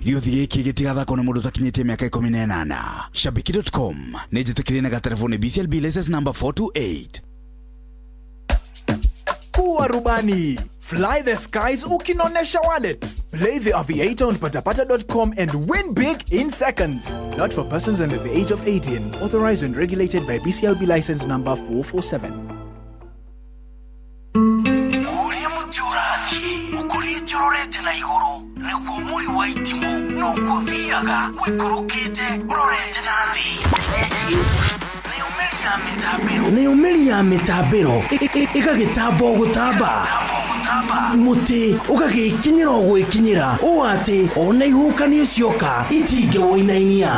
Gĩũthi gĩkĩ gĩtigathakwo nĩ mũndũ ũtakinyĩtie mĩaka 18. Shabiki.com nĩ njĩtĩkĩrie na gaterebo nĩ BCLB license number 428. Kuwa rubani. Fly the skies ukinonesha wallet. Play the Aviator on patapata.com and win big in seconds. Not for persons under the age of 18. Authorized and regulated by BCLB license number 447. Ũrĩa mũtĩ ũrathiĩ ũkũrĩte ũrorete na igũrũ nĩguo mũri wa itimũ noguo ũthiaga ũikũrũkĩte ũrorete na thĩ. Nayo mĩri ya mĩtambĩro, nayo mĩri ya mĩtambĩro ĩgagĩtamba o gũtamba, mũtĩ ũgagĩkinyĩra o gwĩkinyĩra ũũ atĩ ona ihuhũkanio cioka itingĩwũinainia.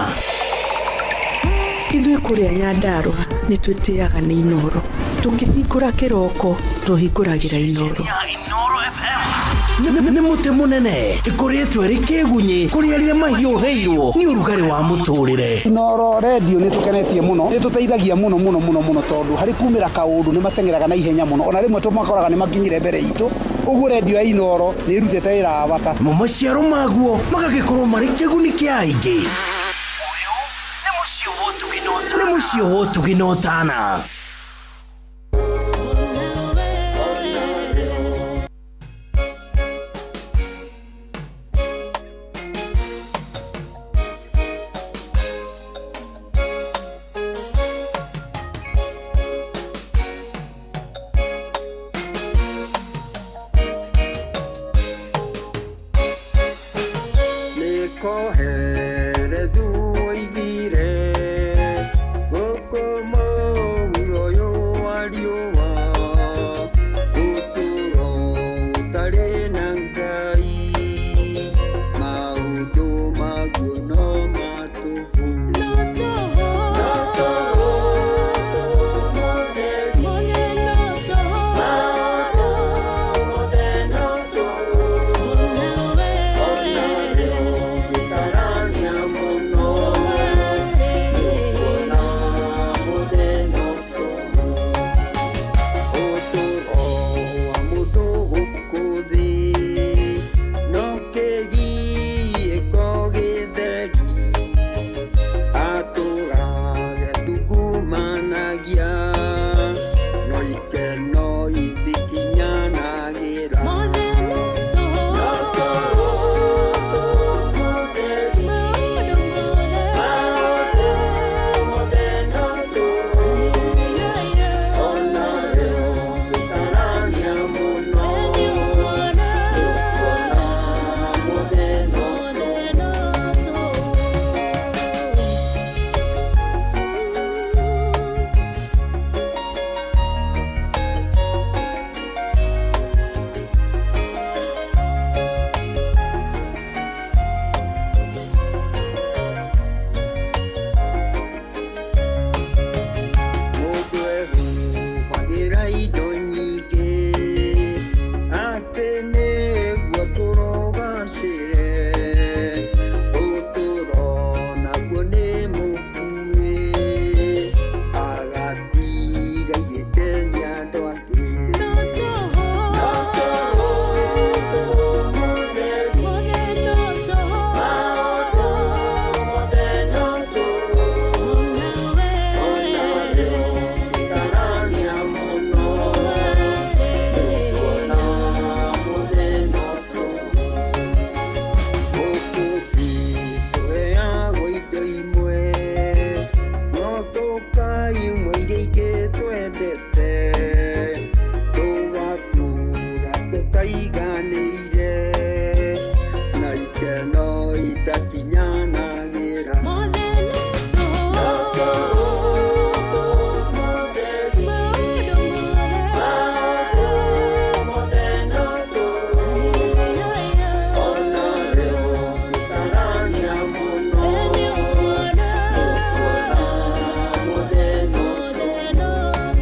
Ithuĩ kũrĩa Nyandarũa nĩ twĩtĩaga nĩ Inoro. Tũkĩhingũra kĩroko tũhingũragĩra Inoro. Ya Inoro FM nĩ mũtĩ mũnene ĩkũrĩtwo ĩrĩ kĩgunyĩ kũrĩ arĩa mahiũhĩirwo nĩ ũrugarĩ wa mũtũrĩre. Inoro Radio nĩ tũkenetie mũno, nĩ tũteithagia mũno mũno mũno mũno, tondũ harĩ kumĩra kaũndũ nĩ mateng'eraga na ihenya mũno, ona rĩmwe tũmakoraga nĩ makinyire mbere itũ. Ũguo redio ya Inoro nĩ ĩrutĩte wĩra wa bata. Mo maciaro maguo magagĩkorwo marĩ kĩguni kĩa aingĩ. Ũyũ nĩ mũciĩ wa ũtugi na ũtana, nĩ mũciĩ wa ũtugi na ũtana. Nĩkoherethu oigire gũkũ mũhuro ũyũ wa riũa, ũtũũro ũtarĩ na Ngai maũndũ maguo no matũhũ, no tũhũ mũtheri, maũndũ mothe no tũhũ, ona rĩo ũngĩtarania mũno nĩũkuona mũthenya ũtũhũ. Ũtũũro wa mũndũ gũkũ thĩ no kĩgiĩko gĩtheri, atũrage tungumanagia no ikeno itikinyanagĩra, no tũhũ mũtheri, maũndũ mothe no tũhũ, ona rĩo ũngĩtarania mũno nĩũkuona mũthenya ũtũhũ. Mũndũ ehumbagĩra indo nyingĩ atĩ nĩguo tũrogacĩre, ũtũũro naguo nĩ mũkuĩ agatiga igĩte nĩ andũ angĩ, no tũhũ mũtheri, maũndũ mothe no tũhũ, ona rĩo ũngĩtarania mũno nĩũkuona mũthenya ũtũhũ. Gũkũ thĩ tũheagwo indo imwe no tũkaimwo iria ingĩ twendete, tũgatũra tũtaiganĩire na ikeno itakinyanagĩra, no tũhũ mũtheri, maũndũ mothe no tũhũ, ona rĩo ũngĩtarania mũno nĩũkuona mũthenya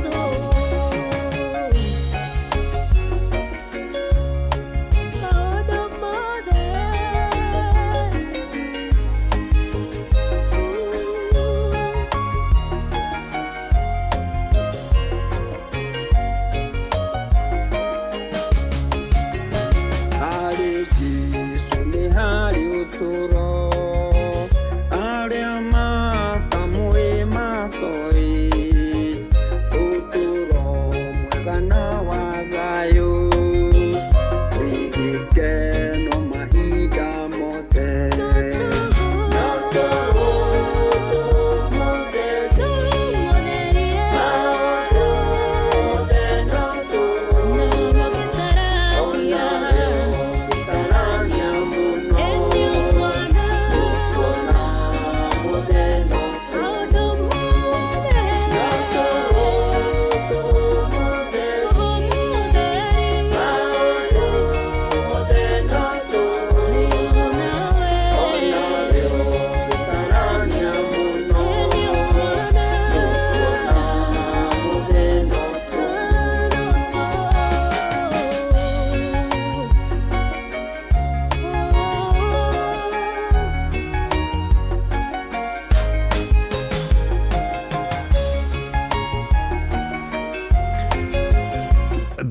ũtũhũ. Maũndũ mothe. Harĩ Jesũ nĩ harĩ ũtũũro. Gĩkeno mahinda mothe.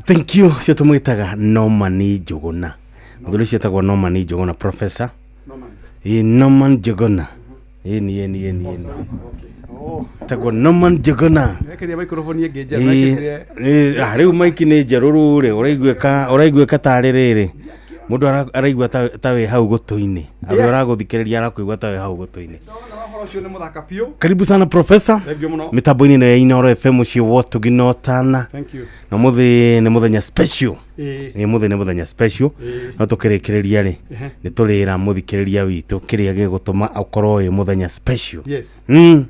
Thank you. Cio tũmwĩtaga Norman Njũgũna. Mũthuri ũcio etagwo Norman Njũgũna, professor. Ĩ, Norman Njũgũna, ĩni ĩni ĩni ĩni, etagwo Norman Njũgũna. Ekeria microphone ĩngĩ njerũ. Ĩ, Ekĩrire- ĩ, ah, rĩu maiki nĩ njerũ rũ rĩ, ũraiguĩka ũraiguĩka tarĩ rĩrĩ mũndũ araigua ta wĩ hau gũtũ-inĩ, arĩa ũragũthikĩrĩria arakũigua ta wĩ hau gũtũ-inĩ. Ndona ũhoro ũcio nĩ mũthaka biũ. Karibu sana, professor. Thank you mũno. Mĩtambo-inĩ ĩno ya Inooro FM, mũciĩ wa ũtugi na ũtana. Thank you. Na mũthĩ nĩ mũthenya special. Ĩ. Ĩ, mũthĩ nĩ mũthenya special. Ĩ. No tũkĩrĩkĩrĩria rĩ, nĩ tũrĩra mũthikĩrĩria witũ kĩrĩa gĩgũtũma ũkorwo wĩ mũthenya special. Yes.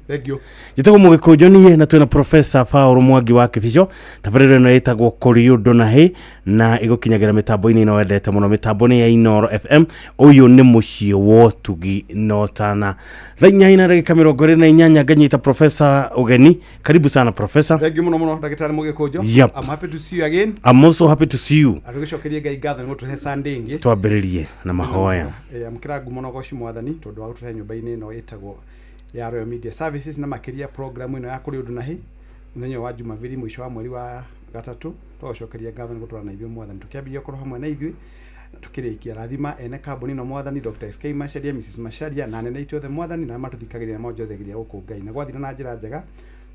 Thank you. Njĩtagwo Mũgĩkũnjũ niĩ, na twĩna Professor Paul Mwangi wa Kĩbico. Tabarĩra ĩno ĩtagwo Kũriũndũ na Hĩ, na ĩgũkinyagĩra mĩtambo-inĩ ĩno wendete mũno, mĩtambo nĩ ya Inooro FM. Ũyũ nĩ mũciĩ wa ũtugi na ũtana. Thaa 8:28, nganyita professor ũgeni. Karibu sana, professor. Thank you mũno mũno, ndagĩtarĩ Mũgĩkũnjũ. Yep. I'm happy to see you again. I'm also happy to see you. Atũgĩcokerie Ngai ngatho nĩ gũtũhe Sunday ĩngĩ. Twambĩrĩrie na mahoya. Eh, amũkĩra ngumo na ũgoci, Mwathani, tondũ wa gũtũhe nyũmba-inĩ ĩno ĩtagwo ya Royal Media Services, na makĩria program ĩno ya Kũrĩ Ũndũ na Hĩ, mũthenya ũyũ wa Jumabiri, mũico wa mweri wa gatatũ. Tũgacokeria ngatho nĩ gũtũra na ithuĩ, Mwathani, tũkĩambĩrĩria gũkorwo hamwe na ithuĩ na tũkĩrĩkia. Rathima ene kambuni ĩno, Mwathani, Dr. SK Macharia, Mrs. Macharia, na anene aitũ othe, Mwathani, na arĩa matũthikagĩrĩria na monjothagĩria gũkũ, Ngai, na gwathira na njĩra njega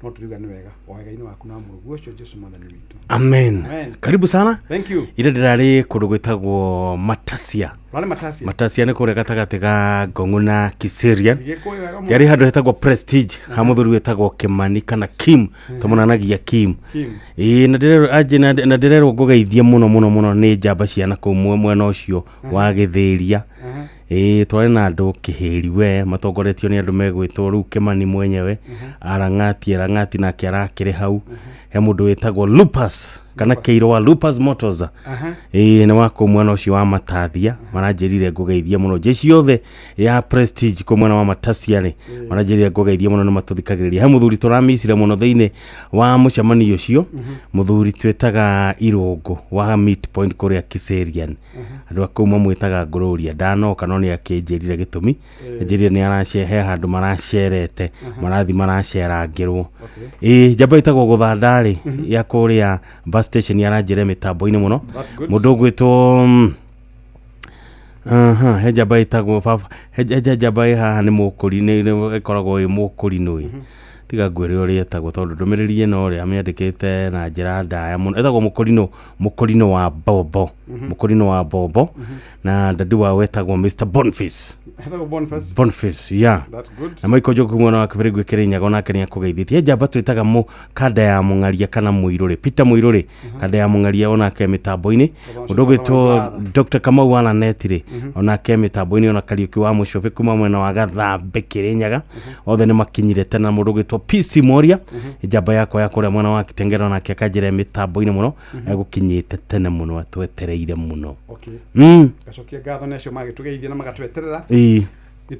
no tũriuga nĩ wega o wega-inĩ waku na mũrũguo ũcio Jesu Mwathani witũ. Amen. Amen. Karibu sana. Thank you. Ira ndĩrarĩ kũndũ gwĩtagwo Matasia. Rwale Matasia. Matasia nĩ kũrĩa gatagatĩ ga Ngong'u na Kiserian. Ndigĩkũĩ wega mũno. Yarĩ handũ hetagwo Prestige, ha mũthuri wĩtagwo Kĩmani kana Kim, tũmonanagia Kim. Kim. Ĩĩ, na ndĩrerwo anjĩ na ndĩrerwo ngũgeithie mũno mũno mũno nĩ njamba ciana kũu mwena ũcio wa Gĩthĩria. Ĩĩ, twarĩ na andũ kĩhĩri we matongoretio nĩ andũ megwĩtwo rĩu Kĩmani mwenyewe, Arang'ati Arang'ati nake arakĩrĩ hau. He mũndũ wĩtagwo Lupus kana Kĩirũ wa Lupus Motors. Ĩĩ, nĩ wa kũu mwena ũcio wa Matathia. Maranjĩrire ngũgeithie mũno jeshi yothe ya Prestige kũu mwena wa Matasia rĩ, maranjĩrire ngũgeithie mũno, nĩ matũthikagĩrĩria. He mũthuri tũramicire mũno thĩinĩ wa mũcemanio ũcio, mũthuri twĩtaga Irũngũ wa Meat Point kũrĩa Kiserian. Andũ a kũu mamwĩtaga Ngũrũria. Ndanoka no nĩ akĩnjĩrire gĩtũmi, anjĩrire nĩ arace he handũ maracerete, marathi maracerangĩrwo. Ĩĩ, njamba ĩtagwo Gũthandarĩ ya kũrĩa bus station aranjĩre mĩtambo-inĩ mũno. That's good. Mũndũ ũgwĩtwo aha, he njamba ĩtagwo baba, he njamba ĩ haha nĩ mũkũri, nĩ ĩkoragwo ĩ mũkũrinũ ĩ, tiga ngwĩre ũrĩa ĩtagwo tondũ ndũmĩrĩri ĩno rĩ amĩandĩkĩte na njĩra ndaya mũno. Ĩtagwo mũkũrinũ, mũkũrinũ wa Bombo, mũkũrinũ wa Bombo, na dadi wao wetagwo Mr Boniface. Hetagwo Boniface. Boniface, yeah. That's good. Na Michael Njoku mwena wa Kĩbĩrĩngũ Kĩrĩnyaga onake nĩ akũgeithĩtie. Njamba twĩtaga mũ kanda ya mũng'aria kana mũirũrĩ, Peter Mũirũrĩ, kanda ya mũng'aria, onake mĩtambo-inĩ. Mũndũ ũgwĩtwo Dr Kamau wa Laneti rĩ, onake mĩtambo-inĩ, ona Kariũki wa Mũcũbĩ kuma mwena wa Gathambe Kĩrĩnyaga, othe nĩ makinyire tene. Na mũndũ ũgwĩtwo PC Moria, njamba yakwa ya kũrĩa mwena wa Kitengera, onake akanjĩra mĩtambo-inĩ mũno, egũkinyĩte tene mũno, atwetereire mũno. Okay. Gacokia ngatho nĩ acio magĩtũgeithia na magatweterera. Nĩ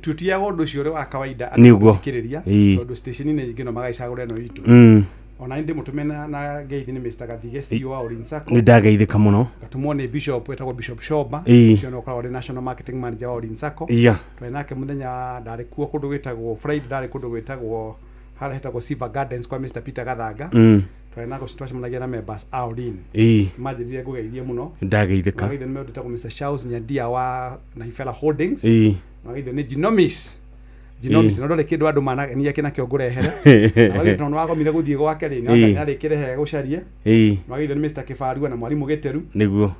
tutiaga ũndũ ũcio ũrĩ wa kawaida Nĩguo. gũthikĩrĩria, tondũ station-inĩ nyingĩ no magaicagũra ĩno itũ. Ona ndĩ mũtũme na ngeithi nĩ Mr. Gathige, CEO wa Ulinzi Sacco. Nĩ ndageithĩka mũno. Gatũmwo nĩ bishop wetagwo Bishop Shoba. Ũcio nĩ ũkoragwo arĩ national marketing manager wa Ulinzi Sacco. Twarĩ nake mũthenya ndarĩ kuo kũndũ gwĩtagwo Friday, ndarĩ kũndũ gwĩtagwo harĩa hetagwo Silver Gardens kwa Mr. Peter Gathanga. Twarĩ nako, twacemanagia na members a Ulinzi. Manjĩrire ngũgeithie mũno. Ndageithĩka. Magaithio nĩ mũndũ wĩtagwo Mr. Charles Nyandia wa Naifela Holdings. Magaithio nĩ Ginomis Genomics na ndore kindu andu manania kina kio ngurehere na wewe tondu wagomire guthie gwake ri Ĩĩ. na arĩkĩrehe gũcarie Ĩĩ. wagĩrĩirwo nĩ Mr Kĩbarua na mwarimũ Gĩteru Nĩguo.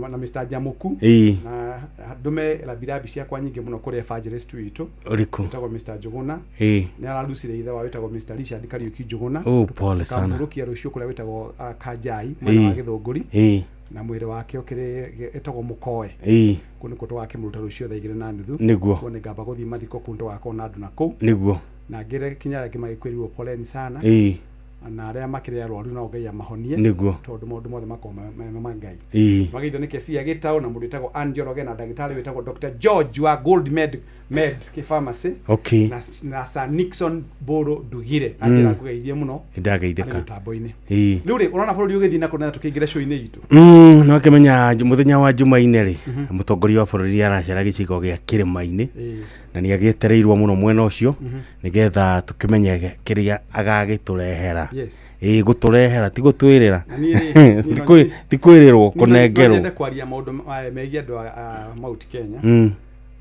na Mr Jamuku Ĩĩ. na ndume rambirambi ciakwa nyingĩ mũno kũrĩ evangelist witũ Ũrĩkũ? wĩtagwo Mr Njũgũna Ĩĩ. nĩ ararucire ithe wa wĩtagwo Mr Richard Kariuki Njũgũna. Oh, pole sana. Tukamũrũkia rũciũ kũrĩa wĩtagwo Kanjai mwena wa Ĩĩ. Gĩthũngũri Ĩĩ. na mwĩrĩ wake ũkĩrĩ ĩtagwo Mũkoe. Ĩĩ. Kũu nĩkuo tũgakĩmũruta rũciũ thaa 2:30. Nĩguo. Kuo nĩngamba gũthiĩ mathiko kũu tũgakorwo na andũ na kũu. Nĩguo. Na ngĩre kinya arĩa angĩ magĩkwĩrirwo poleni sana. Ĩĩ. Na arĩa makĩrĩ arwaru no Ngai amahonie. Nĩguo. Tondũ maũndũ mothe makoragwo me ma Ngai. Ĩĩ. Magĩithio nĩ kesi ya gĩtaũ na mũndũ wĩtagwo Ann Njoroge na ndagĩtarĩ wĩtagwo Dr George wa Gold Med Med Pharmacy. Okay. Na Sir Nixon Mbũrũ Ndugire na njĩra ngũgeithie mũno arĩ Nĩndageithĩka. mĩtambo-inĩ. Ĩĩ. Rĩu rĩ, ũrona bũrũri ũgĩthiĩ na kũna tũkĩingĩra show-inĩ itũ. No akĩmenya mũthenya wa Jumaine rĩ, mũtongoria wa bũrũri aracera gĩcigo gĩa kĩrĩma-inĩ Ĩĩ. na nĩ agĩetereirwo mũno mwena ũcio nĩgetha tũkĩmenye kĩrĩa agagĩtũrehera. Yes. Ĩĩ, gũtũrehera ti gũtwĩrĩra. Na niĩ rĩ, niĩ Ti no ti kwĩrĩrwo Niĩ no kũnengerwo. nyende kwaria maũndũ megiĩ andũ a Mount Kenya.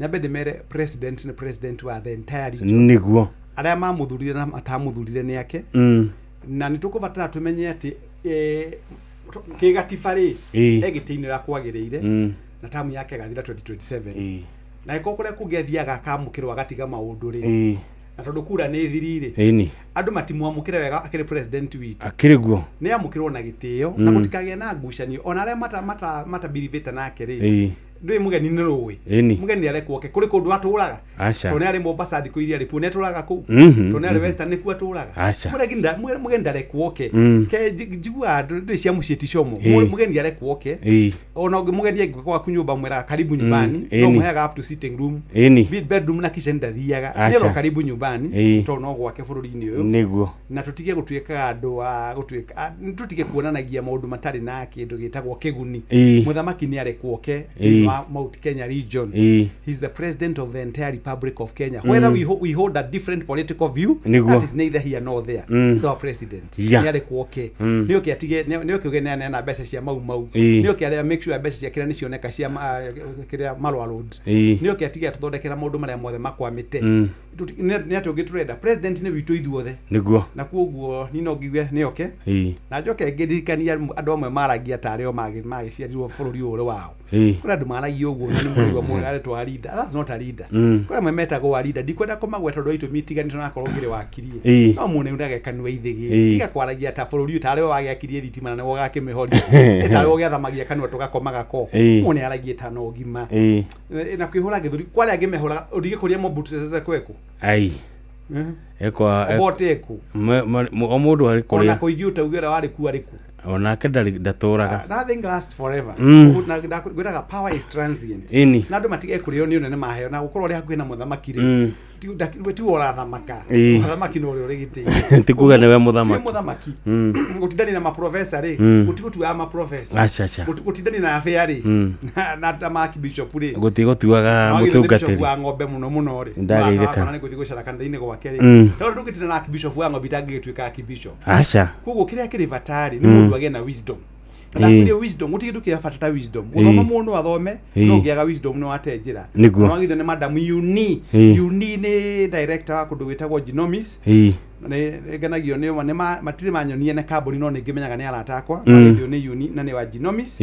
Nyambe ndĩmere president nĩ president wa the entire region. Nĩguo. Arĩa mamũthurire na matamũthurire nĩ ake. Na nĩ tũkũbatara tũmenye atĩ kĩgatiba rĩ, Ĩĩ. e gĩtĩ-inĩ ũrĩa kwagĩrĩire na tamu yake ĩgathira 2027. Na ĩkorwo kũrĩa kũngĩ athiaga akamũkĩrwo agatiga maũndũ rĩ, na tondũ kura nĩ thiri rĩ, Ĩni. andũ matimwamũkĩre wega akĩrĩ president witũ. Akĩrĩ guo. Nĩ amũkĩrwo na gĩtĩo na gũtikagĩe na ngucanio ona arĩa matabirivĩte nake rĩ. Ndũĩ mũgeni nĩ rũĩ. Ĩni. Mũgeni arekwo oke kũrĩ kũndũ atũraga. Aca. Tondũ nĩ arĩ Mombasa thikũ iria arĩ kuo nĩ atũraga kũu. Tondũ nĩ arĩ Western nĩkuo atũraga. Aca. Mũgeni ndarekwo oke. Ke njiguaga ndũĩ cia mũciĩ ti como. Mũgeni arekwo oke. Ona ũngĩ mũgeni angĩũka gwaku nyũmba mwĩraga karibu nyumbani, no mũheaga up to sitting room. Ĩni. Be bedroom na kitchen ndathiaga. Aca. Nĩerwo karibu nyumbani tondũ no gwake bũrũri-inĩ ũyũ. Nĩguo. Na tutige gũtuĩkaga andũ a gũtuĩka tutige kuonanagia maũndũ matarĩ na kĩndũ gĩtagwo kĩguni. Mũthamaki nĩ arekwo oke thĩinĩ wa Mount Kenya region. He's the president of the entire Republic of Kenya. Whether we hold a different political view, Nĩguo. that is neither here nor there. He's our president. Nĩ arekwo oke. Nĩ oke atige nĩ oke ũgĩneana mbeca cia mau mau. Nĩ oke arĩa make sure mbeca cia kĩrĩa nĩ cioneka cia kĩrĩa Marwa Road. Nĩ oke atige atũthondekera maũndũ marĩa mothe makwamĩte. Nĩ atĩ ũngĩ tũrenda president nĩ witũ ithuothe. Nĩguo. Na koguo niĩ no ngiuge nĩ oke. Na njoke ngĩririkania andũ amwe maragia tarĩ o magĩciarirwo bũrũri ũyũ ũrĩ wao. Kũrĩ andũ maragia ũguo na nĩ mũraigua mũndũ aretwo a leader. That's not a leader. Kũrĩ amwe metagwo a leader. Ndikwenda kũmagweta tondũ wa itũmi itiganĩte onakorwo ngĩrĩ wakirie. No mũnĩ kanua ithĩgĩ. Tiga kwaragia ta bũrũri ũyũ tarĩ we wagĩakirie thitima na nĩwe ũgakĩmĩhoria. Tarĩ we ũgĩathamagia kanua tũgakomaga ko. Mũnĩ aragia ta no ngima. Na kwĩhũra gĩthũri kwa arĩa angĩ mehũraga ũndigĩkũria Mobutu Sese Seko. Ai. Ekwa Obote ekũ. O mũndũ arĩ Ona kũrĩa. Koigi ũtauge ũrĩa warĩ kuo arĩ kũ. Onake ndatũraga. Nothing lasts forever. Ngwĩraga power is transient. Ĩni. Na andũ matige kũrĩo nĩ ũnene maheo na gũkorwo ũrĩ hakuhĩ na mũthamaki rĩ, tiwe ũrathamaka. Mũthamaki no ũrĩa ũrĩ gĩtĩ-inĩ. Ti kuga nĩwe Tiwe mũthamaki. Mũthamaki. Gũtindania na maprofesa rĩ, gũtigũtuaga maprofesa. Aca, aca. Gũtindania na abĩa rĩ, na ta makibishop rĩ. Gũtigũtuaga Wagĩrĩirwo nĩ bishop mũtungatĩri. wa ng'ombe mũno mũno rĩ. Ndageithĩka. Wakona nĩ gũthiĩ gũcera kanitha-inĩ gwake rĩ. Tondũ ndũngĩtinda na archbishop wa ng'ombe itangĩgĩtuĩka archbishop. Aca. Koguo kĩrĩa kĩrĩ bata rĩ, nĩ mũndũ agĩe na wisdom. Ndakwĩrire wisdom gũtirĩ kĩndũ kĩa bata ta wisdom. Gũthoma mũndũ athome, no ũngĩaga wisdom nĩ wate njĩra. Nĩguo. Wagĩrĩirwo nĩ madam Uni. Uni nĩ director wa kũndũ gwĩtagwo Genomics. Nĩ ngenagio nĩ nĩ matirĩ manyonie na kambuni no nĩ ngĩmenyaga nĩ arata akwa. Wagĩrĩirwo nĩ Uni na nĩ wa Genomics.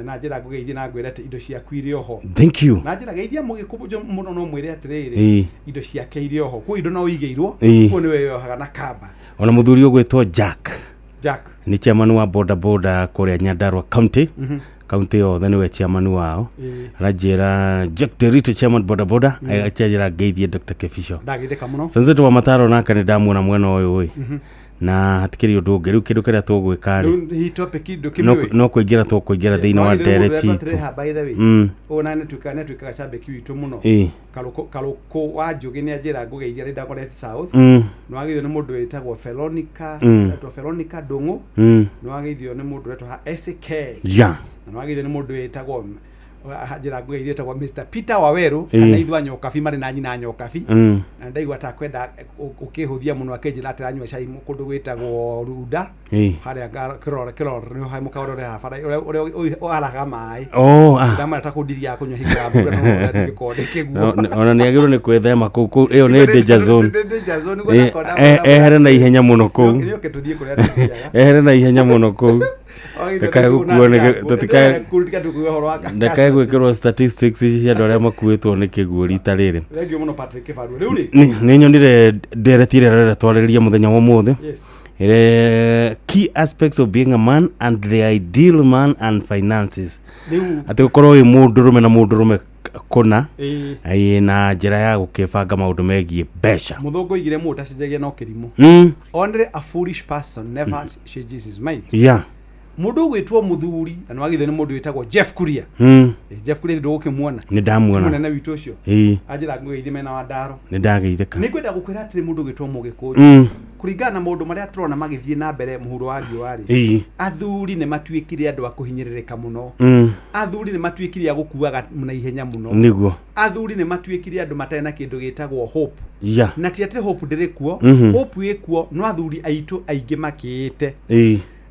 Na njĩra ngũgeithie na ngwĩre atĩ indo ciaku irĩ oho. Thank you. Na njĩra geithia mũgĩkũyũ mũno no mwĩre atĩrĩrĩ, indo ciake irĩ oho. Kuo indo no igĩirwo, kuo nĩwe yohaga na kamba. Ona mũthuri ũgwĩtwo Jack. Jack. Nĩ chairman wa boda boda kũrĩa Nyandarua County. County yothe nĩwe chairman wao. Aranjĩra Jack Derito chairman boda boda akanjĩra ngeithie Dr. Kebisho. Ndageithĩka mũno. Sunset wa Mataro nake nĩ ndamuona mwena ũyũ ĩ. Na hatikĩrĩ ũndũ ũngĩ rĩu kĩndũ kĩrĩa tũgwĩka rĩ, Rĩu hihi topic ndũkĩmĩũĩ? no kũingĩra tũkũingĩra thĩinĩ wa ndereti itũ. By the way, ũyũ na nĩtuĩkaga cambĩki witũ mũno. Karũkũ wa Njũgĩ nĩ anjĩra ngũgeithia rĩ Dagoret South. Nĩ wageithio nĩ mũndũ wĩtagwo Veronica, wĩtagwo Veronica Ndũng'ũ. Nĩ wageithio nĩ mũndũ wĩtagwo SK. Na nĩ wageithio nĩ mũndũ wĩtagwo Njĩra ngũgeithie ĩtagwo Mr Peter Waweru, Ĩĩ. kana ithuĩ a Nyokabi marĩ na nyina Nyokabi. Na ndaigua ta kwenda ũkĩhũthia mũno, akĩnjĩra atĩ aranyua cai kũndũ gwĩtagwo Runda harĩa kĩrore kĩrore nĩ harĩ mũkawa ũrĩa ũrĩ bara ũrĩa waraga maĩ. Oh, ah. Ndamara ta kũu ndithiaga kũnyua hingo ya mbura, no ũrĩa ndingĩkorwo ndĩ kĩguo. Ona nĩ agĩrĩirwo nĩ kwĩthema kũu, kũu ĩyo nĩ danger zone. Danger zone, nĩguo ndakona. Ehere na ihenya mũno kũu. Nĩũke tũthiĩ kũrĩa tũthiaga. Ehere na ihenya mũno kũu, ndakae gũkuo ndakae gwĩkĩrwo statistics ici cia andũ arĩa makuĩtwo nĩ kĩguũ rita rĩrĩ. Thengiũ mũno, Patrick Kĩbarua. Rĩu rĩ, Nĩ nyonire ndereti ĩrĩa ĩrenda twarĩrĩria mũthenya wa ũmũthĩ, key aspects of being a man and the ideal man and finances, rĩu atĩ gũkorwo wĩ mũndũrũme na mũndũrũme kũna, ĩĩ, na njĩra ya gũkĩbanga maũndũ megiĩ mbeca. Mũthũngũ oigire mũndũ ũtacenjagia no kĩrimũ. Only a foolish person never changes his mind. Mũndũ ũgwĩtwo mũthuri na nĩwagithio nĩ mũndũ wĩtagwo Jeff Kuria. Jeff Kuria, ndũgũkĩmuona? Nĩ ndamuona. Mũnene witũ ũcio. Anjĩra ngũgeithie mena wa ndaro. Nĩ ndageithĩka. Nĩ ngwenda gũkwĩra atĩrĩ, mũndũ ũgwĩtwo mũgĩkũyũ, kũringana na maũndũ marĩa tũrona magĩthiĩ na mbere mũhuro wa riũa rĩ, athuri nĩ matuĩkire andũ a kũhinyĩrĩrĩka mũno. Athuri nĩ matuĩkire a gũkuaga na ihenya mũno. Athuri nĩ matuĩkire andũ matarĩ na kĩndũ gĩtagwo hope. Na ti atĩ hope ndĩrĩ kuo. Hope ĩ kuo, no athuri aitũ aingĩ makĩĩte.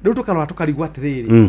Rĩu tũkarora tũkarigwo atĩrĩrĩ,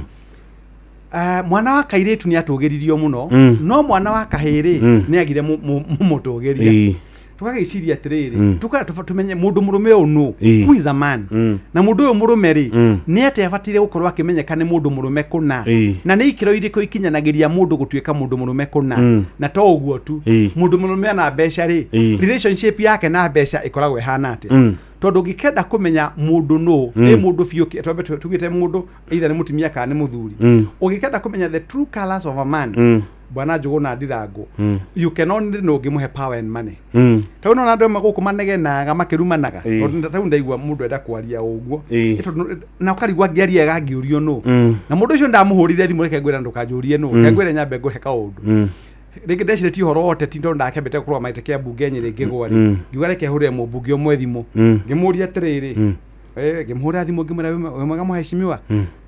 mwana wa kairĩtu nĩ atũgĩririo mũno, no mwana wa kahĩĩ rĩ, nĩ agire mũmũtũgĩria. Tũgagĩciria atĩrĩrĩ, tũkara tũmenye mũndũ mũrũme ũyũ nũ. Who is a man? Na mũndũ ũyũ mũrũme rĩ, nĩ atĩa abataire gũkorwo akĩmenyeka nĩ mũndũ mũrũme kũna? Na nĩ ikĩro irĩkũ ikinyanagĩria mũndũ gũtuĩka mũndũ mũrũme kũna? Na to ũguo tu, mũndũ mũrũme ana mbeca rĩ, relationship yake na mbeca ĩkoragwo ĩhana atĩa? Tondũ ũngĩkenda kũmenya mũndũ nũ, nĩ mũndũ biũ, twambe tugĩte mũndũ either nĩ mũtumia kana nĩ mũthuri, ũngĩkenda kũmenya the true colors of a man, bwana Njũgũna Ndirango, you can only know ũngĩmũhe power and money. Tondũ nona andũ amwe gũkũ manegenaga makĩrumanaga. Tondũ tarĩu ndaigua mũndũ enda kwaria ũguo. Tondũ na ũkarigwo angĩaria angĩũrio nũ. Na mũndũ ũcio ndamũhũrire thimũ, reke ngwĩra ndũkanjũrie nũ, reke ngwĩre nyambe ngũhe kaũndũ. Rĩngĩ ndecirĩtie ũhoro wa ũteti, tondũ ndakĩambĩte kũrũgama gĩtĩ kĩa mbunge Nyĩrĩ ngĩgwa rĩ, ngiuga reke hũrĩre mũmbunge ũmwe thimũ. Ngĩmũria atĩrĩrĩ, ngĩmũhũrĩra thimũ ngĩmwĩra, "Wĩ mwega mũhecimiwa?"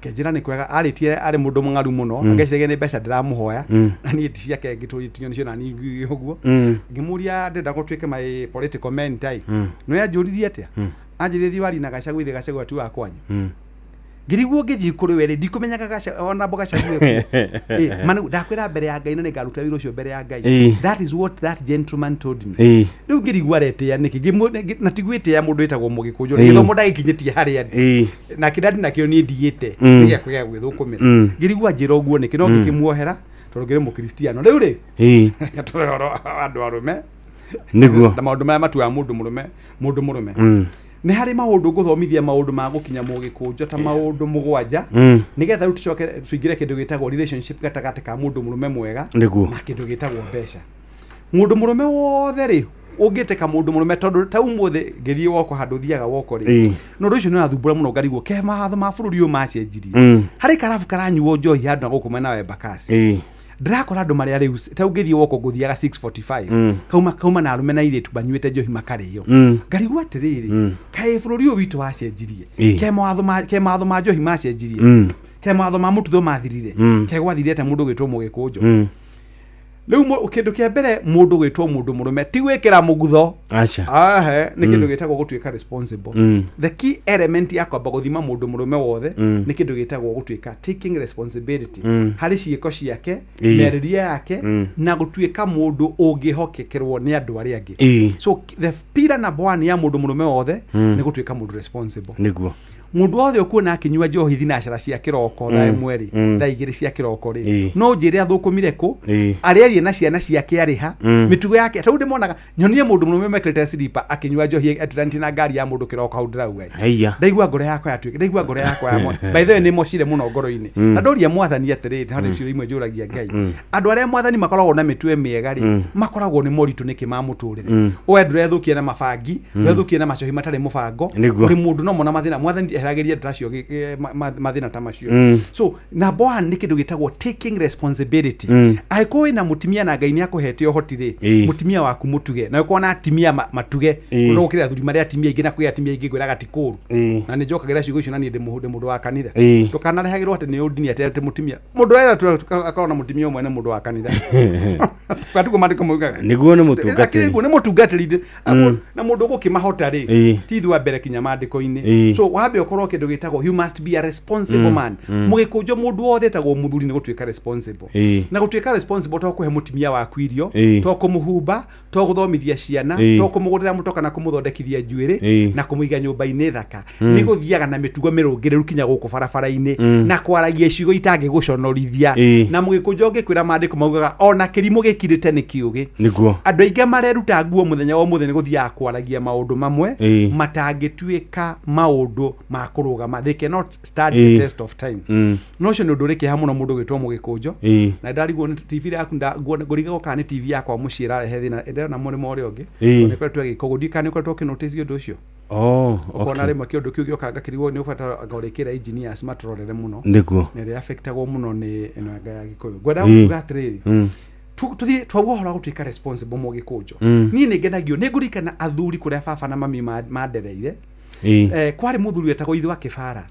Kĩnjĩra nĩ kwega. Arĩtie arĩ mũndũ mũng'aru mũno. Angeciria nĩ mbeca ndĩramũhoya, na niĩ ti ciake ngĩtũritio nĩcio na niĩ ngiuge ũguo. Ngĩmũria ndĩrenda gũtuĩke my political mentor ĩ. No yanjũririe atĩa? Anjĩrire, "Thiĩ warie na Gachagua, ithe Gachagua ti wa kwanyu." Ngĩrigwo ngĩthiĩ kũrĩ we rĩ, ndikũmenyaga ona mbo Gachagua ekuo. Manu ndakwĩra mbere ya Ngai na nĩngaruta wĩra ũcio mbere ya Ngai. That is what that gentleman told me. Rĩu ngĩrigwo aretĩĩa nĩkĩ? Na ti gwĩtĩĩa, mũndũ wĩtagwo mũgĩkũnjũ, gĩthomo ndagĩkinyĩtie harĩa ndĩ na kĩrĩa ndĩ nakĩo niĩ ndigĩte nĩ gĩa kũgĩa gwĩthũkũmĩra. Ngĩrigwo anjĩra ũguo nĩkĩ, no ngĩkĩmuohera tondũ ngĩrĩ mũkristiano. Rĩu rĩ, tũrĩ ũhoro wa andũ arũme na maũndũ marĩa matuaga mũndũ mũrũme mũndũ mũrũme. Nĩ harĩ maũndũ ngũthomithia, maũndũ ma gũkinya mũgĩkũnjo ta maũndũ 7, nĩgetha rĩu tũcoke tũingĩre kĩndũ gĩtagwo relationship gatagatĩ ka mũndũ mũrũme mwega na kĩndũ gĩtagwo mbeca. Mũndũ mũrũme wothe rĩ, ũngĩtĩka mũndũ mũrũme, tondũ ta ũmũthĩ ngĩthiĩ woko handũ thiaga woko rĩ, na ũndũ ũcio nĩ ũrathumbũra mũno, ngarigwo ke mawatho ma bũrũri ũyũ macenjirie. Harĩ karabu karanyuo njohi handũ na gũkũ mwena wa Embakasi. Ndĩrakora andũ marĩa rĩu ta ũngĩthiĩ woko ngũthiaga 6:45, kauma na arũme na airĩtu manyuĩte njohi makarĩo. Ngarigwo atĩrĩrĩ, kaĩ bũrũri ũyũ witũ wacenjirie? Ke mawatho ma njohi macenjirie? Ke mawatho ma mũtutho mathirire? Ke gwathire atĩa, mũndũ ũgwĩtwo mũgĩkũnjo? Rĩu kĩndũ kĩa mbere, mũndũ gwĩtwo mũndũ mũrũme ti gwĩkĩra mũgutho. Aca. Ahe, nĩ kĩndũ gĩtagwo gũtuĩka responsible. The key element ya kwamba gũthima mũndũ mũrũme wothe nĩ kĩndũ gĩtagwo gũtuĩka taking responsibility harĩ ciĩko ciake, mĩarĩrie yake, na gũtuĩka mũndũ ũngĩhokekerwo nĩ andũ arĩa angĩ. So the pillar number one ya mũndũ mũrũme wothe nĩ gũtuĩka mũndũ responsible. Mũndũ wothe ũkuona akĩnyua njohi thinacara cia kĩroko thaa 1 rĩ, thaa 2 cia kĩroko rĩ, no njĩre athũkũmire kũ? Arĩarie na ciana ciake arĩha? Mĩtugo yake, tarĩu ndĩmonaga nyonie mũndũ mũrũme mekĩrĩte silipa akĩnyua njohi etiranĩtie na ngari ya mũndũ kĩroko hau, ndĩrauga ĩ. Haiya. Ndaigua ngoro yakwa yatuĩka, ndaigua ngoro yakwa ya by the way nĩ mocire mũno ngoro-inĩ. Na ndoria mwathani atĩrĩrĩ, harĩ ciũria imwe njũragia Ngai, andũ arĩa mwathani makoragwo na mĩtwe mĩega rĩ, makoragwo nĩ moritũ nĩkĩ ma mũtũrĩre? We ndũrethũkia na mabangi, ndũrethũkia na macohi matarĩ mũbango. Ũrĩ mũndũ no mona mathĩna, mwathani. Ndũkeheragĩrie andũ acio mathĩna ta macio. So number one nĩ kĩndũ gĩtagwo taking responsibility. Angĩkorwo wĩna mũtumia na Ngai nĩ akũhete ũhoti rĩ, mũtumia waku mũtuge, na ũkorwo na atimia matuge. No gũkĩrĩ athuri marĩa atimia aingĩ, na kwĩ atimia aingĩ ngwĩraga ti kũru. Na nĩ njokagĩra ciugo icio, na niĩ ndĩ mũndũ wa kanitha. Ndũkanarehagĩrwo atĩ nĩ ũndini, atĩ mũtumia mũndũ wera akorwo na mũtumia ũmwe nĩ mũndũ wa kanitha, gatiguo maandĩko maugaga. Nĩguo, nĩ mũtungatĩri. Nĩguo, nĩ mũtungatĩri na mũndũ ũgũkĩmahota rĩ, ti ithuĩ wa mbere kinya maandĩko-inĩ. So wambe ũkorwo kĩndũ gĩtagwo, you must be a responsible man. Mũgĩkũnjo, mũndũ wothe etagwo mũthuri nĩ gũtuĩka responsible. Na gũtuĩka responsible to kũhe mũtumia waku irio, to kũmũhumba, to gũthomithia ciana, to kũmũgũrĩra mũtoka na kũmũthondekithia njuĩrĩ na kũmũiga nyũmba-inĩ thaka. Nĩ gũthiaga na mĩtugo mĩrũngĩrĩru kinya gũkũ barabara-inĩ na kwaragia ciugo itangĩgũconorithia. Na mũgĩkũnjo, ngĩkwĩra maandĩko maugaga ona kĩrimũ gĩkirĩte nĩ kĩũgĩ. Andũ aingĩ mareruta nguo mũthenya wa ũmũthĩ nĩ gũthiaga kwaragia maũndũ mamwe matangĩtuĩka maũndũ ma kũrũgama. They cannot stand the test of time. No ũcio nĩ ũndũ ũrĩ kĩeha mũno, mũndũ gwĩtwo mũgĩkũnjo. Na ndarigwo nĩ TV yaku, ngũrigagwo kana nĩ TV yakwa mũciĩ ĩrarehe thĩna, ndĩrona mũrĩmo ũrĩa ũngĩ. Nĩ koretwo ĩgĩka ũguo, ndiũĩ kana nĩ ũkoretwo ũkĩnotice ũndũ ũcio. Ũkona rĩmwe kĩũndũ kĩu gĩoka ngakĩrigwo nĩ ũbatara anga ũrĩkĩra engineers matũrorere mũno. Na ĩrĩa affectagwo mũno nĩ ĩno anga ya Gĩkũyũ. Ngwendaga kuga atĩrĩrĩ, tũthiĩ twauga ũhoro wa gũtuĩka responsible, mũgĩkũnjo. Niĩ nĩ ngenagio nĩ ngũririkana athuri kũrĩa baba na mami mandereire. Kwarĩ mũthuri wetagwo Ithe wa Kĩbara.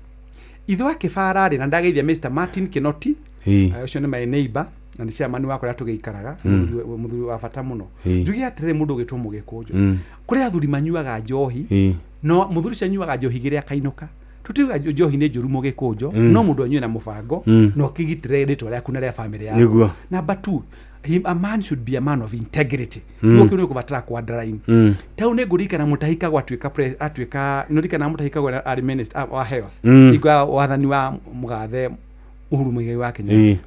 Ithe wa Kĩbara rĩ, na ndageithia Mr Martin Kinoti. Ũcio nĩ my neighbor na nĩ chairman wa kũrĩa tũgĩikaraga, mũthuri wa bata mũno. Njuge atĩrĩrĩ, mũndũ ũgĩtwo mũgĩkũnjo, kũrĩ athuri manyuaga njohi, no mũthuri ũcio anyuaga njohi igĩrĩ akainũka. Tutiuga njohi nĩ njũru, mũgĩkũnjo, no mũndũ anyue na mũbango na ũkĩgitĩre rĩtwa rĩaku na rĩa famĩlĩ yaku. Number two, a man should be a man of integrity. Kiugo kĩu nĩ ũkũbatara kwa underline. Tau nĩ ngũririkana Mũtahi Kagwe atuĩka atuĩka, nĩ ũririkana Mũtahi Kagwe arĩ minister wa health hingo ya wathani wa mũgathe Uhuru Muigai wa Kenyatta.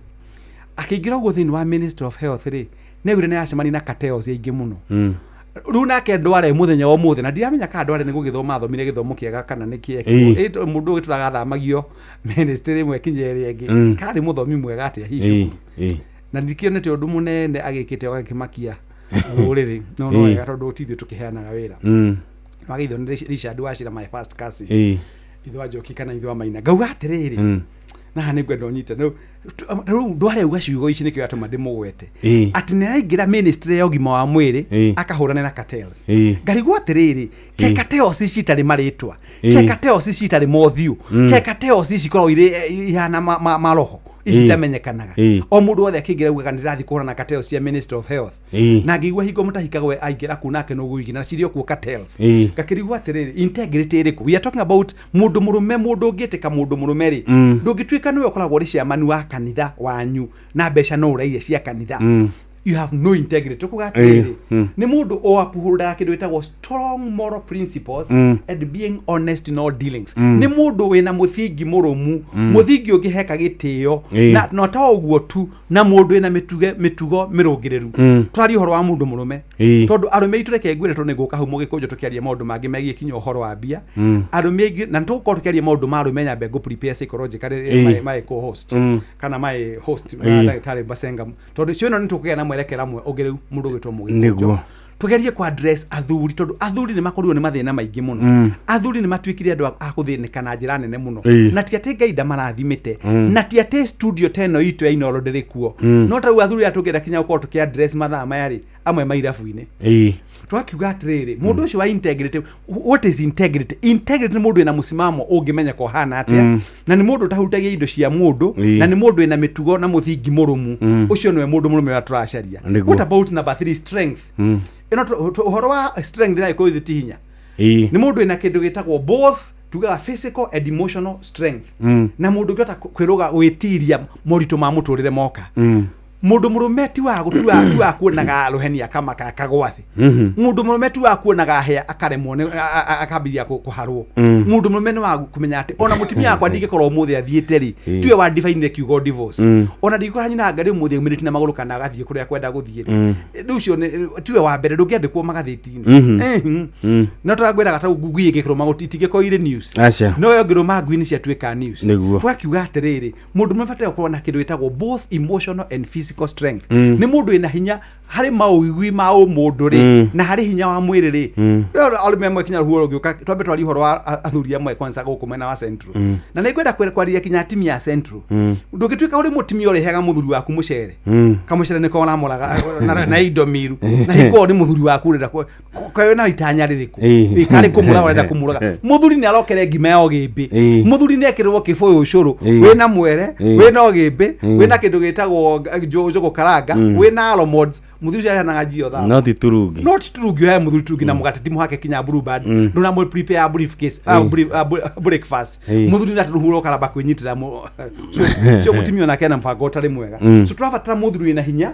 Akĩingĩra ũguo thĩinĩ wa Ministry of Health rĩ, nĩaugire nĩ aracemania na cartels aingĩ mũno. Rĩu nake ndware mũthenya wa ũmũthĩ, na ndiramenya kana ndware nĩ gũgĩthoma athomire gĩthomo kĩega kana nĩ kĩekirwo. Mũndũ ũgĩtũraga athamagio ministry ĩmwe kinya ĩrĩa ĩngĩ, karĩ mũthomi mwega atĩa hihi cukuru? Na ndikĩonete ũndũ mũnene agĩkĩte ũgakĩmakia rũrĩrĩ, no wega tondũ ti ithuĩ tũkĩheanaga wĩra. Wageithio nĩ Richard Wachira, my first cousin, ithe wa Njoki kana ithe wa Maina. Ngauga atĩrĩrĩ, na haha nĩ ngwenda ũnyite rĩu ndwareuga ciugo ici nĩkĩo yatũma ndĩmũgwete, atĩ nĩ araingĩra ministry ya ũgima wa mwĩrĩ akahũrane na cartels. Ngarigwo atĩrĩrĩ, ke cartels ici itarĩ marĩtwa, ke cartels ici itarĩ mothiũ, ke cartels ici ikoragwo irĩ ihana maroho ici itamenyekanaga. O mũndũ wothe akĩingĩra ugaga nĩ ndĩrathiĩ kũhũrana na cartels cia Ministry of Health. Na ngĩigua hingo Mũtahi Kagwe aingĩra kuu nake nũguigi na cirĩ o kuo cartels. Ngakĩrigwo atĩrĩrĩ, integrity ĩrĩkũ we are talking about? Mũndũ mũrũme, mũndũ ũngĩtĩka mũndũ mũrũme rĩ, ndũngĩtuĩka nĩwe ũkoragwo ũrĩ chairman wa kanitha wanyu na mbeca no ũraiya cia kanitha. You have no integrity. Tukuga atĩrĩrĩ, nĩ mũndũ o upholdaga kĩndũ gĩtagwo strong moral principles and being honest in all dealings. Nĩ mũndũ wĩna mũthingi mũrũmu, mũthingi ũngĩheka gĩtĩo. Na no to ũguo tu, na mũndũ wĩna mĩtugo mĩrũngĩrĩru. Tũraria ũhoro wa mũndũ mũrũme, tondũ arũme aitũ, reke ngwĩre, tondũ nĩngũka hau mũgĩkũnjo tũkĩaria maũndũ mangĩ megiĩ kinya ũhoro wa mbia. Arũme aingĩ, na nĩtũgũkorwo tũkĩaria maũndũ ma arũme, nyambe ngũ prepare psychologically my co-host kana my host, ndagĩtarĩ Basenga, tondũ cio ĩno nĩ tũkũgĩa na mwerekera mwe ũngĩ rĩu, mũndũ ũgwĩtwo mũgĩkũnjo. Tugerie ku address athuri, tondũ athuri nĩ makorirwo nĩ mathĩna maingĩ mũno. Athuri nĩ matuĩkire andũ a gũthĩnĩka na njĩra nene mũno. Na ti atĩ Ngai ndamarathimĩte, na ti atĩ studio ta ĩno itũ ya Inooro ndĩrĩ kuo, no ta rĩu athuri aya tũngĩenda kinya gũkorwo tũkĩ address mathaa maya rĩ, amwe mairabu-inĩ. Twakiuga atĩrĩrĩ, mũndũ ũcio wa integrity, what is integrity? Integrity nĩ mũndũ wĩna mũsimamo ũngĩmenyeka ũhana atĩa, na nĩ mũndũ ũtahutagia indo cia mũndũ, na nĩ mũndũ wĩna mĩtugo na mũthingi mũrũmu. Ũcio nĩwe mũndũ mũrũme ũrĩa tũracaria. What about number three, strength? Ĩno ũhoro wa strength na gĩkũyũ ti hinya. Nĩ mũndũ wĩna kĩndũ gĩtagwo both, tugaga physical and emotional strength, na mũndũ ũngĩhota kwĩrũga gwĩtiria moritũ ma mũtũrĩre moka. Mũndũ mũrũme ti wa gũtua, ti wa kuonaga rũheni akamaka akagwa thĩ. Mũndũ mũrũme ti wa kuonaga hĩa akaremwo nĩ akambĩrĩria kũharwo. Mũndũ mũrũme nĩ wa kũmenya atĩ ona mũtumia wakwa ndingĩkorwo ũmũthĩ athiĩte rĩ, tiwe wa define kiugo divorce. Ona ndingĩkora nyina anga rĩ ũmũthĩ aumĩrĩtie na magũrũ kana agathiĩ kũrĩa kwenda gũthiĩ rĩ, rĩu ũcio tiwe wa mbere, ndũngĩandĩkwo magathĩti-inĩ. No tũrangwĩraga ta ngui ĩngĩkĩrũma itingĩkorwo irĩ news. Aca. No yo ngĩrũma ngui nĩ ciatuĩka news. Twakiuga atĩrĩrĩ, mũndũ mũrũme bataire gũkorwo na kĩndũ gĩtagwo both emotional and physical strength. Nĩ mũndũ wĩna hinya. Harĩ maũigui ma ũmũndũ rĩ, na harĩ hinya wa mwĩrĩ rĩ, rĩu arũme amwe kinya ruo rũngĩũka, twambe twarie ũhoro wa athuri amwe kwanza gũkũ mwena wa Central, na nĩ ngwenda kwaria kinya atimia a Central. Ndũngĩtuĩka ũrĩ mũtimia ũrehaga mũthuri waku mũcere, kamũcere nĩko ũramũraga na indo miru, na hingo nĩ mũthuri waku ũrenda kwayo na itanya rĩrĩkũ? Karĩ kũmũraga ũrenda kũmũraga? Mũthuri nĩ arokere ngima ya ũgĩmbĩ. Mũthuri nĩ ekĩrĩrwo kĩbũyũ ũcũrũ wĩna mwere, wĩna ũgĩmbĩ, wĩna kĩndũ gĩtagwo njũgũ karanga, wĩna almonds. Mũthuri ũcio aheanaga njio thaa. No ti turungi. No ti turungi. Ũhe mũthuri turungi na mũgate, ti mũhake kinya Blue Band, ndũnamũ prepare briefcase, breakfast. Mũthuri na tũrũhuro karamba kwĩnyitĩra cio mũtimia onake ena mũbango ũtarĩ mwega. So tũrabatara mũthuri wĩna hinya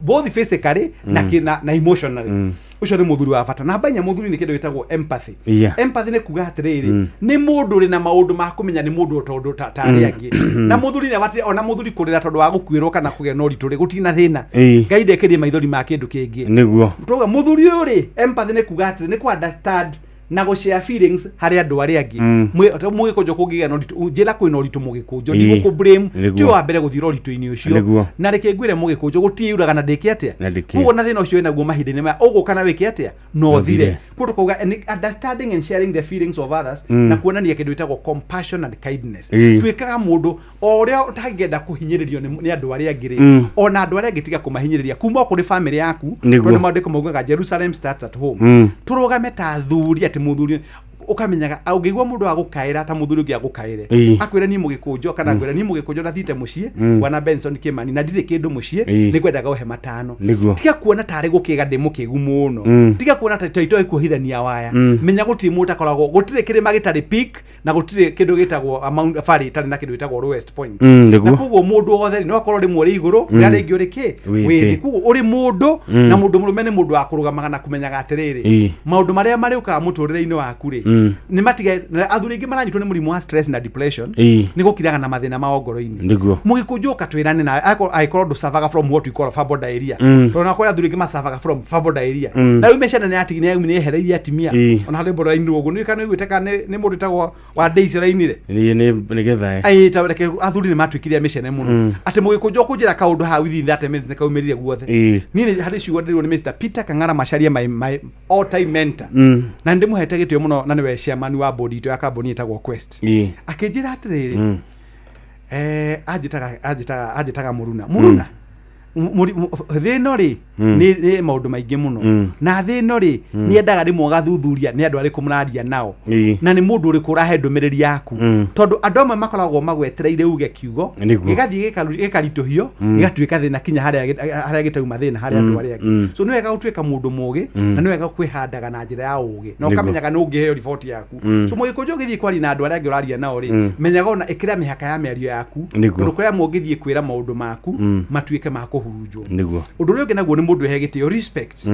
both physically na emotionally. Ũcio nĩ mũthuri wa bata. Namba 4, mũthuri nĩ kĩndũ gĩtagwo empathy. Empathy nĩ kuga atĩrĩrĩ, nĩ mũndũ ũrĩ na maũndũ ma kũmenya nĩ mũndũ tondũ ta arĩa angĩ, na mũthuri nĩ abatiĩ ona mũthuri kũrĩra tondũ wa gũkuĩrwo kana kũgĩa na ũritũ rĩ, gũtirĩ na thĩna. Ngai ndekĩrie maithori ma kĩndũ kĩngĩ. Twauga mũthuri ũyũ rĩ, empathy nĩ kuga atĩrĩ, nĩ ku understand na gũ share feelings harĩ andũ arĩa angĩ. Mũgĩkũnjũ kũngĩgĩa na ũritũ, njĩra kwĩna ũritũ, mũgĩkũnjũ, ndigũkũ blame. Tiwe wa mbere gũthiĩ ũritũ-inĩ ũcio. Na reke ngwĩre, mũgĩkũnjũ, gũtiuraga na ndĩke atĩa. Na ndĩkĩ. Koguo na thĩna ũcio wĩnaguo mahinda-inĩ maya ũgũka na wĩke atĩa, no No ũthire. ũthire. Koguo tũkauga nĩ understanding and sharing the feelings of others, na kuonania kĩndũ gĩtagwo compassion and kindness. Tuĩkaga mũndũ o ũrĩa ũtangĩenda kũhinyĩrĩrio nĩ andũ arĩa angĩ rĩ, ona andũ arĩa angĩ tiga kũmahinyĩrĩria kuma o kũrĩ famĩlĩ yaku, tondũ maandĩko maugaga Jerusalem starts at home. Tũrũgame ta athuri, atĩ mũthuri ũkamenyaga ũngĩigua mũndũ agũkaĩra ta mũthuri ũngĩ agũkaĩre, akwĩre niĩ mũgĩkũnjũ, kana akwĩre niĩ mũgĩkũnjũ ndathiĩte mũciĩ bwana Benson Kimani na ndirĩ kĩndũ mũciĩ, nĩ ngwendaga ũhe 5. Tiga kuona tarĩ gũkĩga ndĩ mũkĩgu mũno. Tiga kuona ta itoĩ kuohithania waya. Menya gũtirĩ mũndũ ũtakoragwo, gũtirĩ kĩrĩma gĩtarĩ peak, na gũtirĩ kĩndũ gĩtagwo amount barĩ ĩtarĩ na kĩndũ gĩtagwo lowest point. Na koguo mũndũ wothe rĩ, no akorwo rĩmwe ũrĩ igũrũ, rĩrĩa rĩngĩ ũrĩ kĩ? Wĩ Wĩ thĩ. thĩ. Koguo ũrĩ mũndũ, na mũndũ mũrũme nĩ mũndũ wa kũrũgamaga na kũmenyaga atĩrĩrĩ, maũndũ marĩa marĩũkaga mũtũrĩre-inĩ waku rĩ, nĩ matige na athuri aingĩ maranyitwo nĩ mũrimũ wa stress na depression, nĩ gũkiraga na mathĩna mao ngoro-inĩ. Mũgĩkũnjũ ũkatwĩrane nawe angĩkorwo ndũsavaga from what we call verbal diarrhea, tondũ na kũrĩ athuri aingĩ masavaga from verbal diarrhea, na rĩu meciana nĩ yehereirie atimia. Ona harĩ mbũra-inĩ ũguo nĩ kana nĩiguĩte kana nĩ mũndũ wĩtagwo wa Daisy ũrainire. Niĩ nĩ gethae. Ai, ta reke athuri nĩ matuĩkire a mĩcene mũno, atĩ mũgĩkũnjũ ũkũnjĩra kaũndũ haha within 30 minutes nĩ kaumĩrire guothe. Niĩ harĩ ciugo ndĩrirwo nĩ Mr Peter Kang'ara Macharia, my all time mentor, na nĩ ndĩmũhete gĩtĩo mũno, na nĩwe chairman wa board itũ ya kambuni ĩtagwo Quest. Akĩnjĩra atĩrĩrĩ, anjĩtaga mũruna mũruna. Thĩ ĩno rĩ, nĩ maũndũ maingĩ mũno, na thĩ ĩno rĩ, nĩ endaga rĩmwe ũgathuthuria nĩ andũ arĩkũ mũraria nao, na nĩ mũndũ ũrĩkũ ũrahe ndũmĩrĩri yaku, tondũ andũ amwe makoragwo magwetereire uge kiugo, gĩgathiĩ gĩkaritũhio, gĩgatuĩka thĩna kinya harĩa gĩtauma thĩna harĩ andũ arĩa angĩ. So nĩ wega gũtuĩka mũndũ mũgĩ, na nĩ wega kwĩhandaga na njĩra ya ũgĩ, na ũkamenyaga nĩ ũngĩheo riboti yaku. So mũgĩkũnjũ ũgĩthiĩ kwaria na andũ arĩa angĩ ũraria nao rĩ, menyaga ona ĩkĩra mĩhaka ya mĩario yaku, tondũ kũrĩ amwe ũngĩthiĩ kwĩra maũndũ maku matuĩke ma kũhurunjwo. Ũndũ ũrĩa ũngĩ naguo nĩ mũndũ ehe gĩtĩo, respect.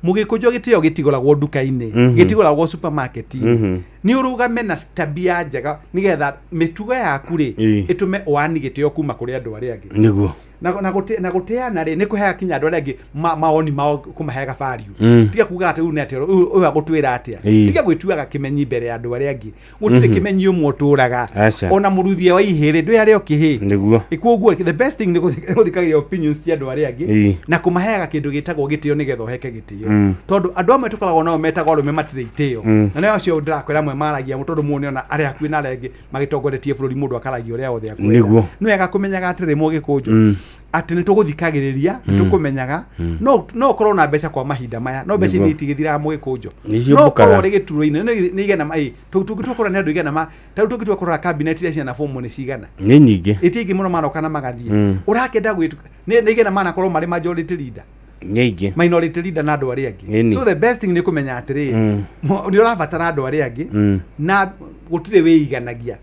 Mũgĩkũnjũ, gĩtĩo gĩtigũragwo nduka-inĩ, gĩtigũragwo supermarket-inĩ. Nĩ ũrũgame na tabia njega nĩgetha mĩtugo yaku rĩ, ĩtũme ũani gĩtĩo kuma kũrĩ andũ arĩa angĩ. Na gũteana rĩ, nĩ kũheaga kinya andũ arĩa angĩ mawoni mao, kũmaheaga value. Tiga kuga atĩ ũyũ nĩ atĩa, ũyũ agũtwĩra atĩa. Tiga gwĩtuaga kĩmenyi mbere ya andũ arĩa angĩ. Gũtirĩ kĩmenyi ũmwe ũtũraga. Ona mũruthia wa ihĩrĩ ndwĩ arĩa ũkĩhĩ. Koguo the best thing nĩ gũthikagĩrĩria opinions cia andũ arĩa angĩ, na kũmaheaga kĩndũ gĩtagwo gĩtĩo, nĩgetha ũheke gĩtĩo, tondũ andũ amwe tũkoragwo nao metagwo arũme matirĩ itĩo, na nĩo acio ndĩrakwĩra amwe maragia, tondũ mũndũ nĩona arĩa hakuhĩ na arĩa angĩ magĩtongoretie bũrũri, mũndũ akaragia ũrĩa wothe akwenda. Nĩ wega kũmenyaga atĩrĩ, mũgĩkũnjũ, atĩ nĩ tũgũthikagĩrĩria, nĩ tũkũmenyaga no ũkorwo na mbeca kwa mahinda maya, no mbeca iria itigĩthiraga, mũgĩkũnjũ. Nĩ No ciũmbũkaga. ũkorwo ũrĩ gĩturwa-inĩ nĩ igana tũngĩtua kũrora nĩ andũ igana ma ta rĩu tũngĩtua kũrora cabinet iria ciana bomu nĩ cigana? Nĩ nyingĩ. Ĩti aingĩ mũno maroka na magathiĩ. Ũrakĩenda gwĩtu nĩ igana manakorwo marĩ majority leader, Nĩ aingĩ. minority leader na andũ arĩa angĩ. So the best thing nĩ kũmenya atĩrĩrĩ, nĩ ũrabatara andũ arĩa angĩ, na gũtirĩ wĩiganagia.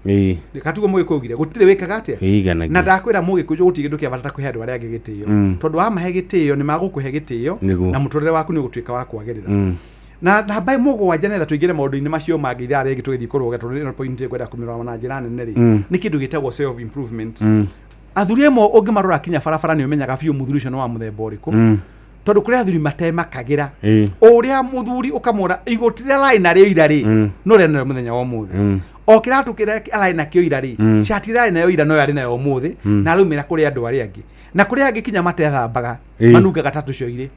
Katugo mũgĩkũyũ ugire gũtirĩ wĩkaga atĩa? Wĩiganagia. Na ndakwĩra, mũgĩkũyũ, gũtirĩ kĩndũ kĩa bata ta kũhe andũ arĩa angĩ gĩtĩo, tondũ wamahe gĩtĩo nĩ magũkũhe gĩtĩo, na mũtũrĩre waku nĩ ũgũtuĩka wa kwagĩrĩra. Na namba 7, nĩgetha tũingĩre maũndũ-inĩ macio mangĩ ithaa rĩngĩ tũgĩthiĩ kũrũga, tondũ ĩno point ngwenda kũmĩrora na njĩra nene rĩ, nĩ kĩndũ gĩtagwo self improvement. Athuri amwe ũngĩmarora kinya barabara nĩ ũmenyaga biũ mũthuri ũcio nĩ wa mũthemba ũrĩkũ, tondũ kũrĩ athuri matemakagĩra. O ũrĩa mũthuri ũkamwona igoti rĩrĩa ararĩ narĩo ira rĩ, no rĩrĩa narĩo mũthenya wa ũmũthĩ, o kĩratũ kĩrĩa ararĩ nakĩo ira rĩ, cati ĩrĩa arĩ nayo ira no arĩ nayo ũmũthĩ, na araumĩra kũrĩ andũ arĩa angĩ. Na kũrĩa angĩ kinya matethambaga, manungaga ta tũcoirĩ.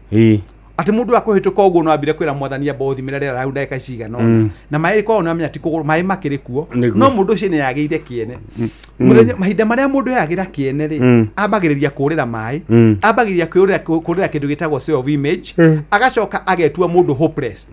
Atĩ mũndũ akũhĩtũka ũguo no ambire kwĩra mwathani amba ũthimĩre rĩera hau ndagĩka cigana ũna, na maĩ kwao nĩamenya ti kũgũrũ, maĩ makĩrĩ kuo. No mũndũ ũcio nĩyagĩire kĩene. Mũthenya mahinda marĩa mũndũ yagĩra kĩene rĩ, ambagĩrĩria kũrĩra maĩ, ambagĩrĩria kũrĩra kĩndũ gĩtagwo self image, agacoka agetua mũndũ hopeless.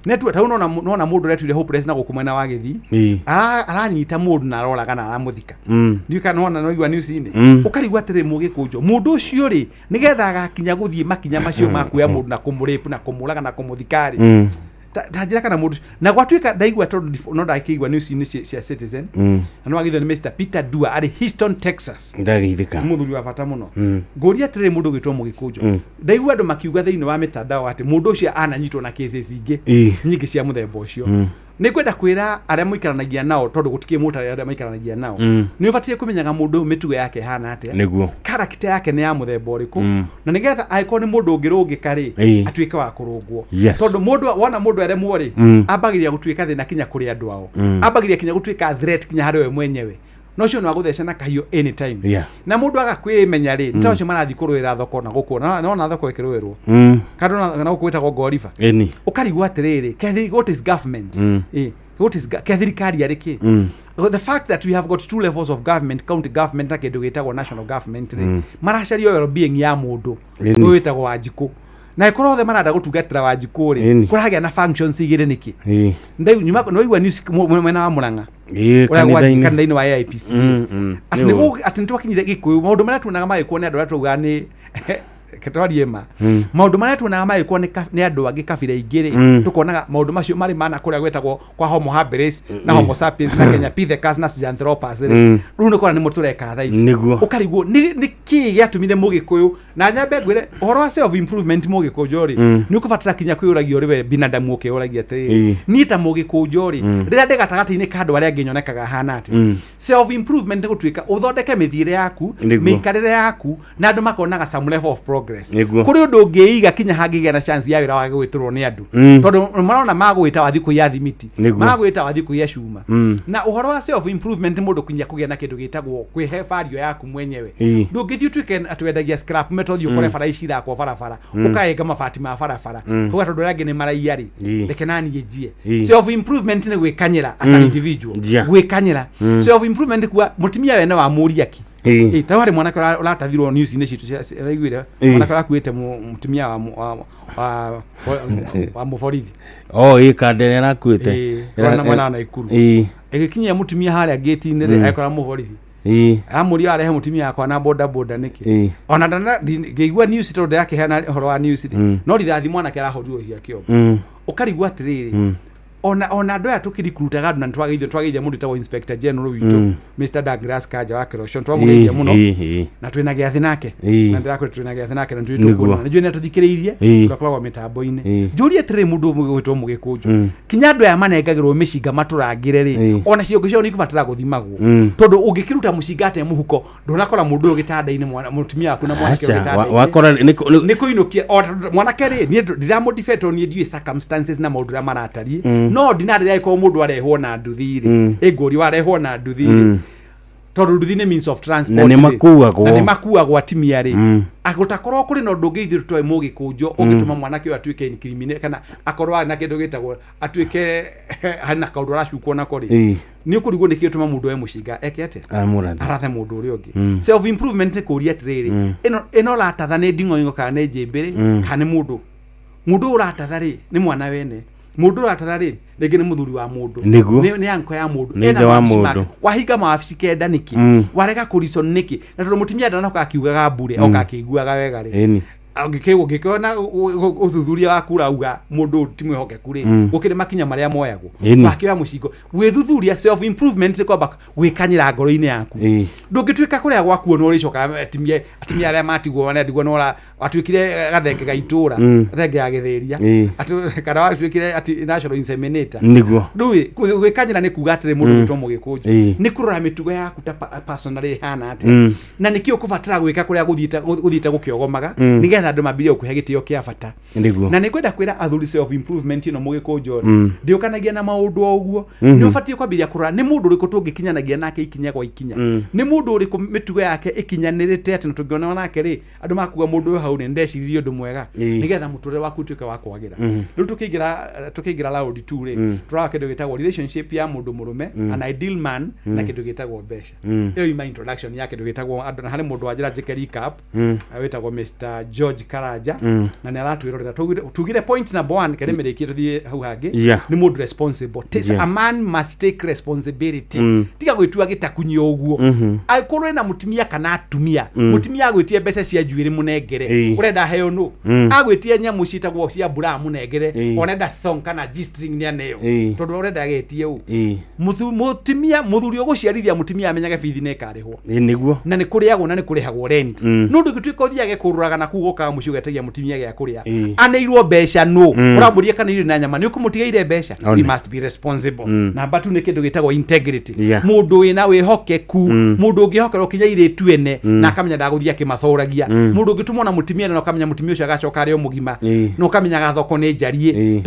Netua ta nona nona mũndũ ũretuire hopeless na gũkũ mwena wa Gĩthii, aranyita mũndũ na aroraga na aramũthika. Ndiũĩ kana nĩwona, nĩwaigua news-inĩ? Ũkarigwo atĩrĩ, mũgĩkũnjo, mũndũ ũcio rĩ, nĩgetha agakinya gũthiĩ makinya macio ma kuoya mũndũ na kũmũrape na kũmũraga na kũmũthika rĩ, ta njĩra kana mũndũ na gwatuĩka ndaigua tondũ no ndakĩigua news-inĩ cia Citizen, na nĩwagithio nĩ Mr Peter Dua arĩ Houston, Texas. Ndageithĩka. Nĩ mũthuri wa bata mũno. Ngũria atĩrĩrĩ, mũndũ ũgwĩtwo mũgĩkũnjo, ndaigua andũ makiuga thĩinĩ wa mĩtandao atĩ mũndũ ũcio ananyitwo na cases ingĩ nyingĩ cia mũthemba ũcio. Nĩ ngwenda kwĩra arĩa mũikaranagia nao, tondũ gũtikĩ mũtarĩ arĩa maikaranagia nao, nĩ ũbatiĩ kũmenyaga mũndũ ũyũ mĩtugo yake ĩhana atĩa, character yake nĩ ya mũthemba ũrĩkũ, na nĩgetha angĩkorwo nĩ mũndũ ũngĩrũngĩka rĩ, atuĩke wa kũrũngwo. Tondũ mũndũ wona mũndũ aremwo rĩ, ambagĩrĩria gũtuĩka thĩna kinya kũrĩ andũ ao, ambagĩrĩria kinya gũtuĩka threat kinya harĩ we mwenyewe, no ũcio nĩ wagũtheca na kahiũ anytime. Na mũndũ aga kwĩmenya rĩ, nĩ ta ũcio marathiĩ kũrũĩra thoko na gũkũ nona thoko ĩkĩrũĩrwo kana na gũkũ gwĩtagwo ngoriba. Ũkarigwo atĩrĩrĩ, what is government? What is ke thirikari arĩ kĩ? The fact that we have got two levels of government, county government na kĩndũ gĩtagwo national government rĩ, maracaria well being ya mũndũ ũyũ wĩtagwo Wanjikũ, na ĩkorwo othe marenda gũtungatĩra Wanjikũ rĩ, kũragĩa na functions igĩrĩ nĩkĩ? Nyuma nĩwaigua news mwena wa Mũrang'a, ũrĩa gwathiĩ kanitha-inĩ. Kanitha-inĩ wa AIPC, atĩ atĩ nĩ twakinyire Gĩkũyũ, maũndũ marĩa tuonaga magĩkwo nĩ andũ arĩa twaugaga nĩ ketwarie ma, maũndũ marĩa tuonaga magĩkwo nĩ andũ angĩ kabira ingĩ rĩ, tũkonaga maũndũ macio marĩ mana kũrĩa gwetagwo kwa Homo habilis na Homo sapiens na Kenya Pithecus na Sahelanthropus rĩ, rĩu nĩ kũona nĩmo tũreka thaa ici. Ũkarigwo nĩ kĩĩ gĩatũmire mũgĩkũyũ, na nyambe ngwĩre ũhoro wa self improvement, mũgĩkũnjo rĩ, nĩ ũkũbatara kinya kwĩyũragia ũrĩ we binadamu, ũkĩyũragia atĩrĩrĩ, niĩ ta mũgĩkũnjo rĩ, rĩrĩa ndĩ gatagatĩ-inĩ ka andũ arĩa angĩ nyonekaga hana atĩa? Self improvement nĩ gũtuĩka ũthondeke mĩthiĩre yaku, mĩikarĩre yaku, na andũ makonaga some level of progress. Kũrĩ ũndũ ũngĩiga kinya hangĩgĩa na chance ya wĩra wa gwĩtũrwo nĩ andũ, tondũ marona magwĩta wathiĩ kũiya thimiti, magwĩta wathiĩ kũiya cuma. Na ũhoro wa self improvement, mũndũ kinya kũgĩa na kĩndũ gĩtagwo kwĩhe value yaku mwenyewe. Ndũngĩthiĩ ũtuĩke atĩ wendagia scrap metal, ũthiĩ ũkore bara ici irakwo barabara, ũkaenga mabati ma barabara, uga tondũ arĩa angĩ nĩ maraiya rĩ, reke naniĩ njie. Self improvement nĩ gwĩkanyĩra as an individual, gwĩkanyĩra. Self improvement kuga mũtumia wene wa mũria ki. Ta harĩ mwanake ũratathirwo news-inĩ citũ ũraiguire? Mwanake ũrakuĩte mũtumia wa mũborithi. Oh, ĩ kandere arakuĩte. Mwena wa Naikuru. Ĩgĩkinyia mũtumia harĩa ngĩti-inĩ rĩ, agĩkora mũborithi, aramũria, arehe mũtumia wakwa na boda boda nĩkĩ? Ona ndana ngĩigua news, tondũ ndĩrakĩheana ũhoro wa news rĩ, no rithathi mwanake arahũrirwo cia kĩongo. Ũkarigwo atĩrĩrĩ, ona andũ aya tũkĩrikrutaga andũ na nĩtwageithio mũndũ wĩtagwo Inspector General witũ, Mr Douglas Kanja wa Kĩroco, twamũgeithia mũno, na twĩna gĩathĩ nake, na ndĩrakwĩra twĩna gĩathĩ nake na nĩtũĩ tũkuona, nĩnjũĩ nĩatũthikĩrĩirie, tũgakoragwo mĩtambo-inĩ. Njũrie atĩrĩrĩ, mũndũ ũmwe gwĩtwo mũgĩkũnjo, kinya andũ aya manengagĩrwo mĩcinga matũrangĩre rĩ, ona ciongo ciao nĩikũbatara gũthimagwo, tondũ ũngĩkĩruta mũcinga atĩa mũhuko ndũnakora mũndũ ũyũ gĩtanda-inĩ, mũtumia waku na mwanake ũyũ Aca, gĩtanda-inĩ. wakora Nĩ kũinũkia o mwanake rĩ, niĩ ndiramũdefend tondũ niĩ ndiũĩ circumstances na maũndũ ũrĩa maratariĩ, no ndinarĩrĩa angĩkorwo mũndũ arehwo na nduthi rĩ, ĩngũri warehwo na nduthi rĩ, tondũ nduthi nĩ means of transport Na nĩ rĩ, makuagwo. Na nĩ makuagwo atimia rĩ, gũtakorwo kũrĩ na ũndũ ũngĩ ithuĩ tũtoĩ, mũgĩkũnjo, ũngĩtũma mwanake ũyũ atuĩke incriminate kana akorwo arĩ na kĩndũ gĩtagwo atuĩke harĩ na kaũndũ aracukwo nako rĩ, nĩ ũkũrigwo nĩ kĩ ũtũma mũndũ oe mũcinga eke atĩa, Amũrathe. arathe mũndũ ũrĩa ũngĩ. Self improvement nĩ kũria atĩrĩrĩ, ĩno ũratatha nĩ nding'oing'o kana nĩ njĩmbĩ rĩ, kana nĩ mũndũ ũyũ ũratatha rĩ, nĩ mwana wene, mũndũ ũyũ ũratatha rĩ, rĩngĩ nĩ mũthuri wa mũndũ, nĩ anko ya mũndũ. Nĩ Ena ithe wa mawabici mũndũ. make. Wahinga mawabici kenda nĩkĩ? Warega kũricon nĩkĩ? Na tondũ mũtumia ndanoka akiugaga mbure, oka akĩiguaga wega rĩ, ũngĩkĩona ũthuthuria waku ũrauga mũndũ ũyũ ti mwĩhokeku rĩ, gũkĩrĩ makinya marĩa moyagwo. Wakĩoya mũcingo gwĩthuthuria. Self improvement nĩ kwamba gwĩkanyĩra ngoro-inĩ yaku. Ndũngĩtuĩka kũrĩa gwakuo nĩ ũrĩcokaga atimia arĩa matigwo marĩa ndigwo nĩ Watuĩkire gathenge ga itũra, gathenge ya gĩthĩria. Atĩ kana watuĩkire ati national inseminator. Rĩu gwĩkanyĩra nĩ kuga atĩrĩ, mũndũ gwĩtwo mũgĩkũnjũ, nĩ kũrora mĩtugo yaku ta personally ĩhana atĩa, na nĩkĩ ũkũbatara gwĩka kũrĩa gũthiĩte gũkĩogomaga, nĩgetha andũ mambĩrĩrie gũkũhe gĩtĩo kĩa bata. Na nĩ kwenda kwĩra athuri, self improvement ĩno, mũgĩkũnjũ, ndĩũkanagia na maũndũ o ũguo. Nĩ ũbatiĩ kwambĩrĩria kũrora nĩ mũndũ ũrĩkũ tũngĩkinyanagia nake ikinya gwa ikinya, nĩ mũndũ ũrĩkũ mĩtugo yake ĩkinyanĩrĩte, atĩ na tũngĩonana nake rĩ, andũ makuga mũndũ ũyũ hau nĩ ndeciririe ũndũ mwega, nĩgetha mũtũrĩre waku ũtuĩke wa kwagĩra. Rĩu tũkĩingĩra round 2 rĩ, tũrora kĩndũ gĩtagwo relationship ya mũndũ mũrũme, an ideal man, na kĩndũ gĩtagwo mbeca. Ĩyo ima introduction ya kĩndũ gĩtagwo andũ. Na harĩ mũndũ wanjĩra njĩke recap, wĩtagwo Mr George Karanja, na nĩ aratwĩrorera. Tugire point number one, kere mĩrĩkie tũthiĩ hau hangĩ. Nĩ mũndũ responsible. A man must take responsibility. Tiga gwĩtua gĩtakunyio ũguo. Angĩkorwo wĩna mũtumia kana atumia, mũtumia agwĩtie mbeca cia njuĩrĩ, mũnengere. Ũrenda heo nũ? Agwĩtie nyamũ ciĩtagwo cia mbura, mũnengere. Onenda thong kana G-string, nĩ aneo. Tondũ ũrenda agetie ũ? Mũtumia, mũthuri ũgũciarithia mũtumia amenyage bithi nĩ ĩkarĩhwo. Na nĩ kũrĩagwo na nĩ kũrĩhagwo rent. No ndũngĩtuĩka ũthiage kũrũraga na kuu, ũkaga mũciĩ ũgetagia mũtumia gĩa kũrĩa. Aneirwo mbeca nũ? Ũramũria kana irio na nyama nĩ ũkũmũtigeire mbeca? One. We must be responsible. Namba tu nĩ kĩndũ gĩtagwo integrity. Mũndũ wĩna wĩhokeku, mũndũ ũngĩhokerwo kinya irĩtu ene na akamenya ndagũthiĩ akĩmathoragia, mũndũ ũngĩtũmwo na mũtumia na ũkamenya mũtumia ũcio agacoka arĩ o mũgima, na ũkamenyaga thoko nĩ njariĩ.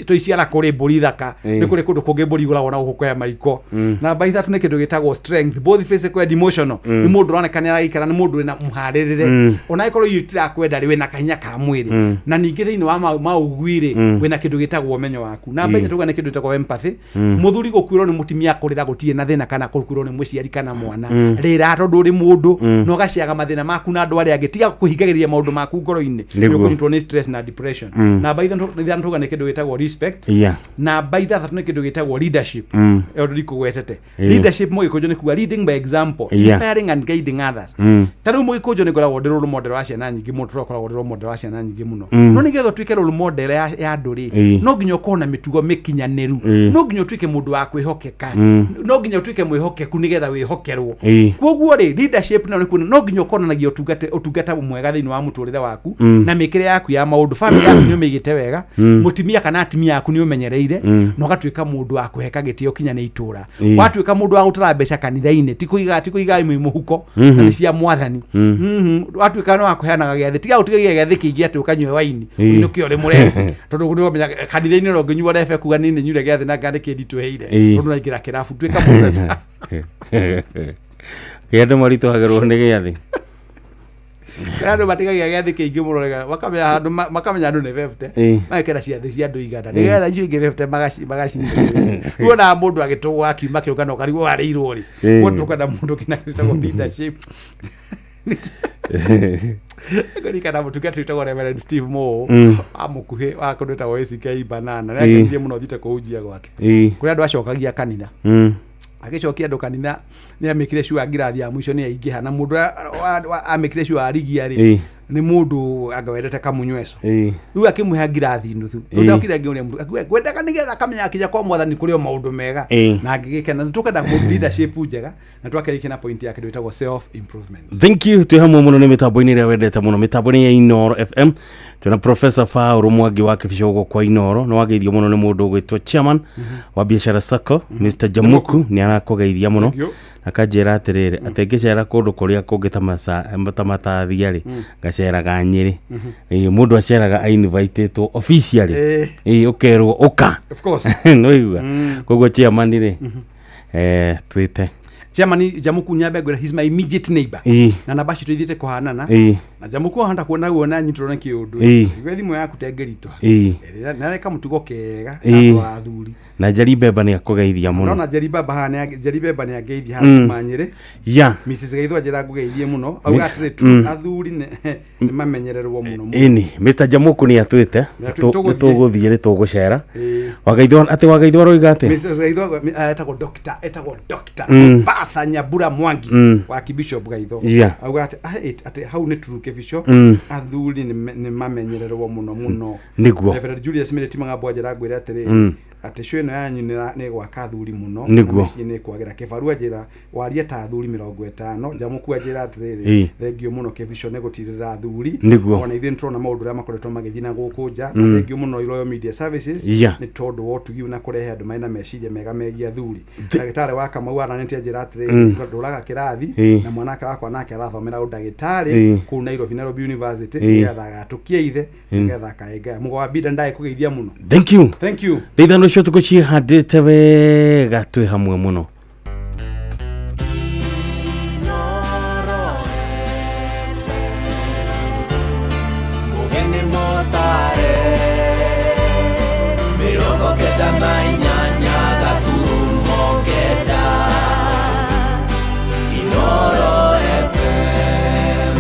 To iciara kũrĩ mbũri thaka. Nĩ kũrĩ kũndũ kũngĩ mbũri igũragwo na gũkũ kwea maiko. Namba ithatũ nĩ kĩndũ gĩtagwo strength, both physical and emotional. Nĩ mũndũ ũroneka nĩ araikara, nĩ mũndũ wĩna mũharĩrĩre, ona angĩkorwo irio itirakwenda rĩ, wĩna kahinya ka mwĩrĩ, na ningĩ thĩinĩ wa maugui rĩ, wĩna kĩndũ gĩtagwo ũmenyo waku. Namba inya tuga nĩ kĩndũ gĩtagwo empathy. Mũthuri gũkuĩrwo nĩ mũtumia kũrĩra gũtirĩ na thĩna, kana gũkuĩrwo nĩ mũciari kana mwana, rĩra, tondũ ũrĩ mũndũ na ũgaciaga mathĩna maku na andũ arĩa angĩ. Tiga kũhingagĩrĩria maũndũ maku ngoro-inĩ. Nĩ ũkũnyitwo nĩ stress na depression. Namba ithano tuga nĩ kĩndũ gĩtagwo respect. Namba ithathatũ nĩ kĩndũ gĩtagwo leadership. Ĩyo ndikũgwetete. Leadership, mũgĩkũnjũ, nĩ kuga leading by example, inspiring and guiding others. Ta rĩu, mũgĩkũnjũ, nĩ ngoragwo ndĩ role model wa ciana nyingĩ mũno, tũrakoragwo ndĩ role model wa ciana nyingĩ mũno. No nĩgetha ũtuĩke role model ya andũ rĩ, no nginya ũkorwo na mĩtugo mĩkinyanĩru. No nginya ũtuĩke mũndũ wa kwĩhokeka. No nginya ũtuĩke mwĩhokeku nĩgetha wĩhokerwo. Koguo rĩ, leadership nayo nĩ kuona no nginya ũkonanagia ũtungata mwega thĩinĩ wa mũtũrĩre waku na mĩkĩre yaku ya maũndũ. Family yaku nĩ ũmĩigĩte wega, mũtumia kana atumia aku nĩ ũmenyereire, na ũgatuĩka mũndũ wa kũheka gĩtĩo kinya nĩ itũra. Watuĩka mũndũ wa gũtara mbeca kanitha-inĩ, ti kũiga imwe mũhuko, na nĩ cia mwathani. Watuĩka nĩ wa kũheanaga gĩathĩ, tiga gũtigagia gĩathĩ kĩingĩ atĩ ũkanyue waini, ũinũke ũrĩ mũrebi, tondũ nĩ ũmenya kanitha-inĩ no ũngĩnyua rebe kuga nĩ nyure gĩathĩ na ngandĩ kĩnditũhĩire, tondũ naingĩra kĩrabu. Tuĩka mũndũ Kĩ andũ maritũhagĩrwo nĩ gĩathĩ? Kũrĩ andũ matigagia gĩathĩ kĩingĩ mũno rega, makamenya handũ makamenya andũ nĩ 50, magekĩra ciathĩ cia andũ 100, nĩgetha icio ingĩ 50 magacinyitĩrĩra. Wonaga mũndũ agĩtũgwo akiuma kĩũngano ũkarigwo arĩirwo rĩ. Mũndũ tũkwenda mũndũ kĩna gĩtagwo leadership. Ngũririkana mũtungata wĩtagwo Reverend Steve Moore wa mũkuhĩ wa kũndũ wĩtagwo ACK Banana, nĩ akenirie mũno thiĩte kũhunjia gwake. Kũrĩ andũ acokagia kanitha. Agĩcokia andũ kanitha, nĩ amĩkire sure ngirathi ya mũico nĩ yaingĩha, na mũndũ ũrĩa amĩkire sure arigia rĩ, nĩ mũndũ anga wendete kamunyweco. Rĩu akĩmũhe ngirathi nuthu. Ndokire ngĩũria mũndũ ngwendaga nĩgetha akamenya akinya kwa mwathani kũrĩ o maũndũ mega, na angĩgĩkena. Tũkenda mũndũ leadership njega, na twakĩrĩkia na point ya kĩndũ gĩtagwo self improvement. Thank you. Twĩ hamwe mũno nĩ mĩtambo-inĩ ĩrĩa wendete mũno, mĩtambo-inĩ ya Inoro FM. Twĩna Professor Paul Mwangi wa Kĩbicogo kwa Inoro. Nĩ wageithio mũno nĩ mũndũ ũgwĩtwo chairman wa biashara sacco, Mr Jamuku, nĩ arakũgeithia mũno. Thank you. Akanjĩra atĩrĩrĩ, atĩ ngĩcera kũndũ kũrĩa kũngĩ ta matathia rĩ, ngaceraga Nyĩrĩ. Mũndũ aceraga ainvitĩtwo officially. Ũkerwo ũka. Of course. Nĩwaigua? Koguo chairman rĩ, twĩte Chairman Jamuku, nyambe ngwĩra he's my immediate neighbor, na namba citũ ithiĩte kũhanana. Na Jamuku ahota kuona guona nyitwo nĩ kĩũndũ. Igwe thimũ yaku tengĩritũha. Nareka mũtugo kega andũ a athuri. Na Njeri Mbemba nĩ akũgeithia mũno. Ndona Njeri Baba haha, Njeri Bemba nĩ angeithia haha kuma Nyĩrĩ. Mrs Gaitho anjĩra ngũgeithie mũno, auga atĩrĩ tu athuri nĩ mamenyererwo mũno mũno. Ĩni Mr Jamuku nĩ atwĩte. Nĩ nĩ tũgũthiĩ. Tũgũthiĩ, nĩ tũgũcera. Wagaithwo atĩ wagaithwo aroiga atĩ Mrs Gaitho etagwo Dr. Batha Nyambura Mwangi wa Bishop Gaitho. Auga atĩ atĩ hau nĩ true kĩbico, athuri nĩ mamenyererwo mũno mũno. Reverend Julius Miriti Magambo anjĩra ngwĩre atĩrĩ, Atĩ show ĩno yanyu nĩ ĩgwaka athuri mũno. Nĩguo. Na mĩciĩ nĩ ĩkwagĩra. Kĩbarua njĩra warie ta athuri 50, njamũkua njĩra atĩrĩrĩ, Ĩĩ. thengio mũno Kĩbico nĩ gũtirĩrĩra athuri. Nĩguo. Ona ithuĩ nĩtũrona maũndũ ũrĩa makoretwo magĩthiĩ na gũkũ nja. Na thengio mũno Royal Media Services nĩ tondũ wa ũtugi na kũrehe andũ marĩ na meciria mega megiĩ athuri. Ndagĩtarĩ wa Kamau aranĩtie njĩra atĩrĩrĩ, ndũraga kĩrathi na mwanake wakwa nake arathomera ũndagĩtarĩ kũu Nairobi, Nairobi University, nĩgetha agatũkie ithe, nĩgetha akae mũgo wa mbinda ndaĩ kũgeithia mũno. Thank you. Thank you. Thaa 5 cia ũtukũ ciĩhandĩte wega, twĩ hamwe mũno. Mugeni motare 98.9 Inoro FM.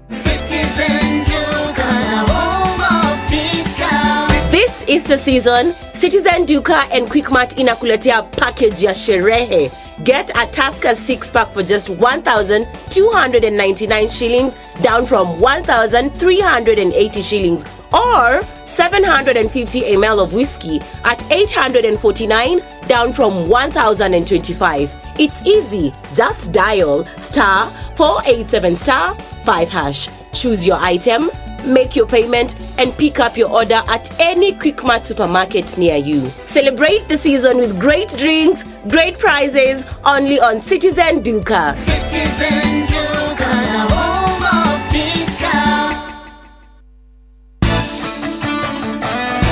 Citizen Duka, the home of discount. This Easter season, Citizen Duka and Quickmart inakuletea package ya sherehe. Get a Tusker 6-pack for just 1,299 shillings, down from 1,380 shillings, or 750 ml of whiskey at 849, down from 1,025. It's easy. Just dial *487*5#. Choose your item, make your payment, and pick up your order at any Quickmart supermarket near you. Celebrate the season with great drinks, great prizes, only on Citizen Duka. Citizen Duka, the home of discount.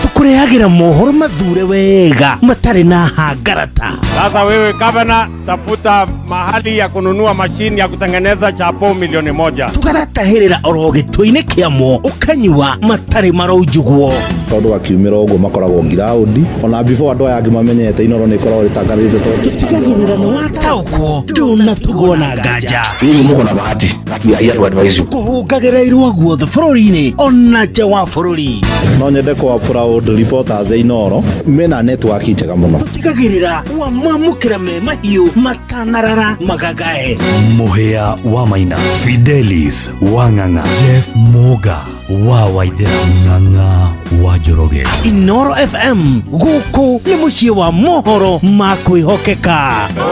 Tũkũrehagĩra mohoro mathure wega matarĩ na hangarata. Sasa wewe gavana, tafuta mahali ya kununua mashini ya kutengeneza chapo 1 milioni. Tũgagatahĩrĩra oro gĩtũ-inĩ kĩamo, ũkanyua matarĩ maraunjugwo. Tondũ gakiumĩra ũguo makoragwo ngiraũndi ona before andũ aya angĩ mamenyete Inoro nĩ ĩkoragwo ĩtangathĩte tondũ Tũtigagĩrĩra nĩ wataũkwo, ndũnatugwo na nganja. Nyinyi muko na bahati that we are here to advise you. Kũhũngagĩra irua guothe bũrũri-inĩ ona nja wa bũrũri. No nyende kwa proud reporters a Inoro mena network njega mũno. Tũtigagĩrĩra wamamũkĩra me mahiũ matanarara magagae. Mũhĩa wa Maina, Fidelis wa Ng'ang'a, Jeff Moga wa Waithera, Ng'ang'a wa Njoroge. Inoro FM, gũkũ nĩ mũciĩ wa mohoro ma kwĩhokeka.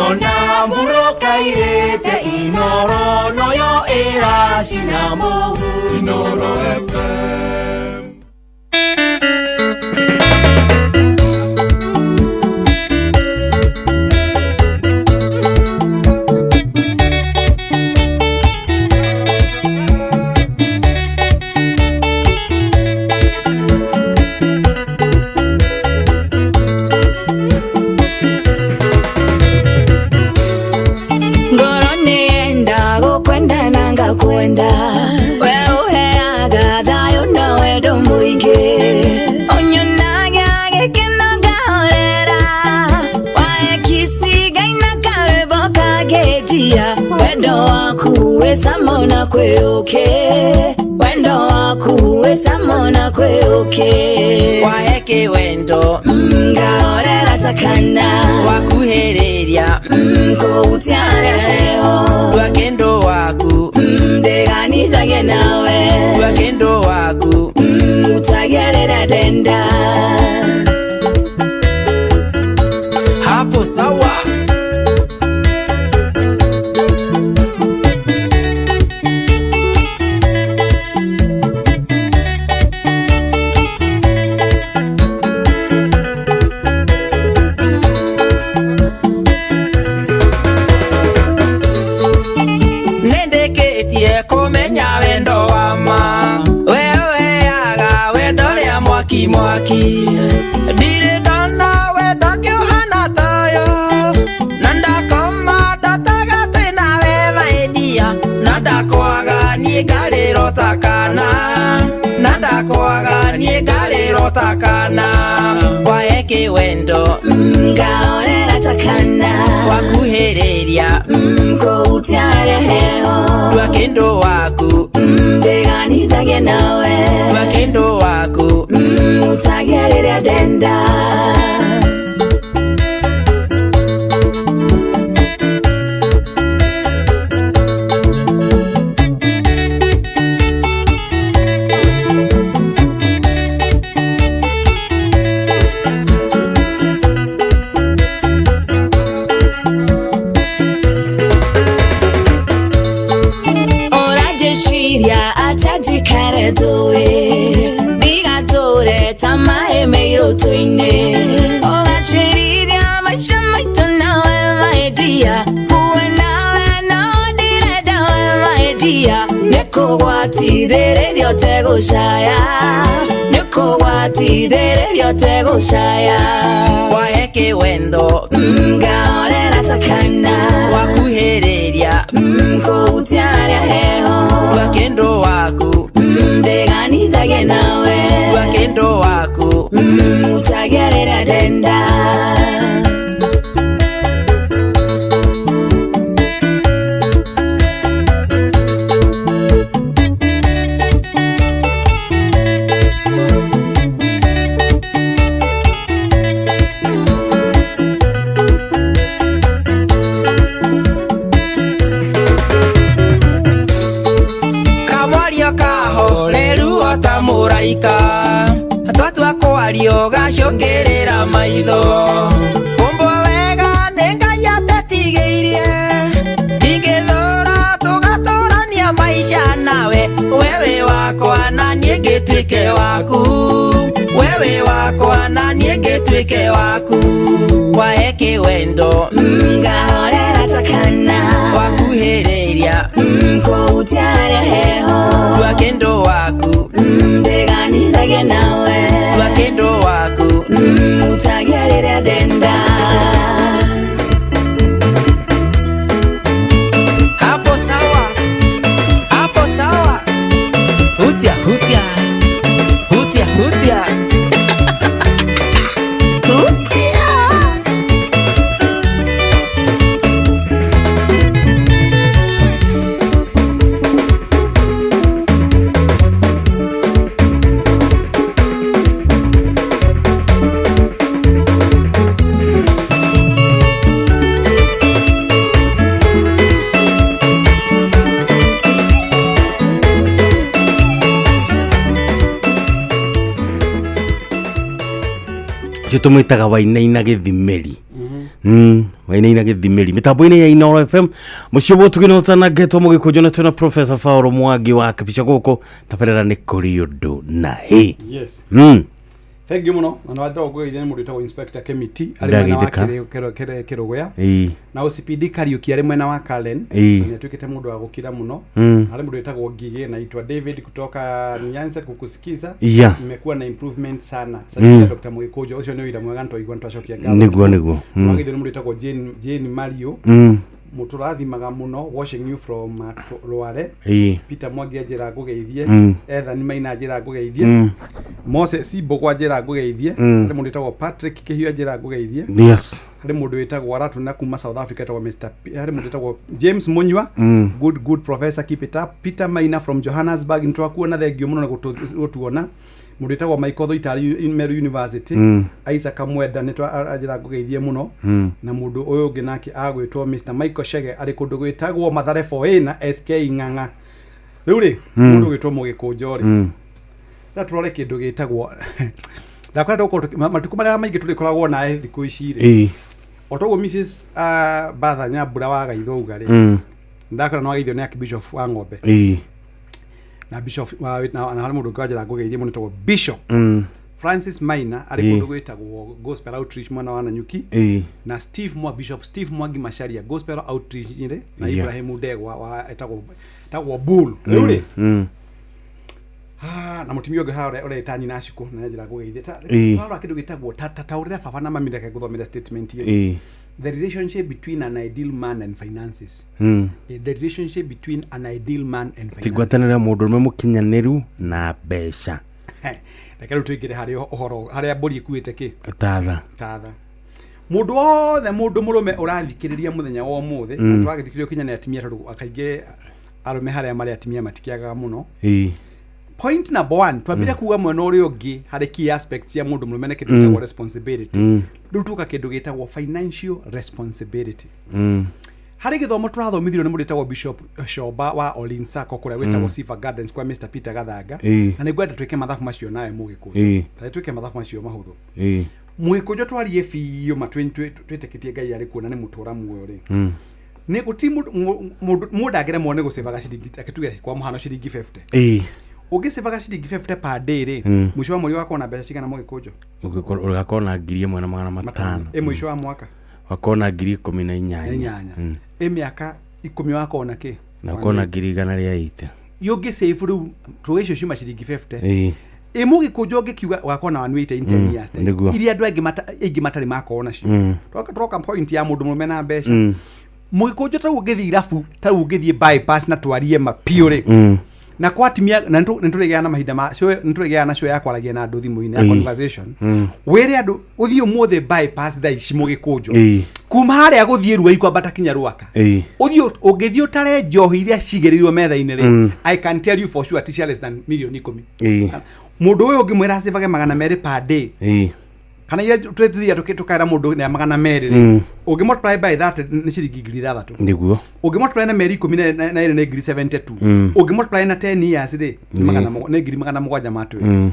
Ona murokairĩte Inoro noyo ĩracina mũhu Inoro FM. Ngoro nĩyenda gũkwenda na ngakwenda, we ũheaga thayũ na wendo mũingĩ, ũnyonaga gĩkeno ngahorera, wahe kiss ngaina karwĩmbo kangĩndia, wendo waku wĩ cama na kwĩ ũkĩ, wendo waku wĩ cama na kwĩ ũkĩ. Wahe kĩwendo Ngahorera takana wakuhĩrĩria kũhutia heho ndua kĩndũ waku ndĩganithagie nawe ndua kĩndũ waku utagerera ndenda. Hapo sawa. Nĩndĩkĩtie kũmenya wendo wa ma, we ũheaga wendo rĩa mwaki mwaki, ndirĩ ndona wendo kĩũhana toyo, na ndakoma ndotaga twĩna we maidia, na ndakwaga niĩ ngarĩrota kana, na ndakwaga niĩ ngarĩrota kana, wahe kĩwendo Ngahorera takana wakuhĩrĩria kũhutia heho ndua kĩndũ waku ndĩganithagie nawe ndua kĩndũ waku utagerera ndenda. Ndigatũe ndigatũre ta maĩ meirũtũ-inĩ ũgacĩrithia maica maitũ nawe maendia kuwe nawe no ndĩrenda we maendia nĩkũgwatithĩrĩrio tegũcaya nĩkũgwatithĩrĩrio tegũcaya wahe kĩwendo ngahorera takana wakuhĩrĩria kũhutia harĩa heho rwa kĩndũ waku ndiganithagie nawe rwa kĩndũ waku utagia rĩrĩa ndenda. Kamwario kahoreru ta mũraika twatua kwario gacũngĩrĩra maitho kũmbwo wega nĩ Ngai atetigĩirie ingĩthũra tũgatũrania maica nawe wewe wakwa na niĩ ngĩtuĩke waku wewe wakwa na niĩ ngĩtuĩke waku wahe kĩwendo ngahorera takana wakuhĩrĩria kũhutia harĩa heho rwa kĩndũ waku ndiganithagie nawe rwa kĩndũ waku utagia rĩrĩa ndenda. Hapo sawa, hapo sawa, hutia hutia hutia hutia hutia. Ũcio tũmwĩtaga Wainaina Gĩthimĩri. Wainaina Gĩthimĩri mĩtambo-inĩ ya Inooro FM mũciĩ ũtugĩ na ũtanangetwo mũgĩkũnjo na twĩna Professor Paul Mwangi wa kabica gũkũ tabarĩra nĩ kũrĩ ũndũ na hĩ. Yes. Thank you mũno na nĩwenda ngũgeithia nĩ mũndũ wĩtagwo Inspector Kemiti arĩ mwena wa Ndagĩthĩka. Kĩrũgũya Ĩĩ. na OCPD Kariuki arĩ mwena wa Karen Ĩĩ. nĩ atuĩkĩte mũndũ wa gũkira mũno. Harĩ mũndũ wĩtagwo Ngigĩ naitwa David kutoka Nyanza kukusikiza. Yeah. Nimekuwa na improvement sana sasa. Dr. Mũgĩkũnjo ũcio nĩ ũira mwega nĩtwaigua nĩtwacokia ngatho. Nĩguo nĩguo. Wageithio nĩ mũndũ wĩtagwo Jane Mario mũtũrathimaga mũno watching you from Rware. Ĩĩ. Peter Mwangi anjĩra ngũgeithie. Ethan Maina anjĩra ngũgeithie. Moses Mbũgwa anjĩra ngũgeithie. Harĩ mũndũ wĩtagwo Patrick Kĩhiũ anjĩra ngũgeithie. Yes. Harĩ mũndũ wĩtagwo Aratuna kuma South Africa etagwo Mr. P, harĩ mũndũ wĩtagwo James Munywa. Good good professor, keep it up. Peter Maina from Johannesburg nĩtwakuona, thengio mũno nĩ gũtuona. Mũndũ wĩtagwo Michael Thoitari Meru University. Isaac Mwenda nĩtwa anjĩra ngũgeithie mũno. Na mũndũ ũyũ ũngĩ nake agwĩtwo Mr. Michael Shege arĩ kũndũ gwĩtagwo Mathare 4A na SK Ng'ang'a. Rĩu rĩ mũndũ ũgwĩtwo Mũgĩkũnjo rĩ na tũrore kĩndũ gĩtagwo ndakwenda gũkorwo matukũ marĩa maingĩ tũrĩkoragwo nawe thikũ ici rĩ Ĩĩ. o toguo Mrs. Batha Nyambura wa Gaitho uga rĩ ndakora nĩ wageithio nĩ Archbishop wa Ng'ombe Ĩĩ. na Bishop na harĩ mũndũ ũngĩ wanjĩra ngũgeithie mũno wĩtagwo Bishop Francis Maina arĩ Ĩĩ. kũndũ gwĩtagwo Gospel Outreach mwena wa Nanyuki Ĩĩ. na Steve Mwa Bishop Steve Mwangi Macharia Gospel Outreach rĩ na Yeah. Ibrahim Ndegwa wa etagwo Bull rĩu rĩ na mũtumia ũngĩ haha ũreta nyina Shiko na njĩra ngũgeithie Ĩĩ. tarora kĩndũ gĩtagwo ta ũrĩra baba na mami reke ngũthomere statement ĩyo. Ĩĩ. The relationship between an ideal man and finances. The relationship between an ideal man and Ti finances. ngwatanĩro ya mũndũrũme mũkinyanĩru na mbeca. Reke rĩu tũingĩre harĩ ũhoro harĩa mbũri ĩkuĩte kĩ Tatha. Tatha. Mũndũ wothe mũndũ mũrũme ũrathikĩrĩria mũthenya wa ũmũthĩ na tũragĩthikĩrĩria kinya nĩ atumia tondũ kaingĩ arũme harĩa marĩ atumia matikĩagaga mũno. Ĩĩ. Point number one twambire kuga mwena ũrĩa ũngĩ harĩ key aspects cia mũndũ mũrũme nĩ kĩndũ gĩtagwo responsibility. Rĩu tuka kĩndũ gĩtagwo financial responsibility. Harĩ gĩthomo tũrathomithirio nĩ mũndũ wĩtagwo Bishop Shoba wa Olin Sacco kũrĩa gwĩtagwo Sifa Gardens kwa Mr. Peter Gathanga. Ĩĩ. Na nĩngwenda twĩke mathabu macio nawe Mũgĩkũnjo. Ĩĩ. Tarĩ twĩke mathabu macio mahũthũ. Ĩĩ. Mũgĩkũnjo twarie biũ ma twĩtĩkĩtie Ngai arĩ kuo na nĩ mũtũra muoyo rĩ nĩ gũti mũndũ angĩremwo nĩ gũcĩvaga ciringi reke tuge kwa mũhano ciringi 50. Ĩĩ. Ũngĩcĩvaga ciringi 50 per day rĩ, mũico wa mweri wakorwo na mbeca cigana, mũgĩkũnjo? Ũgakorwo na 1,500. Ĩ mũico wa mwaka? Ũgakorwo na 18,000. Inyanya. Ĩ mĩaka 10 wakorwo na kĩ? Na ũkorwo na 180,000. Ũngĩsave rĩu tũĩ icio ciuma ciringi 50. Ĩ mũgĩkũnjo, ũngĩkiuga ũgakorwo na 180 in 10 years time. Iria andũ aingĩ matarĩ makorwo nacio. Tũroka point ya mũndũ mũrũme na mbeca. Mũgĩkũnjo, tarĩu ũngĩthiĩ irabu, tarĩu ũngĩthiĩ bypass na twarie mapiũ rĩ, na kwatimia na nĩtũrĩgĩaga na mahinda ma nĩtũrĩgĩaga na show ya kwaragia na andũ thimũ-inĩ ya conversation. Wĩre andũ ũthiĩ ũmũthĩ bypass thaa ici, mũgĩkũnjo, kuma harĩa gũthiĩ Ruai kwambata kinya Rwaka, ũthiĩ, ũngĩthiĩ ũtare njohi iria cigĩrĩirwo metha-inĩ rĩ, I can tell you for sure ti cia less than mirioni 10. Mũndũ ũyũ ũngĩmwĩra acĩvage 200 per day, kana iria tũthiaga tũkaĩra mũndũ nĩ 200 rĩ, ũngĩ multiply by that nĩ ciringi 6,000. Ũngĩ multiply na mĩeri 12 nĩ 72,000. Ũngĩ multiply na 10 years rĩ, nĩ nĩ 720,000.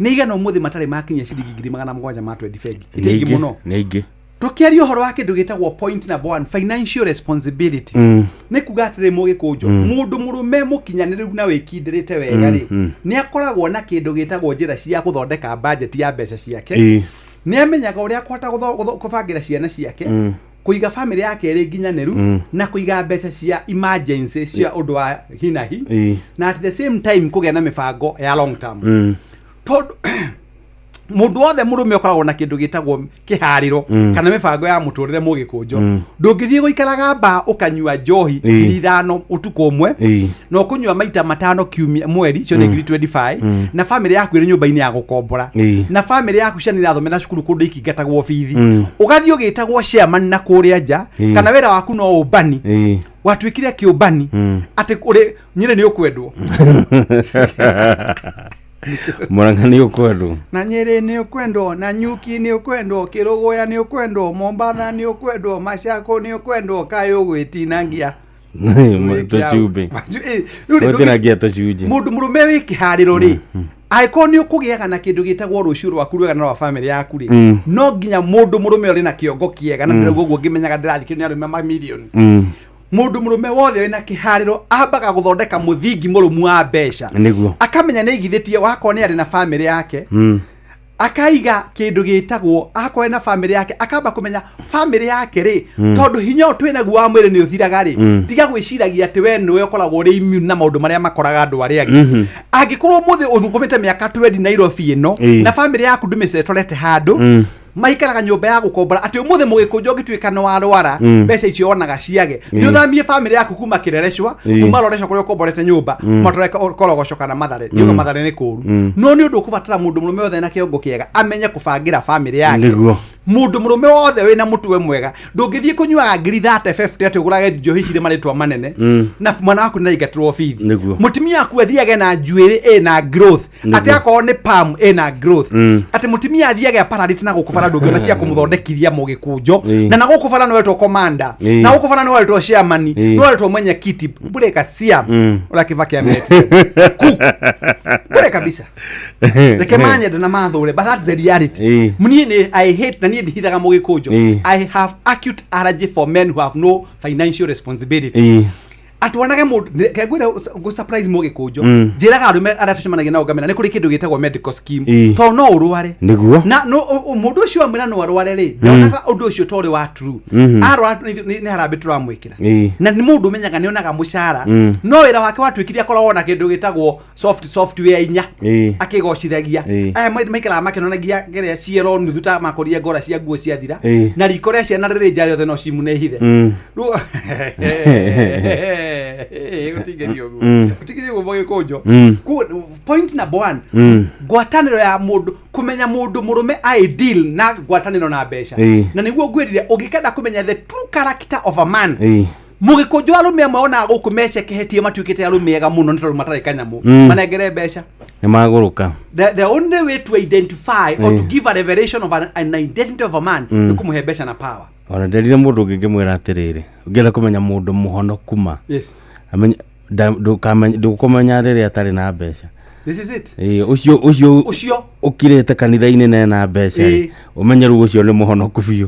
Nĩ igana ũmũthĩ matarĩ makinyia ciringi 720,000 bengi. Nĩ Itaingĩ aingĩ. mũno. Nĩ aingĩ. Tũkĩaria ũhoro wa kĩndũ gĩtagwo point number one, financial responsibility, nĩ kuga atĩrĩ, mũgĩkũnjo, mũndũ mũrũme mũkinyanĩrĩru na wĩkindĩrĩte wega rĩ, nĩ akoragwo na kĩndũ gĩtagwo njĩra cia gũthondeka budget ya mbeca ciake. Nĩ amenyaga ũrĩa akũhota kũbangĩra ciana ciake, kũiga famĩlĩ yake ĩrĩ nginyanĩru, na kũiga mbeca cia emergency, cia ũndũ wa hinahi, na at the same time kũgĩa na mĩbango ya long term, tondũ mũndũ wothe mũrũme ũkoragwo na kĩndũ gĩtagwo kĩharĩro kana mĩbango ya mũtũrĩre, mũgĩkũnjo, ndũngĩthiĩ gũikaraga mba ũkanyua njohi 5,000 ũtukũ ũmwe, na ũkũnyua maita matano kiumia, mweri icio nĩ 25,000, na famĩlĩ yaku ĩrĩ nyũmba-inĩ ya gũkombora, na famĩlĩ yaku ciana irathomera cukuru kũndũ ikingatagwo bithi, ũgathiĩ ũgĩtagwo chairman na kũrĩa nja, kana wĩra waku no ũmbani, watuĩkire kĩũmbani, atĩ ũrĩ Nyĩrĩ nĩ ũkwendwo. Mũrang'a nĩ ũkwendwo. Na Nyĩrĩ nĩ ũkwendwo, na Nyuki nĩ ũkwendwo, Kĩrũgũya nĩ ũkwendwo, Mombatha nĩ ũkwendwo, Machako nĩ ũkwendwo, kaĩ ũgwĩtinangia. Tũcumbĩ. Rĩu rĩ, Gwĩtinangia tũcunjĩ. Mũndũ mũrũme wĩ kĩharĩro rĩ, angĩkorwo nĩ ũkũgĩaga na kĩndũ gĩtagwo rũciũ rwaku rwega na rwa famĩlĩ yaku rĩ, no nginya mũndũ mũrũme ũrĩ na kĩongo kĩega, na ndĩrauga ũguo ngĩmenyaga ndĩrathikĩrĩrio nĩ arũme mamirioni, mũndũ mũrũme wothe wĩna kĩharĩro ambaga gũthondeka mũthingi mũrũmu wa mbeca. Akamenya nĩ aigithĩtie, wakorwo nĩ arĩ na famĩlĩ yake, akaiga kĩndũ gĩtagwo, akorwo na famĩlĩ yake, akamba kũmenya famĩlĩ yake rĩ, tondũ hinya ũyũ twĩnaguo wa mwĩrĩ nĩ ũthiraga rĩ, tiga gwĩciragia atĩ we nĩwe ũkoragwo ũrĩ immune na maũndũ marĩa makoraga andũ arĩa angĩ. Angĩkorwo ũmũthĩ ũthũkũmĩte mĩaka 20 Nairobi ĩno, na famĩlĩ yaku ndũmĩcetorete handũ, maikaraga nyũmba ya gũkombora, atĩ ũmũthĩ mũgĩkũnjo ũngĩtuĩka nĩ warwara, mbeca icio wonaga ciage, nĩ ũthamie famĩlĩ yaku kuma Kĩrerecwa, kuma Lorecwa kũrĩa ũkomborete nyũmba, matware Korogoco kana Mathare. Ndiuga Mathare nĩ kũũru, no nĩ ũndũ ũkũbatara mũndũ mũrũme wothe na kĩongo kĩega amenye kũbangĩra famĩlĩ yake. Mũndũ mũrũme wothe wĩna mũtwe mwega, ndũngĩthiĩ kũnyuaga 30,050 atĩ ũgũrage njohi cirĩ marĩtwa manene, na mwana waku nĩaraingatĩrwo bithi. Mũtumia waku athiage na njuĩrĩ ĩna growth, atĩ akorwo nĩ perm ĩna growth, atĩ mũtumia athiage apararĩte na gũkũ bara ndũngĩona cia kũmũthondekithia, mũgĩkũnjo, na gũkũ bara nĩwetwo commander, na gũkũ bara nĩwetwo chairman, nĩwetwo mwenyekiti bure kasia, ũrĩa Kibaki ametire bure kabisa. Reke manyende na mathũre, but that's the reality. Niĩ nĩ I hate, na niĩ ndihithaga, mũgĩkũnjo, I have acute allergy for men who have no financial responsibility. Atwanage mũndũ kengwĩre ngũ surprise, mũgĩkũnjo, njĩraga arũme arĩa tũcemanagia nao ngamĩra nĩ kũrĩ kĩndũ gĩtagwo medical scheme, tondũ no ũrware. Na no mũndũ ũcio amwĩra no arware rĩ, ndonaga ũndũ ũcio torĩ wa true. Arwara nĩ harambĩ tũramwĩkĩra. Na nĩ mũndũ ũmenyaga nĩ onaga mũcara, no wĩra wake watuĩkire akoragwo na kĩndũ gĩtagwo software inya, akĩgocithagia. Aya maikaraga makĩonagia kĩrĩa ciero nuthu ta makorire ngora cia nguo ciathira, na riko rĩa ciana rĩrĩ nja rĩothe no cimune hithe. Rĩu gũtingĩthiĩ ũguo. Gũtingĩthiĩ ũguo, mũgĩkũnjo. Koguo, point number one, ngwatanĩro ya mũndũ, kũmenya mũndũ mũrũme ideal na ngwatanĩro na mbeca. Na nĩguo ngwĩrire, ũngĩkenda kũmenya the true character of a man, mũgĩkũnjo, arũme amwe onaga gũkũ mecekehetie matuĩkĩte arũme ega mũno nĩ tondũ matarĩ kanyamũ. Manengere mbeca. Nĩ magũrũka. The only way to identify or to give a revelation of an identity of a man nĩ kũmũhe mbeca na power. Ona nderire mũndũ ũngĩ ngĩmwĩra atĩrĩrĩ, ũngĩenda kũmenya mũndũ mũhonoku ma, ndũkũmenya rĩrĩa atarĩ na mbeca. This is it. Ĩĩ, ũcio Ũcio. ũkirĩte kanitha-inĩ na ena mbeca rĩ, ũmenye rĩu ũcio nĩ mũhonoku biũ.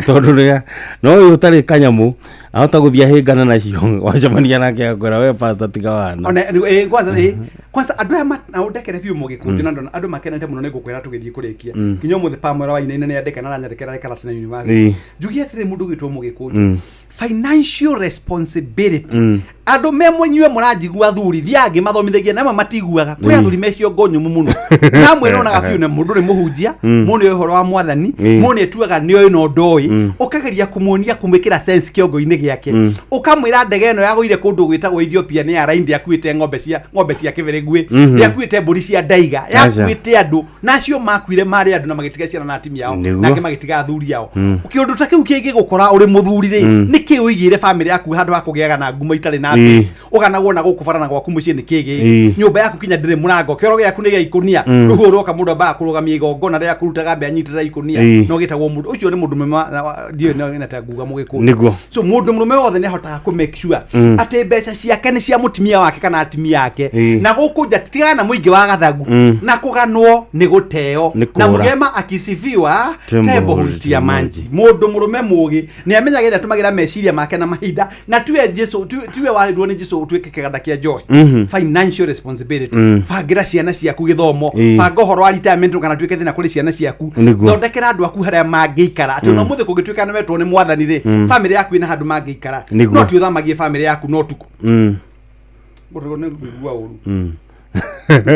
Tondũ rĩrĩa no ũyũ ũtarĩ kanyamũ Ahota gũthiĩ ahĩngana nacio wacemania nake akwĩra we pastor tiga wana. Ona kwanza kwanza andũ aya na ũndekere biũ mũgĩkũnjũ na ndona andũ makenete mũno nĩ ngũkwĩra tũgĩthiĩ kũrĩkia. Nginya ũmũthĩ Pamela Wainaina nĩ andĩka na aranyandĩkĩra arĩ Karatina University. Njugie atĩrĩ mũndũ ũgwĩtwo mũgĩkũnjũ, financial responsibility, andũ me mwenyue mũranjigua athuri thiaga ngĩmathomithagia na amwe matiguaga kũrĩ athuri me ciongo nyũmũ mũno namwe nonaga biũ na mũndũ nĩ mũhunjia, mũndũ nĩ ũhoro wa mwathani, mũndũ nĩ etuaga nĩ oĩ no ndoĩ, ũkageria kũmuonia kũmwĩkĩra sense kĩongo-inĩ gĩake, ũkamwĩra ndege ĩno yagũire kũndũ gwĩtagwo Ethiopia nĩ ya Raindi akuĩte ng'ombe cia kĩbĩrĩguĩ, yakuĩte mbũri cia ndaiga, yakuĩte andũ na acio makuire marĩ andũ na magĩtiga ciana na atumia ao, na angĩ magĩtiga athuri ao. Kĩũndũ ta kĩu kĩngĩgũkora ũrĩ mũthuri rĩ, nĩ kĩ ũigĩire famĩlĩ yaku handũ ha kũgĩaga na ngumo itarĩ na base, ũganagwo na gũkũ bara na gwaku mũciĩ nĩ kĩgĩ, nyũmba yaku kinya ndĩrĩ mũrango, kĩoro gĩaku nĩ gĩa ikũnia, rũhuho rwoka mũndũ ambaga kũrũgamia igongona rĩa kũrutaga mbĩa anyitĩrĩra ikũnia, no gĩtagwo mũndũ ũcio nĩ mũndũ mũrũme ndiũĩ nĩ nguga mũgĩkũyũ. So mũndũ mũrũme wothe nĩ ahotaga kũ make sure atĩ mbeca ciake nĩ cia mũtumia wake kana atumia ake, na gũkũ nja tigana na mũingĩ wa gathagu, na kũganwo nĩ gũteo. Nĩ Na kũũra. mũgema akisifiwa tembo tembo hutia hutia manji. Mũndũ mũrũme mũgĩ nĩ amenyagĩrĩra atũmagĩra meciria make na mahinda na tuwe Jesu tuwe warĩrwo nĩ Jesu ũtuĩke kĩganda kĩa joy. Financial responsibility, bangĩra ciana ciaku gĩthomo, banga ũhoro wa retirement kana tuĩke thĩna kũrĩ ciana ciaku. Thondekera andũ aku harĩa mangĩikara atĩ ona ũmũthĩ kũngĩtuĩka nĩ wetwo nĩ mwathani rĩ, famĩlĩ yaku ĩna handũ mangĩikara. No ti ũthamagie famĩlĩ yaku no tukũ nĩ ngũigua ũru.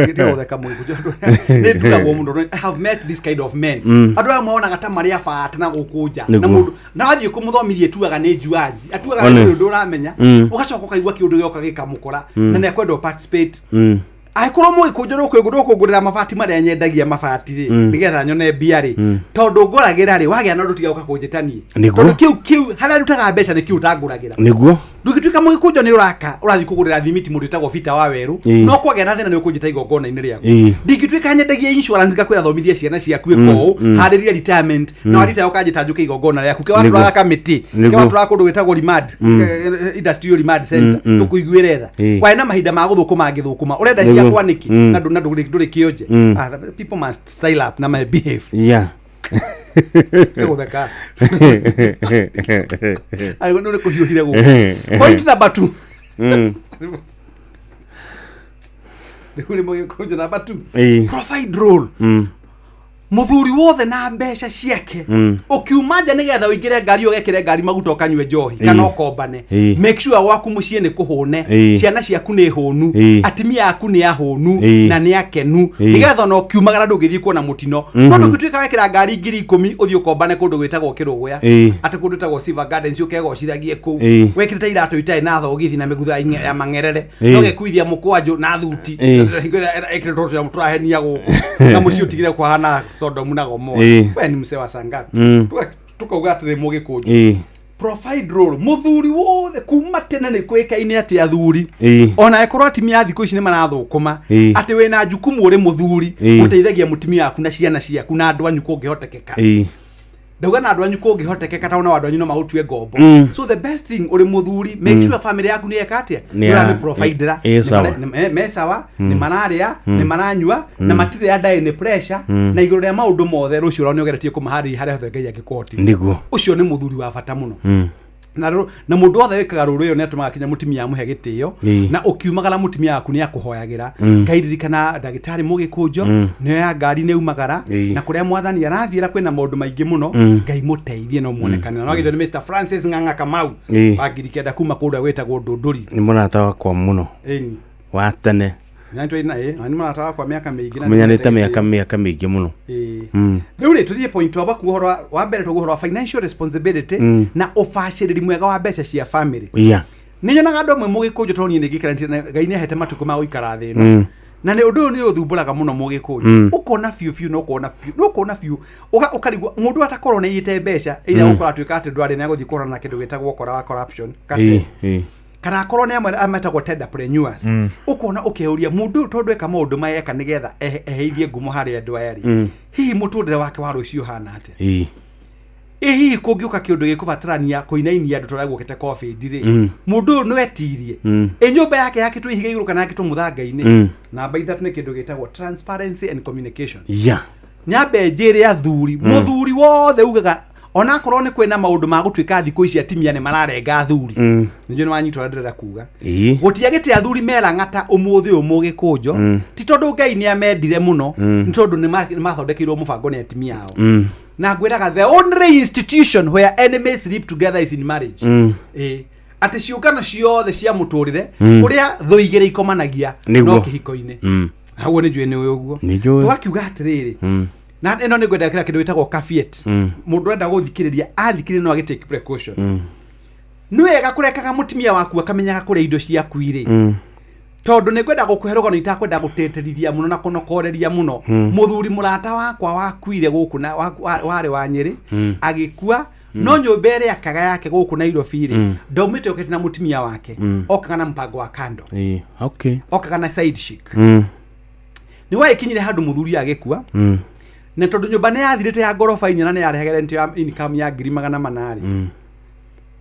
Tiga gũtheka mũgĩkũyũ, nĩ nduragwo mũno. I have met this kind of men, andũ aya monaga ta marĩ a bata na gũkũ nja na mũndũ na wathiĩ kũmũthomithia etuaga nĩ njuanji, atuaga nĩ ũndũ ũramenya, ũgacoka ũkaigua kĩũndũ gĩoka gĩkamũkora na nĩ ekwenda participate. Angĩkorwo mũgĩkũnjũ ndũkũngũrĩra mabati marĩa nyendagia mabati rĩ, nĩgetha nyone mbia rĩ, tondũ ngũragĩra rĩ, wagĩa na ũndũ tiga gũka kũnjĩtanie, tondũ kĩu harĩa ndutaga mbeca nĩ kĩu ũtangũragĩra. Ndũngĩtuĩka mũgĩkũnjo nĩ ũraka ũrathiĩ kũgũrĩra thimiti mũndũ wĩtagwo Peter wa werũ, no kwagĩa na thĩna nĩ ũkũnjĩta igongona-inĩ rĩaku. Ndingĩtuĩka nyendagia insurance ngakwĩra thomithia ciana ciaku ĩko ũũ, harĩria retirement, na waritaya ũkanjĩta njũke igongona rĩaku ke watũraga kamĩtĩ, ke watũraga kũndũ gwĩtagwo remand, industrial remand center, tũkũiguĩre tha. Warĩ na mahinda ma gũthũkũma ngĩthũkũma ũrenda ciakwa nĩkĩ? Na ndũrĩ kĩonje. Ah, people must style up na my behave. Gũtheka arĩ nĩ kũhiũhire gũkũ. Point number 2, rĩu nĩ mũgĩkũnjo number 2, provide role. Mũthuri wothe na mbeca ciake, ũkiuma nja nĩgetha ũingĩre ngari ũgekĩre ngari maguta ũkanyue njohi kana ũkombane, make sure gwaku mũciĩ nĩ kũhũne, ciana ciaku nĩ hũnu, atimia aku nĩ ahũnu na nĩ akenu, nĩgetha ona ũkiumagara ndũngĩthiĩ kuona mũtino. No ndũngĩtuĩka wekĩra ngari 10,000 ũthiĩ ũkombane kũndũ gwĩtagwo Kĩrũgũya, atĩ kũndũ gwĩtagwo Silver Gardens ũkegocithagie kũu, wekĩrĩte iratũ itarĩ na thogithi na mĩgutha ya mang'erere, no gĩkuithia mũkwanjũ na thuti ĩkĩrĩtwo tũrahenia gũkũ na mũciĩ ũtigire kũhana Sodomu na Gomora. We ni msee wa saa ngapi? Tukauga atĩrĩ mũgĩkũnjũ, provide role. Mũthuri wothe kuma tene nĩ kwĩkaine atĩ athuri, ona ĩkorwo atimia a thikũ ici nĩ marathũkũma, atĩ wĩna jukumu ũrĩ mũthuri gũteithagia mũtumia waku na ciana ciaku na andũ anyu kũngĩhotekeka. Ndauga na andũ anyu kũngĩhotekeka tondũ no andũ anyu no magũtue ngombo. So the best thing ũrĩ mũthuri, make sure family yaku nĩ eka atĩa, Nĩ ya- nĩ ũramĩprovidera. Sawa. Me sawa, nĩ mararĩa, nĩ maranyua na matirĩ under any pressure, na igũrũ rĩa maũndũ mothe rũciũ rwao nĩ ũgeretie kũmaharĩria harĩa hothe Ngai angĩkũhotithia. Ũcio nĩ mũthuri wa bata mũno. Na mũndũ wothe wĩkaga rũrũ ĩyo nĩ atũmaga kinya mũtumia amũhe gĩtĩo, na ũkiumagara mũtumia waku nĩ akũhoyagĩra. Ngai ririkana ndagĩtarĩ mũgĩkũnjo, nĩyo ya ngari nĩ umagara, na kũrĩa mwathani arathiĩra kwĩna maũndũ maingĩ mũno. Ngai mũteithie no muonekane na wagithio nĩ Mr Francis Ng'ang'a Kamau wa 9,000 kuma kũrĩa gwĩtagwo Ndũndũri. Nĩ mũrata wakwa mũno Ĩni. wa tene. Na nĩ na ĩ na nĩ mũrata wakwa mĩaka mĩingĩ na Menyanĩte nĩtũmũhete mĩaka gĩtĩo. mĩaka mĩingĩ mũno. Rĩu rĩ, tũthiĩ point wa baku ũhoro wa mbere tũguo ũhoro wa financial responsibility na ũbacĩrĩri mwega wa mbeca cia family. Nĩ nyonaga andũ amwe mũgĩkũnjũ tondũ niĩ nĩ ngĩikaranĩtie na Ngai nĩ ahete matukũ ma gũikara thĩ ĩno, na nĩ ũndũ ũyũ nĩ ũthumbũraga mũno mũgĩkũnjũ. Ũkona biũ biũ na ũkona biũ na ũkona biũ ũkarigwo mũndũ atakorwo nĩ aiyĩte mbeca either gũkorwo atuĩka atĩ ndwarĩ nĩ agũthiĩ kũhũrana na kĩndũ gĩtagwo ũkora wa corruption cartel, kana akorwo nĩ amwe metagwo tenderpreneurs, ũkona ũkeuria mũndũ ũyũ tondũ eka maũndũ maya eka nĩgetha eheithie ngumo harĩ andũ aya rĩ, hihi mũtũrĩre wake wa rũciũ ũhana atĩa? Ĩ hihi kũngĩũka kĩũndũ gĩkũbatarania kũinainia andũ tũrĩa guokĩte covid rĩ, mũndũ ũyũ nĩwetirie? Ĩ nyũmba yake yakĩtwo ihiga igũrũ kana yakĩtwo mũthanga-inĩ? Namba 3 nĩ kĩndũ gĩtagwo transparency and communication. Nyambe njĩre athuri, mũthuri wothe ugaga Onakorwo nĩ kwĩna maũndũ ma gũtuĩka thikũ ici atimia nĩ mararenga athuri. Mm. Nĩnjũĩ nĩ wanyita ũrĩa ndĩrenda kuga. Ĩĩ. Gũtiagĩte athuri merang'ata ũmũthĩ ũyũ mũgĩkũnjo. Mm. Ti tondũ Ngai nĩ amendire mũno, Mm. nĩ tondũ nĩ mathondekeirwo mũbango nĩ atimia ao. Mm. Na ngwĩraga the only institution where enemies sleep together is in marriage. Mm. Ĩĩ. Atĩ ciũngano ciothe cia mũtũrĩre Mm. kũrĩa thũ igĩrĩ ikomanagia Nĩguo. no kĩhiko-inĩ. Mm. Hau nĩ njũĩ nĩ ũĩ ũguo. Nĩ njũĩ. Tũgakiuga atĩrĩrĩ, Mm. na ĩno nĩ ngwenda kĩrĩa kĩndũ gĩtagwo caveat. Mm. Mũndũ enda gũthikĩrĩria athikĩrĩria no agĩ take precaution. Mm. Nĩ wega kũrekaga mũtumia waku akamenyaga kũrĩa indo ciaku irĩ. Mm. Tondũ nĩ ngwenda gũkũhe rũgano itakwenda gũtĩtĩrithia mũno na kũnokoreria mũno. Mm. Mũthuri mũrata wakwa wakuire gũkũ na warĩ wa Nyĩrĩ Mm. agĩkua no nyũmba ĩrĩa akaga yake gũkũ Nairobi rĩ Mm. ndaumĩte okĩte na mũtumia wake Mm. okaga na mpango wa kando Ĩĩ. Okay. okaga na side chick. Mm. Nĩ gwagĩkinyire handũ mũthuri agĩkua Mm. na tondũ nyũmba nĩ yathirĩte ya ngoroba inya na nĩ yarehaga rent ya income ya 400,000 rĩ Mm.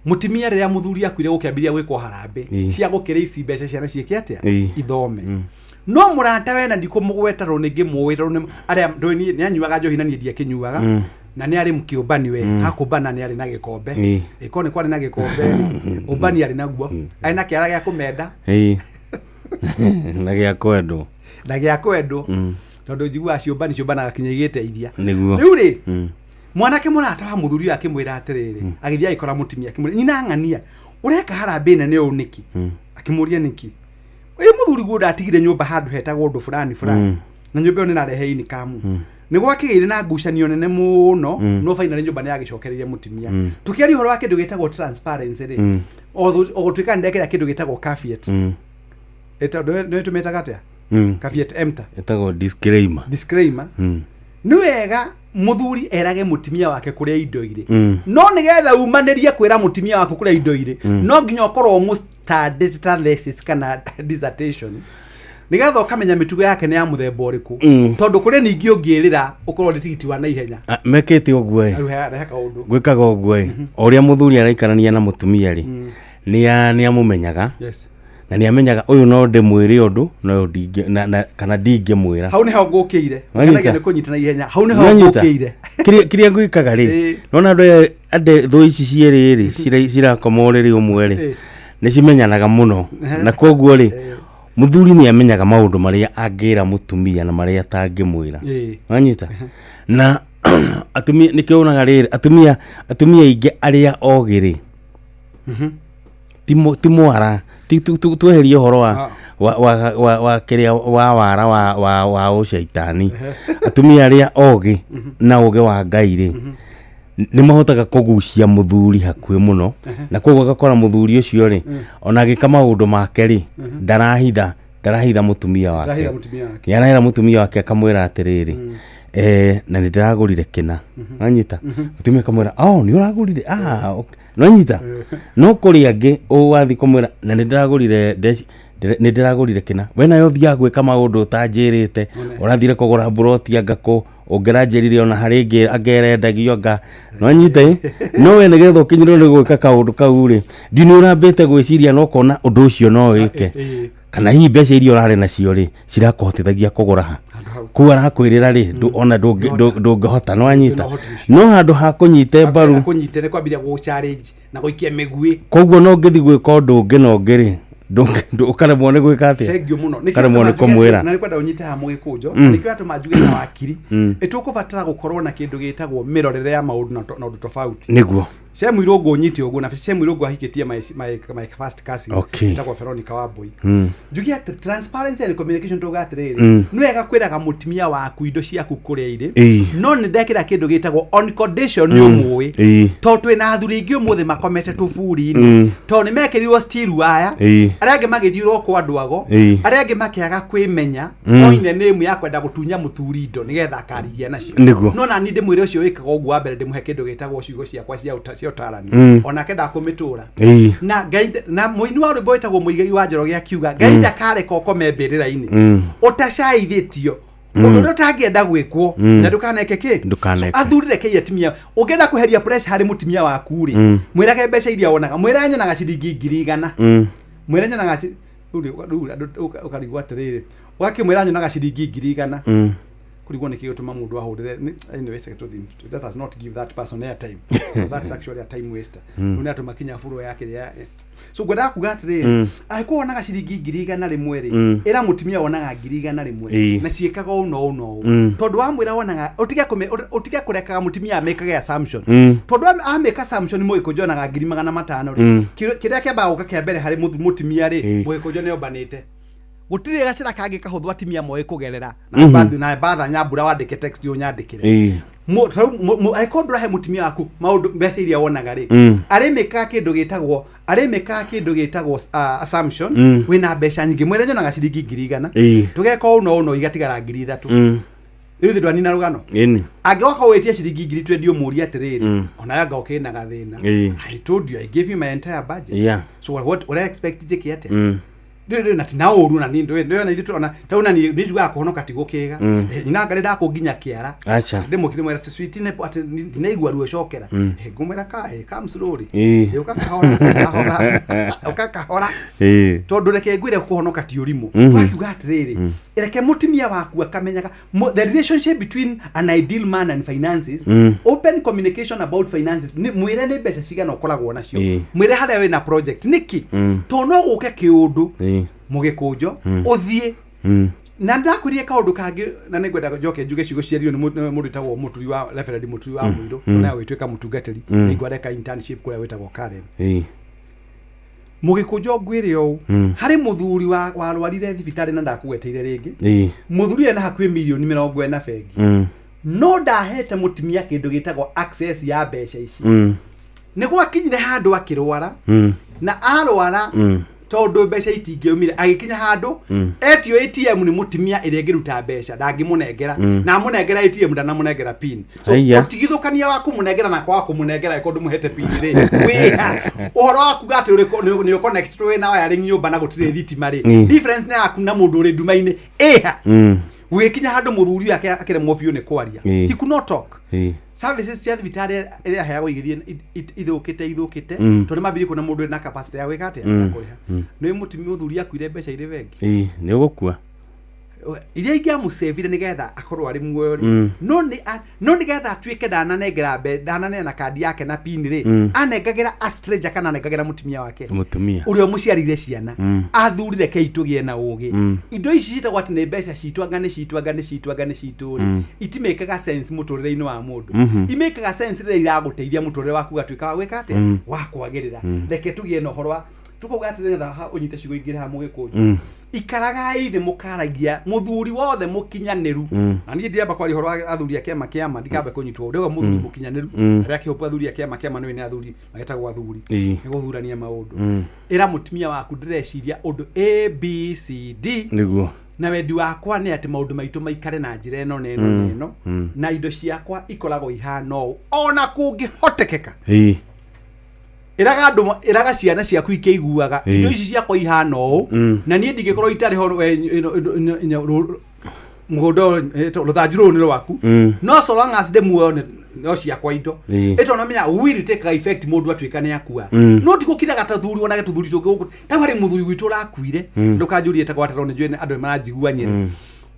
mũtumia rĩrĩa mũthuri akuire gũkĩambĩrĩria gwĩkwo harambĩ Ĩĩ. cia gũkĩra ici mbeca ciana ciĩke atĩa Ĩĩ. ithome. Mm. No mũrata we na ndikũmũgweta tondũ nĩ ngĩmũĩ tondũ nĩ arĩa ndũĩ niĩ nĩ anyuaga njohi na niĩ ndiakĩnyuaga. Mm. Na nĩ arĩ mũkĩũmbani we Mm. hakũmbana nĩ arĩ na gĩkombe. Ĩĩ. Ĩkorwo nĩ kwarĩ na gĩkombe rĩ, ũmbani arĩ naguo arĩ na kĩara gĩa kũmenda Ĩĩ. Na gĩa kwendwo. Na gĩa kwendwo. Mm. Tondũ njiguaga ciũmbani ciũmbanaga kinya igĩteithia. Nĩguo. Rĩu rĩ Mm. mwanake mũrata wa mũthuri ũyũ akĩmwĩra atĩrĩrĩ agĩthiĩ agĩkora mũtumia akĩmwĩra nyina ng'ania ũreka harambĩ nene ũũ nĩkĩ? Mm. Akĩmũria nĩkĩ ĩ mũthuri guo ndatigire nyũmba handũ hetagwo ũndũ fulani fulani Mm. na nyũmba ĩyo nĩ ĩrarehe income. Mm. Nĩ gwakĩgĩire na ngucanio nene mũno Mm. no finally nyũmba nĩ yagĩcokereire mũtumia. Mm. Tũkĩaria ũhoro wa kĩndũ gĩtagwo transparency rĩ Mm. o gũtuĩka nĩ ndekĩra kĩndũ gĩtagwo caveat. Mm. Nĩ tũmĩtaga atĩa? Mm. Caveat emptor. Ĩtagwo disclaimer. Disclaimer. Mm. Nĩ wega mũthuri erage mũtumia wake kũrĩa indo irĩ. Mm. No nĩgetha umanĩrie kwĩra mũtumia waku kũrĩa indo irĩ Mm. no nginya ũkorwo ũmũstandĩte ta thesis kana dissertation nĩgetha ũkamenya mĩtugo yake nĩ ya mũthemba ũrĩkũ. Mm. Tondũ kũrĩ ningĩ ũngĩĩrĩra ũkorwo nĩ tigiti wa naihenya. Ah, mekĩte ũguo ĩ Rĩu rehe kaũndũ. Gwĩkaga ũguo ĩ o ũrĩa mũthuri araikarania na mũtumia rĩ Mm. nĩ amũmenyaga Yes. na nĩ amenyaga ũyũ no ndĩmwĩre ũndũ na ũyũ ndingĩ na kana ndingĩmwĩra. Hau nĩho ngũkĩire. Wanyita? Ngenagia nĩ kũnyita na ihenya hau nĩho Nĩwanyita? ngũkĩire. Kĩrĩa ngwĩkaga rĩ Ĩĩ. nona andũ aya andũ thũ ici cierĩ rĩ cirakoma ũrĩrĩ ũmwe rĩ Ĩĩ. nĩ cimenyanaga mũno Ehe. na koguo rĩ mũthuri nĩ amenyaga maũndũ marĩa angĩra mũtumia na marĩa atangĩmwĩra. Ĩĩ. Wanyita? Na atumia nĩkĩo wonaga rĩrĩ atumia aingĩ arĩa ogĩ rĩ Mhm. ti mwara ti tweherie ũhoro wa Ah. wa kĩrĩa wa wara wa ũcaitani atumia arĩa ogĩ na ũgĩ wa Ngai rĩ nĩ mahotaga kũgucia mũthuri hakuhĩ mũno na koguo agakora mũthuri ũcio rĩ ona agĩka maũndũ make rĩ ndarahitha mũtumia wake. Ndarahitha mũtumia wake. Nĩarahitha mũtumia wake akamwĩra atĩrĩrĩ na nĩ ndĩragũrire kĩna wanyita mũtumia akamwĩra oh nĩ ũragũrire ah okay. Nwanyita no kũrĩ angĩ ũwathiĩ kũmwĩra na nĩ ndĩragũrire nĩ ndĩragũrire kĩna we nayo ũthiaga gwĩka maũndũ ũtanjĩrĩte ũrathire kũgũra mburoti anga kũ ũngĩranjĩrire ona harĩ ĩngĩ anga ĩrendagio anga nwanyita ĩ no we nĩgetha ũkinyĩrwo nĩ gwĩka kaũndũ kau rĩ ndiũ nĩ ũrambĩte gwĩciria na ũkona ũndũ ũcio no wĩke kana hihi mbeca iria ũrarĩ nacio rĩ cirakũhotithagia kũgũra ha kũu arakwĩrĩra rĩ ona ndũngĩhota nĩwanyita no handũ ha kũnyite mbaru kũnyite nĩ kwambĩrĩria gũ challenge na gũikia mĩguĩ. Koguo no ngĩthiĩ gwĩka ũndũ ũngĩ na ũngĩ rĩ ũkaremwo nĩ gwĩka atĩa Thengiũ mũno. Nĩkĩo ũkaremwo nĩ atũma njuge kũmwĩra. na nĩkwenda ũnyite haha mũgĩkũnjo. Mm. Nĩkĩo atũma njuge na wakiri Mm. ĩtũkũbatara gũkorwo na kĩndũ gĩtagwo mĩrorere ya maũndũ na ũndũ tofauti. Nĩguo. Shemu Irũngũ ũnyite ũguo na Shemu Irũngũ ahikĩtie my first cousin Okay. ĩtagwo Veronica Wambui. Mm. Njuge atĩ transparency and communication tuga atĩrĩrĩ Mm. nĩ wega kwĩraga mũtumia waku indo ciaku kũrĩa irĩ Ĩĩ. no nĩ ndekĩra kĩndũ gĩtagwo on condition nĩ Mm. ũmũĩ Ĩĩ. tondũ twĩna athuri aingĩ ũmũthĩ makomete tũburi-inĩ Mm. tondũ nĩ mekĩrirwo steel wire Ĩĩ. arĩa angĩ magĩthiũrwo kwa andũ ago Ĩĩ. arĩa angĩ makĩaga kwĩmenya Mm. oine nĩmu ya kwenda gũtunya mũthuri indo nĩgetha akarigia nacio Nĩguo. no nani ndĩmwĩre ũcio wĩkaga ũguo wa mbere ndĩmũhe kĩndũ gĩtagwo ciugo ciakwa cia ũtarani Mm. onake ndakũmĩtũra Ĩĩ. na Ngai na mũini wa rwĩmbo wĩtagwo Mũigai wa Njoroge akiuga Ngai Mm. ndakareka ũkome mbĩrĩra-inĩ Mm. ũtacaithĩtio Mm. ũndũ ũrĩa ũtangĩenda gwĩkwo Mm. na ndũkaneke kĩ Ndũkaneke. So, athuri rekei atumia ũngĩenda kweheria pressure harĩ mũtumia waku rĩ Mm. mwĩrage mbeca iria wonaga mwĩre nyonaga ciringi 100,000 Mm. mwĩre nyonaga rĩu rĩu andũ ũkarigwo atĩrĩrĩ ũgakĩmwĩra nyonaga ciringi 100,000 Mm. Kũrigwo nĩkĩ gĩtũma mũndũ ahũrĩre anyway, reke tũthiĩ. Let us not give that person airtime. So that's actually a time waster. Rĩu nĩ atũma kinya bũrũ ya kĩrĩa. So ngwendaga kuga atĩrĩrĩ, angĩkorwo wonaga ciringi 100,000 rĩ, ĩra mũtumia wonaga 100,000 na ciĩkaga ũũ na ũũ na ũũ. Tondũ wamwĩra wonaga, ũtige kũrekaga mũtumia amĩkage assumption. Tondũ amĩka assumption mũgĩkũnjo onaga 500,000 rĩ, kĩrĩa kĩambaga gũka kĩa mbere harĩ mũtumia rĩ, mũgĩkũnjo nĩ ombanĩte, gũtirĩ gacĩra kangĩ kahũthũ atumia moĩ kũgerera na na batha nyambura wandĩke text ũnyandĩkĩre. Angĩkorwo ndũrahe mũtumia waku maũndũ mbeca iria wonaga rĩ, arĩmĩkaga kĩndũ gĩtagwo assumption. Wĩna mbeca nyingĩ, mwĩre nyonaga ciringi 100,000, tũgeka ũũ na ũũ na ũũ, igatigara 3,000. Rĩu thĩ ndwanina rũgano. Angĩgoka wĩtie ciringi 20,000, ũmũrie atĩrĩrĩ, ona yanga ũkĩna gathĩna. I told you I gave you my entire budget. So what ũra expect njĩke atĩa? Rĩu na tina ũru na ni ndũ na ithuĩ ona tau na ni njugaga kũhonoka ti gũkĩga. Nyina ngarĩ ndakũnginya kĩara. Aca. Ndĩmũkire mwĩra sweet ne atĩ ndinaigua ruo cokera. Ngũmwĩra ka come slowly. Ũka kahora kahora, ũka kahora. Tondũ reke ngwĩre kũhonoka ti ũrimũ. Wakiuga atĩrĩrĩ, reke mũtumia waku akamenyaga the relationship between an ideal man and finances. Open communication about finances. Mwĩre nĩ mbeca cigana ũkoragwo nacio. Mwĩre harĩa wĩna project nĩkĩ. Tondũ no gũke kĩũndũ, mũgĩkũnjo, ũthiĩ na ndakwĩrire kaũndũ kangĩ na nĩngwenda njoke njuge ciugo ciario nĩ mũndũ wĩtagwo mũturi wa reverend mũturi wa mũirũ, na gwĩtuĩka mũtungatĩri. Nĩngũ areka internship kũrĩa gwĩtagwo Karen. Mũgĩkũnjo, ngwĩre ũũ, harĩ mũthuri warwarire thibitarĩ na ndakũgweteire rĩngĩ. Mũthuri ena hakuhĩ mirioni 40 bengi, no ndahete mũtumia kĩndũ gĩtagwo access ya mbeca ici. Nĩ gwakinyire handũ akĩrwara, na arwara, tondũ mbeca itingĩaumire, agĩkinya handũ etio ATM nĩ mũtumia ĩrĩa ĩngĩruta mbeca, ndangĩmũnengera. Na amũnengera ATM, ndanamũnengera pin. So Aiya. ũtigithũkania wa kũmũnengera na kwaga kũmũnengera ĩkorwo ndũmũhete pin rĩ, wĩha ũhoro wa kuga atĩ nĩ ũconnect wĩna wiring nyũmba na gũtirĩ thitima rĩ, difference nĩ yaku na mũndũ ũrĩ nduma-inĩ ĩha. Gũgĩkinya handũ mũthuri ũyũ akĩremwo biũ nĩ kwaria. He could not talk. Services cia thibitarĩ ĩrĩa aheagwo igĩthiĩ ithũkĩte, tondũ nĩ mambirie kuona mũndũ wĩna capacity ya gwĩka atĩa? Ya kũrĩha. Nĩ mũtumia mũthuri akuire mbeca irĩ bengi. Nĩ ũgũkua. Iria ingĩamũcĩvire nĩgetha akorwo arĩ muoyo rĩ, no nĩgetha atuĩke ndananengera ndananeana kandi yake na pin rĩ, anengagĩra a stranger kana anengagĩra mũtumia wake Mũtumia. ũrĩa ũmũciarire ciana. Athuri, rekei tũgĩe na ũgĩ. Indo ici ciĩtagwo atĩ nĩ mbeca citũ, anga nĩ citũ, anga nĩ citũ, anga nĩ citũ rĩ, itimĩkaga sense mũtũrĩre-inĩ wa mũndũ. Imĩkaga sense rĩrĩa iragũteithia mũtũrĩre waku ũgatuĩka wa gwĩka atĩa? Wa kwagĩrĩra. Reke tũgĩe na ũhoro wa tukauga atĩ nĩgetha ũnyite ciugo ingĩ haha, mũgĩkũnjũ, ikaragai thĩ mũkaragia mũthuri wothe mũkinyanĩru. Na niĩ ndiamba kwaria ũhoro wa athuri a kĩama kĩama, ndikambe kũnyitwo ndĩuga mũthuri mũkinyanĩru. Arĩa kĩhũpu athuri a kĩama kĩama nĩ athuri magetagwo athuri nĩ gũthurania maũndũ. Ĩra mũtumia waku, ndĩreciria ũndũ A B C D, na wendi wakwa nĩ atĩ maũndũ maitũ maikare na njĩra ĩno na ĩno na ĩno, na indo ciakwa ikoragwo ihana ũũ ona kũngĩhotekeka. Ĩraga andũ, ĩraga ciana ciaku ikĩiguaga, indo ici ciakwa ihana ũũ, na niĩ ndingĩkorwo itarĩ ho we, mũgũnda ũyũ, rũthanju rũrũ nĩ rwaku, no so long as ndĩ muoyo no ciakwa indo. Ĩto namenya will take effect mũndũ atuĩka nĩ akua. No ti gũkiraga ta thuri onage tũthuri tũngĩ gũkũ tau. Harĩ mũthuri witũ ũrakuire, ndũkanjũrie ta gwatĩrwo nĩ njũĩ andũ nĩ maranjigua nyĩrĩ.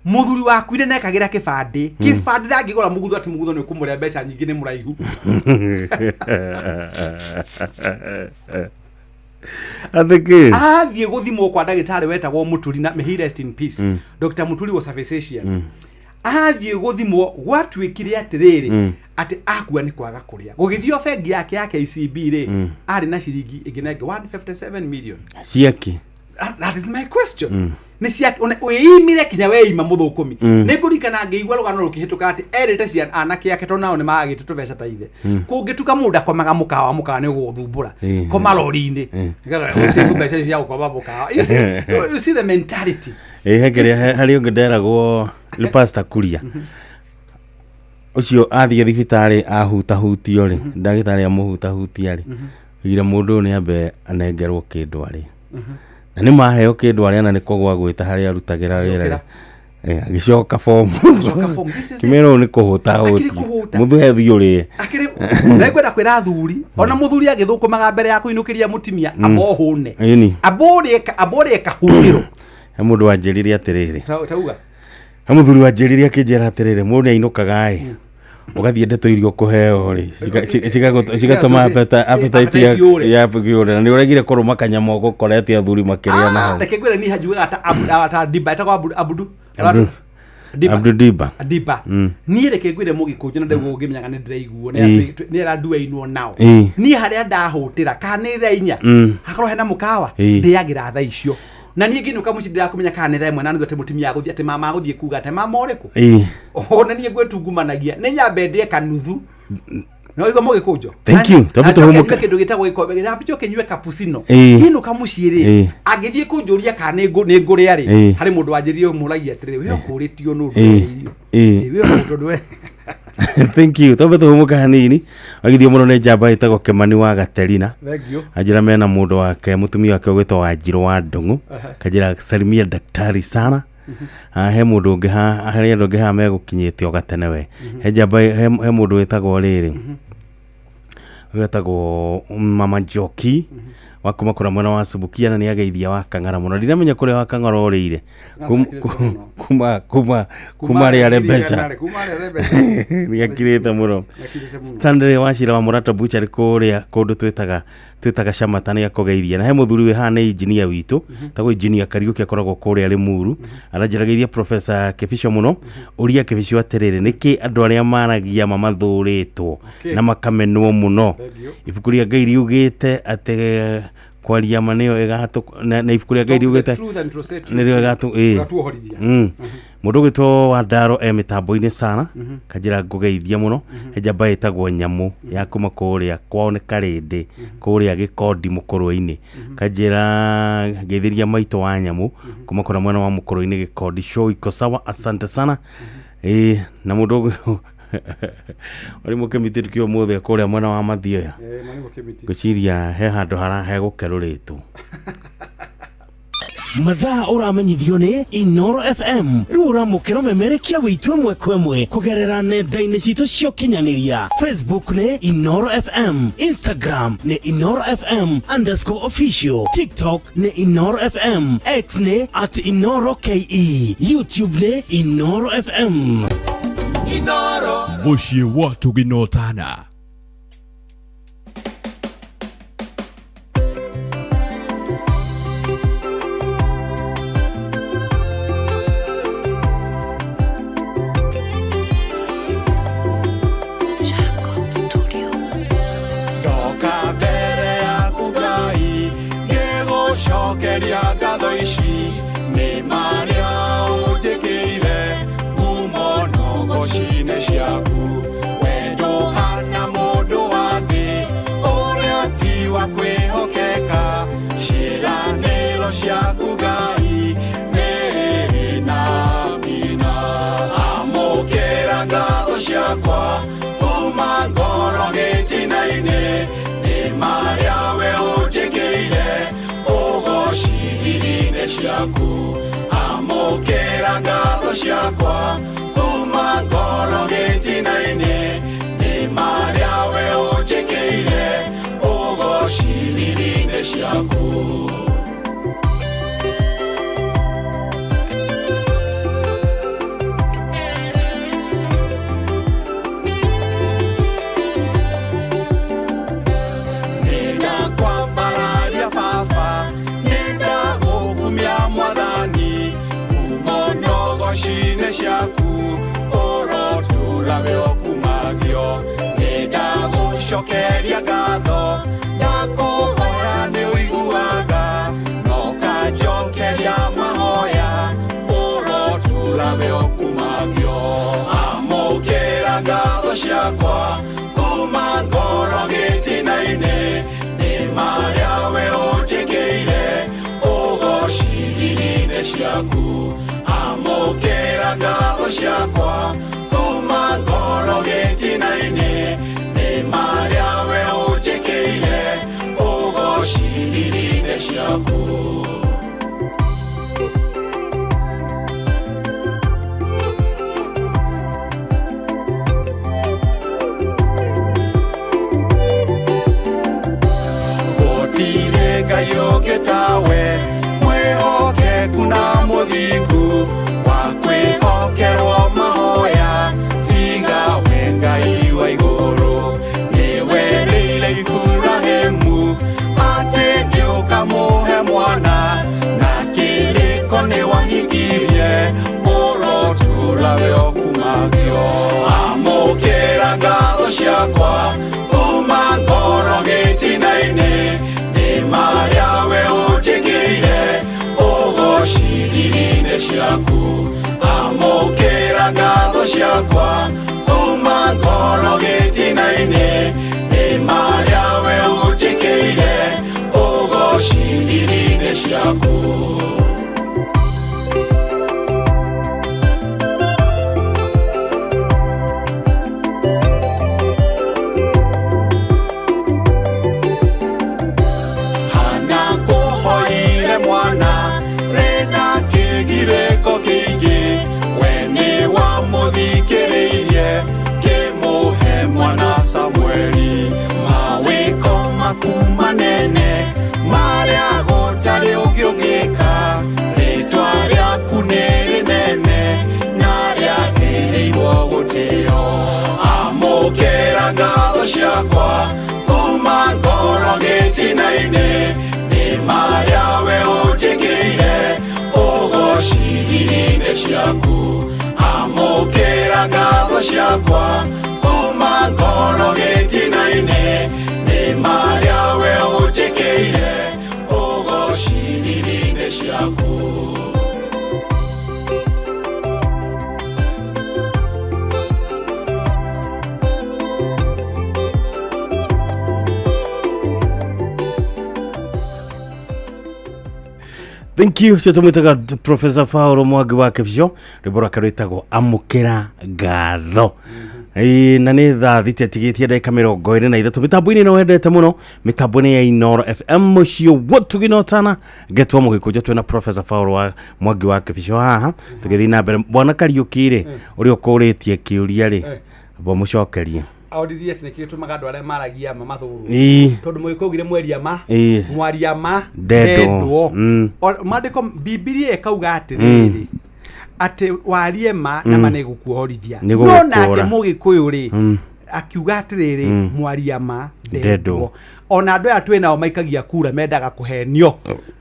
Mũthuri wakuire nekagĩra kĩbandĩ, kĩbandĩ ndangĩgũra mũgutho, atĩ mũgutho nĩ ũkũmũrĩa mbeca nyingĩ, nĩ mũraihu. Atĩ kĩ? Athiĩ gũthimwo kwa ndagĩtarĩ wetagwo Mũturi, na may he rest in peace. Dr. Mũturi was a physician. Athiĩ gũthimwo gwatuĩkire atĩrĩrĩ, atĩ akua nĩ kwaga kũrĩa. Gũgĩthio bengi yake ya KCB rĩ, arĩ na ciringi ĩngĩ na ĩngĩ 157 million. Ciaki? That is my question. Nĩ cia wĩimire kinya weima mũthũkũmi. Nĩ ngũririkana ngĩigua rũgano rũkĩhĩtũka atĩ erĩte ciana anake ake, tondũ nao nĩ magĩte tũbeca ta ithe, kũngĩtuka mũndũ akomaga mũkawa, mũkawa nĩ ũgũgũthumbũra, koma lori-inĩ nĩgetha ũsave mbeca cia gũkoma mũkawa. You see the mentality. Ĩ he kĩrĩa harĩ ũngĩ nderagwo nĩ pastor Kuria ũcio athiĩ thibitarĩ ahutahutio rĩ, ndagĩtarĩ amũhutahutia rĩ, oigire mũndũ ũyũ nĩ ambe anengerwo kĩndũ arĩe, na nĩ maheo kĩndũ arĩa, na nĩ kũgwa gwĩta harĩa arutagĩra wĩra rĩ. Agĩcoka bomu. Agĩcoka bomu. This is it. Kĩmera ũyũ nĩ kũhũta Akĩrĩ hũti. kũhũta. Mũthuhe thiĩ ũrĩe. Akĩrĩ na ngwenda kwĩra athuri, ona mũthuri agĩthũkũmaga mbere ya kũinũkĩria mũtumia, amba ũhũne, amba ũrĩe kahurĩro. He mũndũ wanjĩrire atĩrĩrĩ, Tauga. He mũthuri wanjĩrire akĩnjĩra atĩrĩrĩ, mũndũ nĩainũkaga ĩ, ũgathiĩ ndeto iria ũkũheo rĩ, cigatũma appetite Appetite yũre. Yaku yũre, na nĩ ũregire kũrũma kanyamũ ũgũkorete athuri makĩrĩa na hau. Reke ngwĩre niĩ hanjugaga ta ta Diba, etagwo Abudu. Abdu. Diba. Abdu Diba. Diba. Niĩ reke ngwĩre mũgĩkũnjũ na ndĩguo ũngĩmenyaga nĩ ndĩraiguo nĩ aranduainwo nao. Niĩ harĩa ndahũtĩra kana nĩ thaa 4 hakorwo hena mũkawa, ndĩagĩra thaa icio, na niĩ ngĩinũka mũciĩ ndĩrakũmenya kana nĩ thaa 1 na nuthu, atĩ mũtumia agũthiĩ, atĩ mama agũthiĩ kuga atĩ mama ũrĩkũ. Ona niĩ ngwĩtungumanagia nĩ nyambe ndĩe kanuthu no igua mũgĩkũnjo. Thank you. Twambe tũhũmũke. Kĩndũ gĩtagwo gĩkombe nyambe njoke nyue cappuccino inũka mũciĩ rĩ, angĩthiĩ kũnjũria kana nĩ ngũrĩa rĩ, harĩ mũndũ wanjĩrire ũmũragia atĩrĩrĩ, we ũkũrĩtio nũ ũndũ irio. We tondũ we Thank you. Twambe tũhũmũke hanini. Wagithio mũno nĩ njamba ĩtagwo Kĩmani wa Gaterina. Thank you. Anjĩra mena mũndũ wake, mũtumia wake ũgwĩtwo Wanjirũ wa Ndũng'ũ. Kanjĩra salimia daktari sana. Ah, he mũndũ ũngĩ haha, harĩ andũ angĩ haha megũkinyĩte o gatene we. He njamba, he mũndũ wĩtagwo rĩrĩ, wĩtagwo Mama Njoki wa kuma kũrĩa mwena wa Subukia, na nĩ ageithia wa Kang'ara mũno. Ndiramenya kũrĩa wa Kang'ara ũrĩire. Kuma rĩa Rebeca. Kuma rĩa Rebeca. Nĩ akirĩte mũno. Nĩakirĩte mũno. Stanley Wachira wa Mũrata Butchery kũrĩa kũndũ twĩtaga Shamata nĩ akũgeithia. Na he mũthuri wĩ haha nĩ engineer witũ, tagwo engineer Kariũki, akoragwo kũrĩa Limuru. Aranjĩra Professor Kĩbico mũno, ũria Kĩbico atĩrĩrĩ, nĩkĩ andũ arĩa maragia mamathũrĩtwo na makamenwo mũno? Ibuku rĩa Ngai riugĩte atĩ kwaria ma nĩyo ĩgatũ na ibuku rĩa Ngai Talk the riugĩte truth and to say truth. nĩrĩo ĩgatũ ĩĩ. Ĩgatuohorithia. Mũndũ ũgwĩtwo Wandaro e mĩtambo-inĩ sana, kanjĩra ngũgeithia mũno. He njamba ĩtagwo Nyamũ ya kuma kũrĩa kwao nĩ Karĩndĩ, kũrĩa Gĩkondi Mũkũrwe-inĩ. Kanjĩra ngeithĩria maitũ wa Nyamũ kuma kũrĩa mwena wa Mũkũrwe-inĩ Gĩkondi. Show iko sawa, asante sana. Ĩĩ, na mũndũ ũrĩ mũkĩmiti tukio ũmũthĩ kũrĩa mwena wa Mathioya. Mwarimũ Kĩmiti. Ngwĩciria he handũ hegũkerũrĩtwo. Mathaa ũramenyithio nĩ Inoro FM. Rĩu ũramũkĩra ũmemerekia witũ ĩmwe kwa ĩmwe kũgerera nenda-inĩ citũ cia ũkinyanĩria. Facebook nĩ Inoro FM, Instagram nĩ Inoro FM underscore official, TikTok nĩ Inoro FM, X nĩ at Inoro KE, YouTube nĩ Inoro FM. Inoro. Mũciĩ wa tũginotana. Ndoka mbere yaku Ngai ngĩgũcokeria ngatho ici nĩ marĩa ũnjĩkĩire ngumo nogoci-inĩ ciaku. Wendo hana mũndũ wa thĩ ũrĩa ti wa kwĩhokeka, ciĩranĩro ciaku Ngai nĩ na mina. Amũkĩra ngatho ciakwa kuma ngoro gĩtina-inĩ nĩ marĩa we ũnjĩkĩire ũgociriri-inĩ ciaku. Amũkĩra ngatho ciakwa kuma ngoro gĩtina-inĩ nĩ marĩa we ũnjĩkĩire ũgociriri-inĩ ciaku. Nĩndakwambararia baba, nĩndagũkumia mwathani, ngumo nogoci-inĩ ciaku ũrotũra we ũkumagio. Nĩndagũcokeria ngatho, ndakũhoya nĩ ũiguaga, nokanjokeria mahoya ũrotũra we ũkumagio. Amũkĩra ngatho ciakwa kuma ngoro gĩtina-inĩ nĩ marĩa we ũnjĩkĩire ũgociriri-inĩ ciaku. Amũkĩra ngatho ciakwa kuma ngoro gĩtina-inĩ nĩ marĩa we ũnjĩkĩire ũgociriri-inĩ ciaku. Gũtirĩ Ngai ũngĩ tawe, mwĩhokeku na mũthingu, wa kwĩhokeka. ciaku amũkĩra ngatho ciakwa kuma ngoro gĩtina-inĩ nĩ marĩa we ũnjĩkĩire ũgoci-inĩ ciaku. Samueli mawĩko maku manene marĩa gũtarĩ ũngĩ ũngĩka rĩtwa rĩaku nĩ rĩnene na rĩagĩrĩirwo gũtĩo amũkĩra ngatho ciakwa kuma ngoro gĩtina-inĩ nĩ marĩa we ũnjĩkĩire ũgoci-inĩ ciaku amũkĩra ngatho ciakwa kuma ngoro gĩtina-inĩ nĩ marĩa we ũnjĩkĩire ũgoci-inĩ ciaku. Thank you. Cio tumwitaga Professor Paul Mwangi wa Kibcio rwimbo rwake rwitagwo Amũkĩra Ngatho. Na nĩ thaa thita ĩtigĩtie ndagĩka 23 mĩtambo-inĩ ĩno wendete mũno mĩtambo-inĩ ya Inooro FM mũciĩ wotugi na ũtana ngetwo mũgĩkũnjo twĩna Professor Paul wa Mwangi wa Kibcio haha tũgĩthiĩ na mbere. Bwana Kariũki rĩ, ũrĩa ũkũrĩtie kĩũria rĩ, amba mũcokerie. Aũririe atĩ nĩkĩo gĩtũmaga andũ arĩa maragia ma mathũrwo tondũ mũgĩkũyũ augire mweria ma mwaria ma ndendwo. Maandĩko Bibilia ĩkauga atĩrĩrĩ atĩ warie ma na ma nĩgũkuohorithia no nake mũgĩkũyũ rĩ akiuga atĩrĩrĩ mwaria ma ndendwo. Ona andũ aya twĩ nao maikagia kura mendaga kũhenio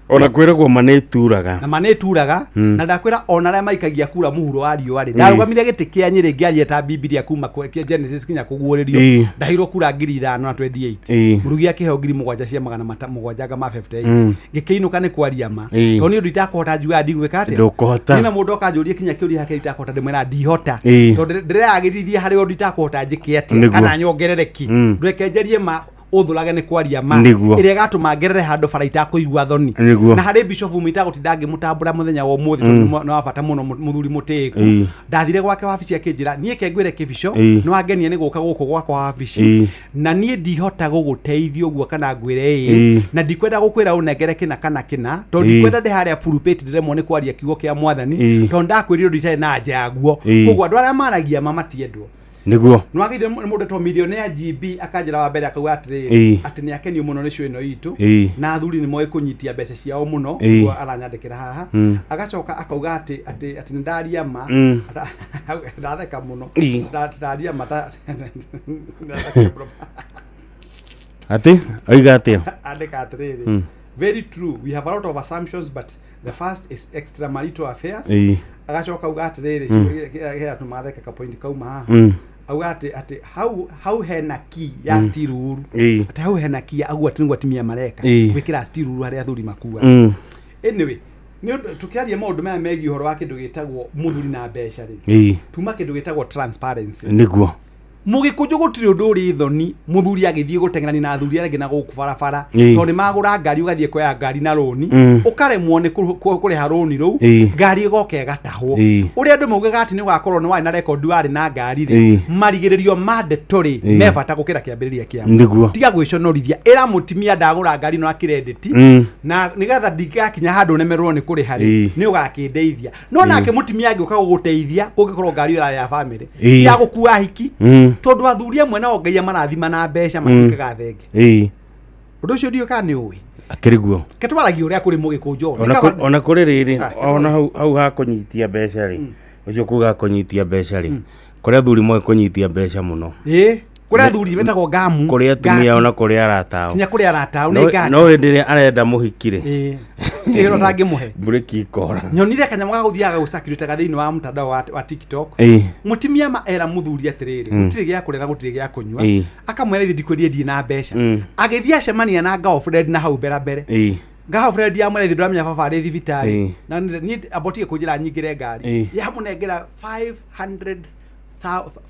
ona kwĩragwo ma nĩ ĩturaga na ma nĩ ĩturaga na ndakwĩra ona arĩa maikagia kura mũhuro wa riũa rĩ ndarũgamire gĩtĩ kĩa Nyĩrĩ ngĩaria ta Bibilia kuma kĩa Genesis kinya kũguũrĩrio ndaheirwo kura 5,028 mũrugi akĩheo 7,000 cia magana mũgwanja ma 58 ngĩkĩinũka nĩ kwaria ma tondũ nĩ ũndũ itakũhota njugaga ndigwĩka atĩa ndũkũhota nĩ na mũndũ okanjũria kinya kĩũria hake itakũhota ndĩmwĩra ndihota tondũ ndĩreyagĩrithia harĩ ũndũ itakũhota njĩke atĩa kana nyongerere ki ndweke njarie ma uthurage nĩ kwaria ma ĩrĩa ĩgatũma ngerere handũ bara itakũigua thoni na harĩ bishop itagũtinda ngĩmũtambũra mũthenya wa ũmũthĩ tondũ nĩ wa bata mũno mũthuri mũtĩĩku ndathire gwake wabici akĩnjĩra niĩ ke ngwĩre kĩbico nĩ wangenia nĩ gũka gũkũ gwakwa wabici na niĩ ndihota gũgũteithia ũguo kana ngwĩre ĩĩ na ndikwenda gũkwĩra ũnengere kĩna kana kĩna tondũ ndikwenda ndĩ harĩa pulpit ndĩremwo nĩ kwaria kiugo kĩa mwathani tondũ ndakwĩrire ũndũ itarĩ na anja yaguo koguo andũ arĩa maragia ma matiendwo niguo nwagire mundu to millionaire GB akanjira wa mbere akauga atiriri ati ni akenio muno ni show ino itu na athuri ni moe kunyitia mbeca ciao muno guo aranyandikira haha agacoka akauga ati ati ati ndaria ma ndatheka muno ndaria ma ati oiga atia andika atiriri very true, we have a lot of assumptions but the first is extramarital affairs agacoka auga atiriri hea tumatheka ka point kauma haha auga ati ati hau hena ki ya steel wool ati hau hena ki ya agwa tingu atimia mareka gwikira steel wool haria athuri makua anyway ni tukiaria maundu maya megie uhoro wa kindu gitagwo muthuri na mbeca ri tuma kindu gitagwo transparency niguo mugikunju gutiri undu uri thoni muthuri agithie guteng'erani na athuri aria na guku barabara tondu ni magura ngari ugathie kuoya ngari na roni ukaremwo ni kuriha roni rou ngari igoka igatahwo uria andu maugaga ati ni ugakorwo ni wari na rekondi wari na ngari ri marigiririo ma ndeto ri me bata gukira kiambiriria kia niguo tiga gwiconorithia ira mutimia ndagura ngari no credit na nigetha ndikakinya handu nemerwo ni kuriha ri ni ugakindeithia no nake mutimia angiuka guguteithia kungikorwo ngari ira ya family ya gukua hiki tondu athuri amwe nao ngai amarathima na mbeca matuĩkaga thenge ũndũ ũcio ndiũĩ kana nĩ ũĩ akĩrĩ guo ketwaragia ũrĩa kũrĩ mũgĩkũnjo ona kũrĩ rĩrĩ ona hau ha kũnyitia mbeca rĩ ũcio kuga kũnyitia mbeca rĩ kũrĩ athuri moĩ kũnyitia mbeca mũno kũrĩ athuri metagwo ngamu kũrĩ atumia ona kũrĩ arata ao nginya kũrĩ arata ao nĩ ngati no hĩndĩ ĩrĩa arenda mũhiki rĩ kĩhero tangĩmũhe mburĩki ikora nyonire kanyamũ ga gũthiaga gũcirculate thĩinĩ wa mtandao wa TikTok mũtimia ma era mũthuri atĩrĩrĩ gũtirĩ gĩa kũrĩa na gũtirĩ gĩa kũnyua akamwĩra ithe ndikwendia ndirĩ na mbeca agĩthiĩ acemania na girlfriend na hau mbere mbere Girlfriend ya mwene ndramenya baba arĩ thibitarĩ. Ĩĩ. Na niĩ abotie kũnjĩra nyingĩre ngari. Ĩĩ. Yamũnengera 500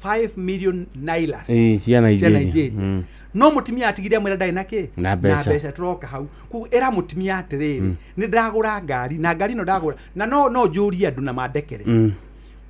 5 million nairas. Ĩĩ, cia Cia Nigeria. Nigeria. No mũtumia atigire amwĩra ndarĩ na kĩ? Na mbeca. Na mbeca tũroka hau. Koguo ĩra mũtumia atĩrĩrĩ, nĩ ndagũra ngari na ngari ĩno ndagũra na no no njũrie andũ na mandekere.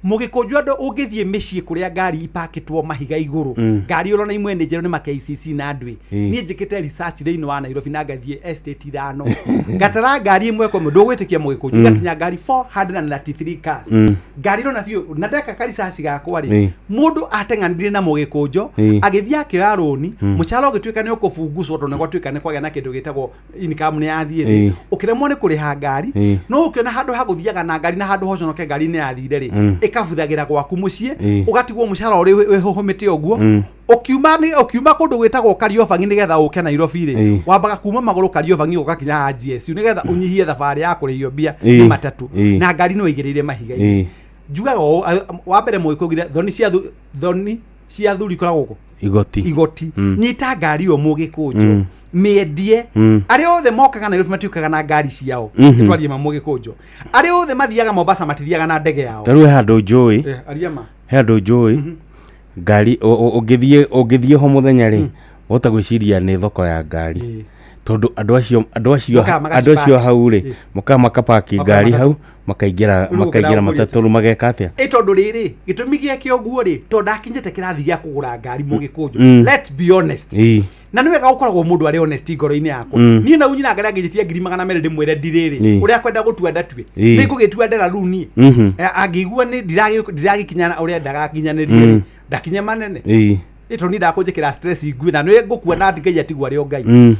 Mũgĩkũnjũ andũ ũngĩthiĩ mĩciĩ kũrĩa ngari ipakĩtwo mahiga igũrũ ngari ũrona imwe nĩ njerũ nĩ ma KCC na ndwĩ. Niĩ njĩkĩte research thĩinĩ wa Nairobi na ngathiĩ estate ithano ngatara ngari ĩmwe kwa ĩmwe ndũgwĩtĩkia mũgĩkũnjũ ngakinya ngari 433 cars. Ngari ĩrona biũ na ndeka ka research gakwa rĩ, mũndũ ateng'anire na mũgĩkũnjo agĩthiĩ akĩoya rũni, mũcara ũgĩtuĩka nĩ ũkũbunguswo tondũ nĩ gwatuĩka nĩ kwagĩa na kĩndũ gĩtagwo income nĩ yathiĩ thĩ, ũkĩremwo nĩ kũrĩha ngari, no ũkĩona handũ ha gũthiaga na ngari na handũ hoconoke ngari nĩ yathire rĩ, ĩkabuthagĩra gwaku mũciĩ, ũgatigwo mũcara ũrĩ wĩhũhũmĩte ũguo. Ũkiuma nĩ ũkiuma kũndũ gwĩtagwo Kariobangi nĩgetha ũke Nairobi rĩ, wambaga kuma magũrũ Kariobangi ũgakinya haha GSU nĩgetha ũnyihie thabarĩ ya kũrĩhio mbia nĩ matatũ, na ngari nĩ waigĩrĩire mahiga-inĩ. Njugaga ũũ, wa mbere mũgĩkũgire thoni cia thoni cia thuri ikoragwo kũ? Igoti. Igoti. Nyita ngari ĩyo mũgĩkũnjũ, mĩendie. Arĩa othe mokaga Nairobi matiũkaga na ngari ciao. Twarie ma mũgĩkũnjũ, arĩa othe mathiaga Mombasa matithiaga na ndege yao. Ta rĩu he handũ njũĩ. Eh, aria ma. He handũ njũĩ ngari ũngĩthiĩ ho mũthenya rĩ, wahota gwĩciria nĩ thoko ya ngari, tondũ andũ acio andũ acio Mokaga andũ acio magacipaki. hau rĩ, mokaga makapaki Mokaga ngari matatũ. hau, makaingĩra Rĩu makaingĩra ũkĩra matatũ rĩu mageka atĩa? Ĩ tondũ rĩrĩ gĩtũmi gĩake ũguo rĩ, tondũ ndakinyĩte kĩrathi gĩa kũgũra ngari mũgĩkũnjũ. Let's be honest. Na nĩ wega gũkoragwo mũndũ arĩ honest ngoro-inĩ yakwa. Niĩ na unyina ngari angĩnjĩtia 200,000 ndĩmwĩre ndirĩrĩ, ũrĩa kwenda gũtua ndatue, nĩ ngũgĩtua ndera rĩu niĩ. Eh, angĩigua nĩ ndiragĩkinya ũrĩa ndagakinyanĩrie rĩ, ndakinya manene. Ĩ tondũ niĩ ndakũnjĩkĩra stress ngue na nĩ ngũkua na Ngai atigwo arĩ o Ngai.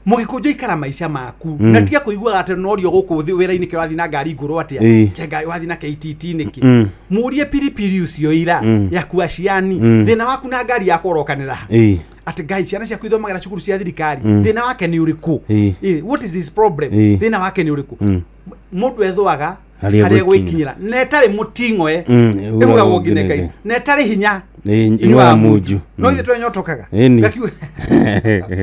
Mũgĩkũnjũ ikara maica maku, na tiga kũiguaga atĩ norio gũkũ wĩra-inĩ kĩ ũrathiĩ na ngari ngũrũ atĩa, ke ngari wathiĩ na KTT nĩkĩ? Mũrie piripiri ũcio ira yaku aciani, thĩna waku na ngari yakwa ũrokanĩra ha? Atĩ ngai ciana ciaku ithomagĩra cukuru cia thirikari, thĩna wake nĩ ũrĩkũ? What is his problem? Thĩna wake nĩ ũrĩkũ? Mũndũ ethwaga Harĩa harĩa egwĩkinyĩra. gwĩkinyĩra na ĩtarĩ mũting'oe Ĩhũragwo ĩhũragwo nginya nginege. ĩkaina. Na ĩtarĩ hinya Ĩĩ, ĩnyuaga ĩnyuaga munju. munju. No ithuĩ twenyotokaga. Ĩni. Ngakiuga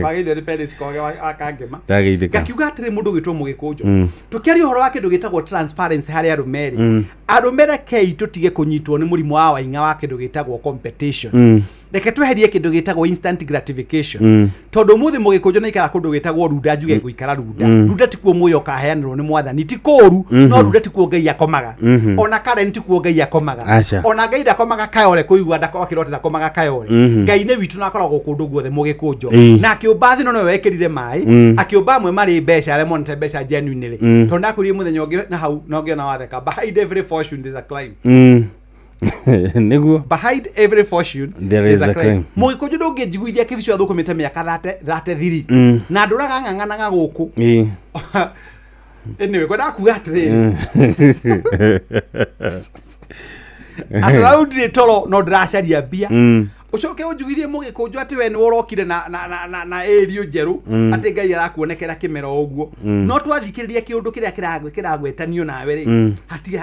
wagĩrĩire nĩ Peris Koge wa Kangema. Ndageithĩka. Ngakiuga atĩrĩ mũndũ ũgĩtwo mũgĩkũnjũ, tũkĩaria ũhoro wa kĩndũ gĩtagwo transparency harĩ arũme rĩ, arũme rekei tũtige kũnyitwo nĩ mũrimũ wa waing'a wa kĩndũ gĩtagwo competition. Reke tweherie kĩndũ gĩtagwo instant gratification, tondũ ũmũthĩ mũgĩkũnjũ nĩ aikara kũndũ gwĩtagwo runda, njuge ngũikara runda. Runda tikuo muoyo ũkaheanĩrwo nĩ mwathani, ti kũũru, no runda tikuo Ngai akomaga. Ona Karen tikuo Ngai akomaga. Aca. Ona Ngai ndakomaga Kayore, kũigua akĩrwo atĩ ndakomaga Kayore. Ngai nĩ witũ na akoragwo kũndũ guothe mũgĩkũnjo. Na akĩũmba thĩ no nĩwe wekĩrire maĩ, akĩũmba amwe marĩ mbeca, arĩa monete mbeca genuinely, tondũ ndakwĩrire mũthenya ũngĩ na hau na ũngĩona watheka, behind every fortune there's a climb. Nĩguo. Behind every fortune there is a crime. Mũgĩkũnjũ ndũngĩnjiguithia kĩbico athũkũmĩte mĩaka thate thiri na ndũraga ng'ang'anaga gũkũ. Anyway, kwendaga kuga atĩrĩrĩ, atĩ rau ndirĩ toro no ndĩracaria mbia. Ũcoke ũnjugithie mũgĩkũnjũ atĩ we nĩ ũrokire na ĩriũ njerũ, atĩ Ngai arakuonekera kĩmera o ũguo. No twathikĩrĩria kĩũndũ kĩrĩa kĩragwetanio nawe rĩ, hatirĩ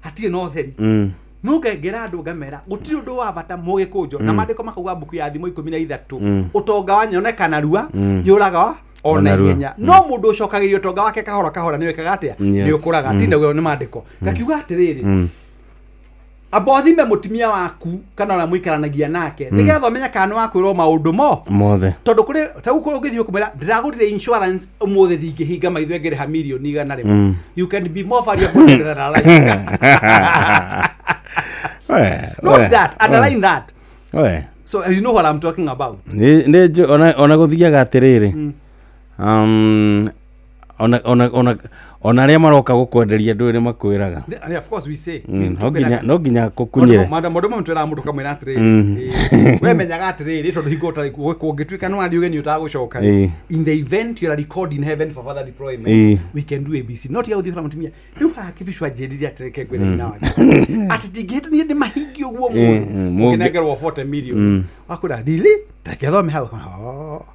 hatirĩ na ũtheri. No ngengera andũ ngamera gũtirĩ ũndũ wa bata mũgĩkũnjũ, na maandĩko makauga mbuku ya thimo 13, ũtonga wa nyoneka narua yũraga ona Ona narua. ihenya, no mũndũ ũcokagĩria ũtonga wake kahora kahora nĩ wĩkaga atĩa? Nĩ ũkũraga. Tinda ũguo nĩ maandĩko. Ngakiuga atĩrĩrĩ, amba ũthime mũtumia waku kana ũrĩa mũikaranagia nake, nĩgetha ũmenye kana nĩ wakwĩrwo maũndũ mo mothe. Tondũ kũrĩ ta rĩu ũngĩthiĩ ũkũmwĩra ndĩragũrire insurance ũmũthĩ ndingĩhinga maitho ngĩrĩha mirioni 100. You can be more valuable than alive. Note that, underline that. We. So you know what I'm talking about. Nĩ njũ ona gũthiaga atĩrĩrĩ, ona arĩa maroka gũkwenderia ndũĩ nĩ makwĩraga. Yeah, of course we say. No nginya kũkunyĩre. Maũndũ mamwe twĩraga mũndũ kamwĩra atĩrĩrĩ, we menyaga atĩrĩrĩ, tondũ hingo ũtarĩ kũngĩtuĩka nĩ wathiĩ ũgeni ũtagũcoka, in the event you're a record in heaven for further deployment, we can do ABC, no tiga gũthiĩ kũra mũtumia rĩu haha kĩbicu anjĩrire atĩrĩ ke ngwĩre hinya wake atĩ ndingĩhĩtania ndĩmahingie ũguo mũndũ ũngĩnengerwo 40 million. Wakwĩra really reke thome hau. Oh.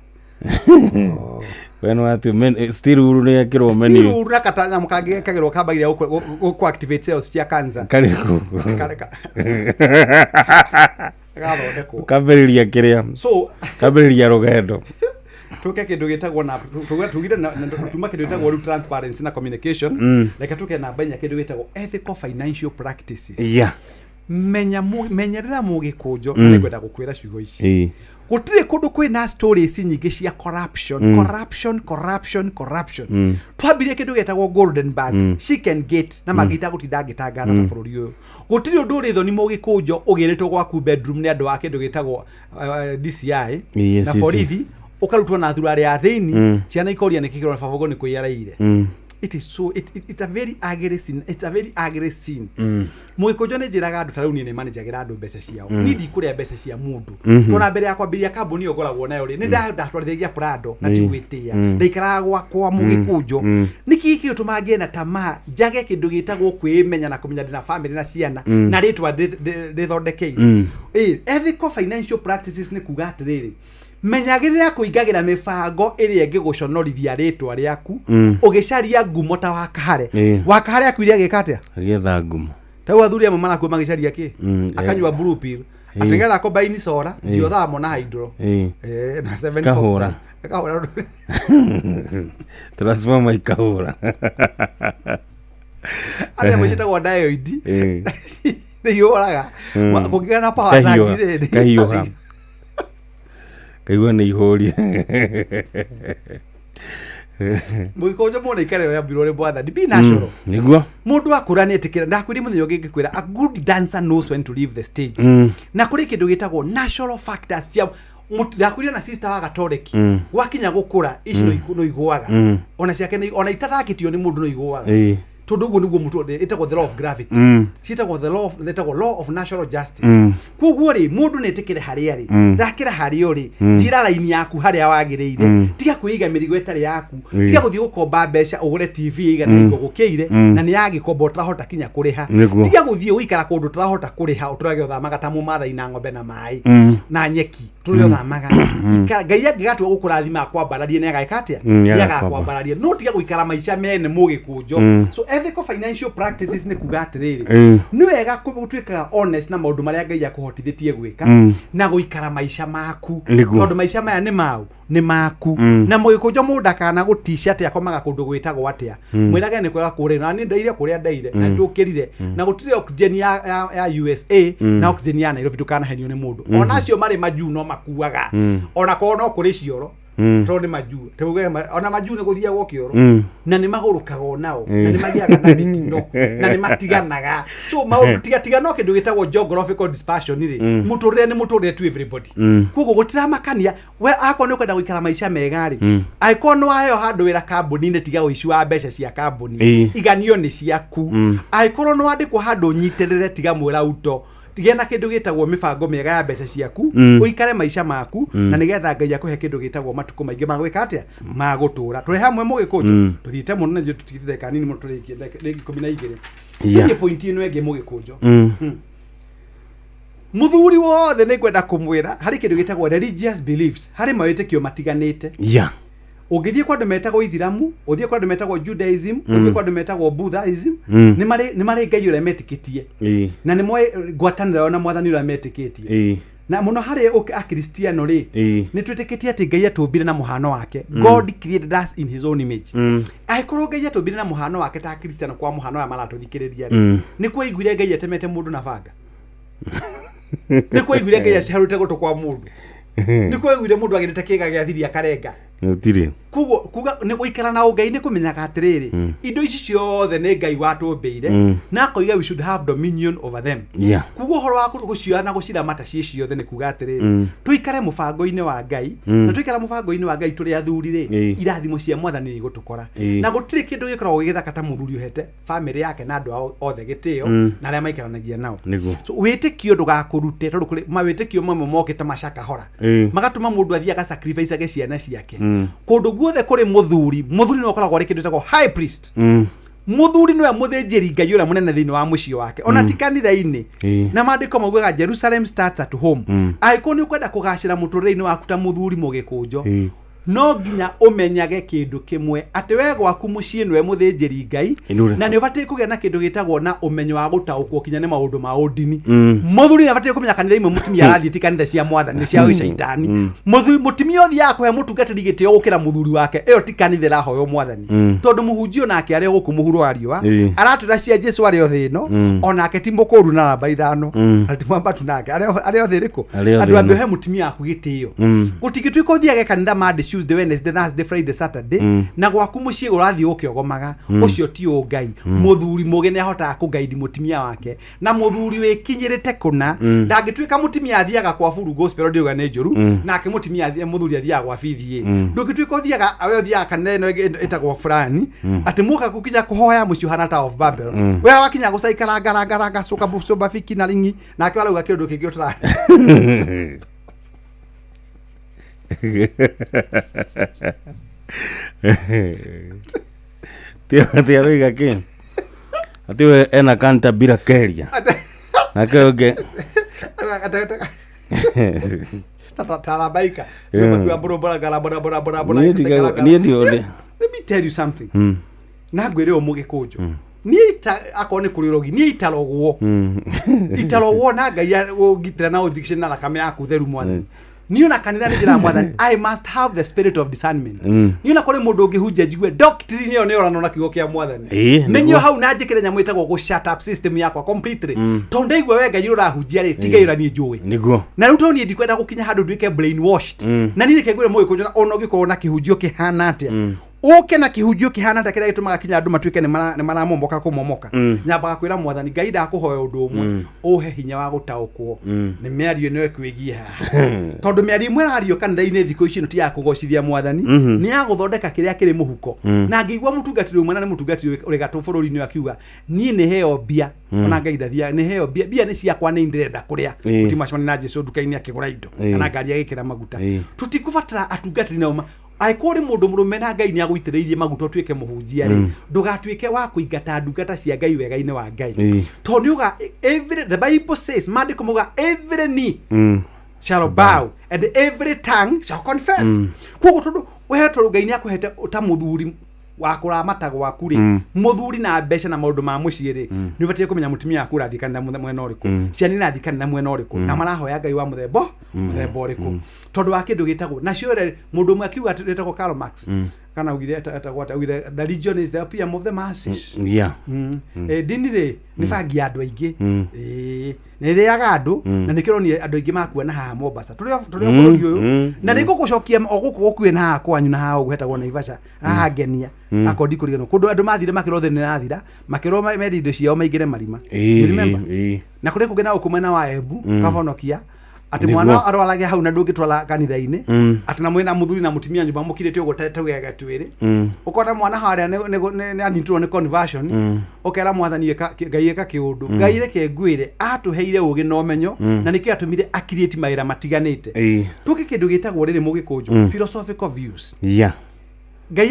We nĩ watu still uru nĩ ekĩrwo menu. Still na katanyamũ kangĩ gekagĩrwo kambagia gũ activate cells cia cancer. Karĩkũ? Gathondekwo. Kambĩrĩria kĩrĩa So kambĩrĩria rũgendo. Tuke kindu gitagwo na tuge tugire na tuma kindu gitagwo rĩu transparency na communication. Reke tuke namba inya, kindu gitagwo ethical financial practices. Menya menyerera mũgĩkũnjo. Nĩngwenda gũkwĩra ciugo ici. Gũtirĩ kũndũ kwĩna stories nyingĩ cia corruption, corruption, corruption, corruption. Twambirie kĩndũ gĩtagwo Golden Bag, Chicken Gate na mangĩ itagũtinda ngĩtangatha ta bũrũri ũyũ. Gũtirĩ ũndũ ũrĩ thoni, mũgĩkũnjo, ũgĩrĩtwo gwaku bedroom nĩ andũ a kĩndũ gĩtagwo DCI na borithi, ũkarutwo na thurarĩ ya thĩini. Ciana ikoria nĩkĩ kĩrona babogo nĩ kwĩyaraire. It is so it, it's a very ugly scene, it's a very ugly scene. Mũgĩkũnjo, nĩ njĩraga andũ ta rĩu niĩ nĩ manĩjagĩra andũ mbeca ciao. Niĩ ndikũrĩa mbeca cia mũndũ. Tondũ mbere ya kwambĩrĩria kambuni ĩyo ngoragwo nayo rĩ, nĩ ndatwarithagia Prado na ti gwĩtĩa. Ndaikaraga gwakwa, mũgĩkũnjo. Nĩkĩ gĩgĩtũma ngĩe na tamaa njage kĩndũ gĩtagwo kwĩmenya na kũmenya ndĩna family na ciana na rĩtwa ndĩthondekeire? Ĩ, ethical financial practices nĩ kuga atĩrĩrĩ, menyagĩrĩra kũingagĩra mĩbango ĩrĩa ĩngĩgũconorithia rĩtwa rĩaku ũgĩcaria ngumo ta Wakahare. Wakahare akuire agĩka atĩa? Agĩetha ngumo. Tau athuri amwe marakua magĩcaria kĩ? Akanyua blue pill atĩ nĩgetha combine sora, geothermal na hydro. Na seven fox. Kahũra. Kahũra. Transformer ikahũra. Arĩa mwĩcĩtagwo diode nĩ ihũraga kũngĩgĩa na power Kahiũha. surge rĩ, Kahiũha, kaigua nĩ ihũri. Mũgĩkũnjo, mũndũ aikare ũrĩa mbirwo nĩ mwathani, be natural. Nĩguo. Mũndũ akũra nĩ etĩkĩra. Ndakwĩria mũthenya ũngĩ ngĩkwĩra, a good dancer knows when to leave the stage. Na kũrĩ kĩndũ gĩtagwo natural factors cia ndakwĩria na sister wa gatoreki gwakinya gũkũra ici no igũaga. Ona ciake ona itathakĩtio nĩ mũndũ no igũaga. Tondũ ũguo nĩguo mũtũ ĩtagwo the law of gravity. Ciĩtagwo the law of, ĩtagwo law of natural justice. Koguo rĩ, mũndũ nĩ etĩkĩre harĩa rĩ, thakĩra harĩa ũrĩ. Thiĩra raini yaku harĩa wagĩrĩire. Tiga kwĩiga mĩrigo ĩtarĩ yaku. Tiga gũthiĩ gũkomba mbeca ũgũre TV ĩigana hingo gũkĩire na nĩ ya gĩkomba ũtarahota kinya kũrĩha. Tiga gũthiĩ gũikara kũndũ ũtarahota kũrĩha, ũtũrage ũthamaga ta mũmathai na ng'ombe na maĩ na nyeki tũrĩa ũthamaga. Ikara, Ngai angĩgatua gũkũrathima akwambararie nĩ ageka atĩa? Nĩ Nĩ agakwamba. agakwambararia, no tiga gũikara maica mene, mũgĩkũnjo. So ethical financial practices nĩ kuga atĩrĩrĩ, nĩ wega gũtuĩkaga honest na maũndũ marĩa Ngai akũhotithĩtie gwĩka na gũikara maica maku. Tondũ maica maya nĩ mau nĩ maku. Na mũgĩkũnjo, mũndũ akana gũticia atĩ akomaga kũndũ gwĩtagwo atĩa, mwĩrage nĩ kwega kũrĩa na nĩ ndaire kũrĩa ndaire na ndũkĩrire na gũtirĩ oxygen ya USA na oxygen ya Nairobi. Ndũkanahenio nĩ mũndũ. Ona acio marĩ majuu no makuaga. Ona korwo no kũrĩ cioro tondũ nĩ majuu. Tuge ona majuu nĩ gũthiagwo kĩoro na nĩ magũrũkaga onao na nĩ magĩaga na mĩtino na nĩ matiganaga. So maũndũ tiga tiga no kĩndũ gĩtagwo geographical dispersion rĩ, mũtũrĩre nĩ mũtũrĩre to everybody. Koguo gũtiramakania we akorwo nĩ ũkwenda gũikara maica mega rĩ, angĩkorwo nĩ waheo handũ wĩra kambuni-inĩ, tiga ũici wa mbeca cia kambuni. Iganio nĩ ciaku. Angĩkorwo nĩ wandĩkwo handũ ũnyitĩrĩre, tiga mwĩrauto, gĩa na kĩndũ gĩtagwo mĩbango mĩega ya mbeca ciaku. Ũikare maica maku na nĩgetha Ngai akũhe kĩndũ gĩtagwo matukũ maingĩ ma gwĩka atĩa, ma gũtũra. Tũrĩ hamwe, mũgĩkũnjo? Tũthiĩte mũno na ithuĩ tũtigĩte ndagĩka nini mũno tũrĩkie, ndagĩka 12. Tũthiĩ point ĩno ĩngĩ, mũgĩkũnjo. Mũthuri wothe nĩ ngwenda kũmwĩra harĩ kĩndũ gĩtagwo religious beliefs, harĩ mawĩtĩkio matiganĩte. Ũngĩthiĩ kwa andũ metagwo Ithiramu, ũthiĩ kwa andũ metagwo Judaism, ũthiĩ kwa andũ metagwo Buddhism, nĩ marĩ Ngai ũrĩa metĩkĩtie na nĩ moĩ ngwatanĩro yao na mwathani ũrĩa metĩkĩtie. Na mũno harĩ akristiano rĩ, nĩ twĩtĩkĩtie atĩ Ngai atũmbire na mũhano wake. God created us in his own image. Angĩkorwo Ngai atũmbire na mũhano wake, ta akristiano kwa mũhano aya maratũthikĩrĩria rĩ, nĩ kwaiguire Ngai atemete mũndũ na banga? Nĩ kwaiguire Ngai aciharũte gũtũ kwa mũndũ? Nĩ kwaiguire mũndũ agĩrĩte kĩga gĩa thiri akarenga? Gũtirĩ. Koguo kuga nĩ gũikara na ũngai nĩ kũmenyaga atĩrĩrĩ, indo ici ciothe nĩ Ngai watũmbĩire na akoiga we should have dominion over them. Koguo ũhoro wa gũcioya na gũciramata ciĩ ciothe nĩ kuga atĩrĩrĩ, tũikare mũbango-inĩ wa Ngai. Na tũikara mũbango-inĩ wa Ngai tũrĩ athuri rĩ, irathimo cia mwathani nĩ igũtũkora. Na gũtirĩ kĩndũ gĩkoragwo gĩgĩthaka ta mũthuri ũhete famĩlĩ yake na andũ ao othe gĩtĩo na arĩa maikaranagia nao. So wĩtĩkio ndũgakũrute, tondũ kũrĩ mawĩtĩkio mamwe mokĩte macakahora magatũma mũndũ athiĩ agasacrifice age ciana ciake. Kũndũ guothe kũrĩ mũthuri, mũthuri nĩwe ũkoragwo arĩ kĩndũ gĩtagwo high priest. Mũthuri nĩwe mũthĩnjĩri Ngai ũrĩa mũnene thĩinĩ wa mũciĩ wake, ona ti kanitha-inĩ. Na maandĩko maugaga Jerusalem starts at home. Angĩkorwo nĩ ũkwenda kũgacĩra mũtũrĩre-inĩ waku ta mũthuri, mũgĩkũnjo, No nginya ũmenyage kĩndũ kĩmwe atĩ we gwaku mũciĩ nĩwe mũthĩnjĩri Ngai Ĩnure. na nĩ ũbatiĩ kũgĩa na kĩndũ gĩtagwo na ũmenyo wa gũtaũkwo kinya nĩ maũndũ ma ũndini. Mm. Mũthuri nĩ abatiĩ kũmenya kanitha imwe mũtumia arathiĩ ti kanitha cia mwathani, nĩ cia ũcaitani. Mm. Mũthuri mũtumia ũthiaga kũhe mũtungatĩri gĩtĩo gũkĩra mũthuri wake, ĩyo ti kanitha ĩrahoywo mwathani. Mm. Tondũ mũhunjia onake arĩ o gũkũ mũhuro wa riũa Ĩĩ. aratwĩra cia Jesu arĩ o thĩ ĩno. Mm. Onake ti mũkũru na namba 5 Mm. na ti mwambatu nake arĩ o thĩ ĩrĩkũ. Arĩ o thĩ Andũ ambe ĩno. ũhe mũtumia waku gĩtĩo. Mm. Gũtingĩtuĩka ũthiage kanitha Monday, Tuesday, Wednesday, Thursday, Friday, Saturday Mm. na gwaku mũciĩ ũrathiĩ ũkĩogomaga. Mm. Ũcio ti ũngai. Mm. Mũthuri mũgĩ nĩ ahotaga kũgaidi mũtumia wake, na mũthuri wĩkinyĩrĩte kũna Mm. ndangĩtuĩka mũtumia athiaga kwa buru gospel ndiuga nĩ njũru. Mm. Nake mũtumia mũthuri athiaga gwa BDA. Mm. Ndũngĩtuĩka ũthiaga we ũthiaga kanitha ĩno ĩngĩ ĩtagwo fulani Mm. atĩ mũka gũkinya kũhoya mũciĩ ũhana Tower of Babel. Mm. We wakinya gũcaikarangaragaranga cuka cumba biki na ringi nake arauga kĩũndũ kĩngĩ ũtara Ti aroiga kä atä we ena kanta bila keria nake å Tarabaika. Yeah. Niĩ ndiũĩ. Let me tell you something. Mm. Na ngwĩre ũũ mũgĩkũnjũ, niĩ ita akorwo nĩ kũrĩ ũrogi, niĩ itarogwo itarogwo na Ngai ũngitĩra na ũnjigicĩre na thakame yaku theru mwathani. Niĩ ona kanitha nĩ njĩra mwathani, I must have the spirit of discernment. Niĩ ona kũrĩ mũndũ ũngĩhunjia njigue doctrine ĩyo nĩ ũranwo na kiugo kĩa mwathani, Ĩĩ, menye nĩguo. hau na njĩkĩre nyamũ ĩtagwo gũ shut up system yakwa completely. Mm. Tondũ ndaigua we Ngai ũrahunjia rĩ, tiga Ĩĩ. ĩra niĩ njũĩ. Nĩguo. Na rĩu tondũ niĩ ndikwenda gũkinya handũ nduĩke brainwashed. Mm. Na niĩ reke ngwĩre mũgĩkũnjũ, ona ũngĩkorwo na kĩhunjio kĩhana atĩa, Mm. ũke na kĩhunjio kĩhana atĩa kĩrĩa gĩtũmaga kinya andũ matuĩke nĩ maramomoka kũmomoka, Mm. nyambaga kwĩra mwathani Ngai ndakũhoya ũndũ ũmwe, Mm. ũhe hinya wa gũtaũkwo Mm. nĩ mĩario ĩno ĩkwĩgiĩ haha, tondũ mĩario ĩmwe ĩrario kanitha-inĩ thikũ ici ĩno ti ya kũgocithia mwathani. Mhm. Nĩ ya gũthondeka kĩrĩa kĩrĩ mũhuko. Mm. Na ngĩigua mũtungatĩri ũmwe, na nĩ mũtungatĩri ũrĩ gatũ bũrũri-inĩ, akiuga niĩ nĩ heo mbia. Mm. Ona Ngai ndathia nĩ heo mbia, mbia nĩ ciakwa, nĩ ndĩrenda kũrĩa. Ĩĩ. Mũtimacemania na Jesu nduka-inĩ akĩgũra indo Ĩĩ. kana ngari agĩkĩra maguta. Ĩĩ. Tũtikũbatara atungatĩri nao angĩkorwo ũrĩ mũndũ mũrũme na Ngai nĩ agũitĩrĩirie maguta ũtuĩke mũhunjia rĩ, Mm. ndũgatuĩke wa kũingata ndungata cia Ngai wega-inĩ wa Ngai. Ĩĩ. Tondũ nĩ uga every, the Bible says, maandĩko mauga every knee Mm. shall bow and every tongue shall confess. Mm. Koguo tondũ we tondũ Ngai nĩ akũhete ta mũthuri wa kũramata gwaku rĩ, Mm. mũthuri na mbeca na maũndũ ma mũciĩ rĩ, Mm. nĩ ũbatiĩ kũmenya mũtumia waku ũrathiĩ kanitha mwena ũrĩkũ, Mm. ciana irathiĩ kanitha mwena ũrĩkũ, Mm. na marahoya Ngai wa mũthemba Mm. mũthemba ũrĩkũ. Mm. Tondũ wa kĩndũ gĩtagwo nacio rĩ, mũndũ ũmwe akiuga atĩ rĩtagwo Karl Marx, Mm. kana augire etagwo atĩa, augire the religion is the opium of the masses. Yeah. Mm. Mm. Eh, ndini rĩ nĩ bangi ya andũ aingĩ. Mm. Ĩĩ, nĩ ĩrĩaga andũ. Mm. Na nĩkĩo ũronire andũ aingĩ makua na haha Mombasa tũrĩ o Mm, bũrũri ũyũ. mm, Na mm. nĩ ngũgũcokia o gũkũ gũkuhĩ na haha kwanyu na haha ũguo hetagwo Naivasha haha ngenia. Mm. Akorwo ndikũriganĩrwo kũndũ andũ mathire makĩrwo thĩ nĩrathira, makĩrwo mendie indo ciao maingĩre marima. Ĩĩ, You remember? ĩĩ. Na kũrĩ kũngĩ na gũkũ mwena wa Embu Mm. kabonokia atĩ Nĩguo. mwana arwarage hau na ndũngĩtwara kanitha-inĩ, Mm. atĩ na mwĩna mũthuri na mũtumia nyũmba mũkirĩte ũguo tũgege twĩrĩ. Mm. Ũkona mwana harĩa nĩ anyitirwo nĩ conversion. Mm. Ũkera mwathani Ngai ĩka kĩũndũ. Mm. Ngai reke ngwĩre atũheire ũgĩ na ũmenyo. Mm. Na nĩkĩo atũmire akirĩti mawĩra matiganĩte. Ĩĩ. Tũke kĩndũ gĩtagwo rĩrĩ mũgĩkũnjũ, Mm. philosophical views. Yeah. Ngai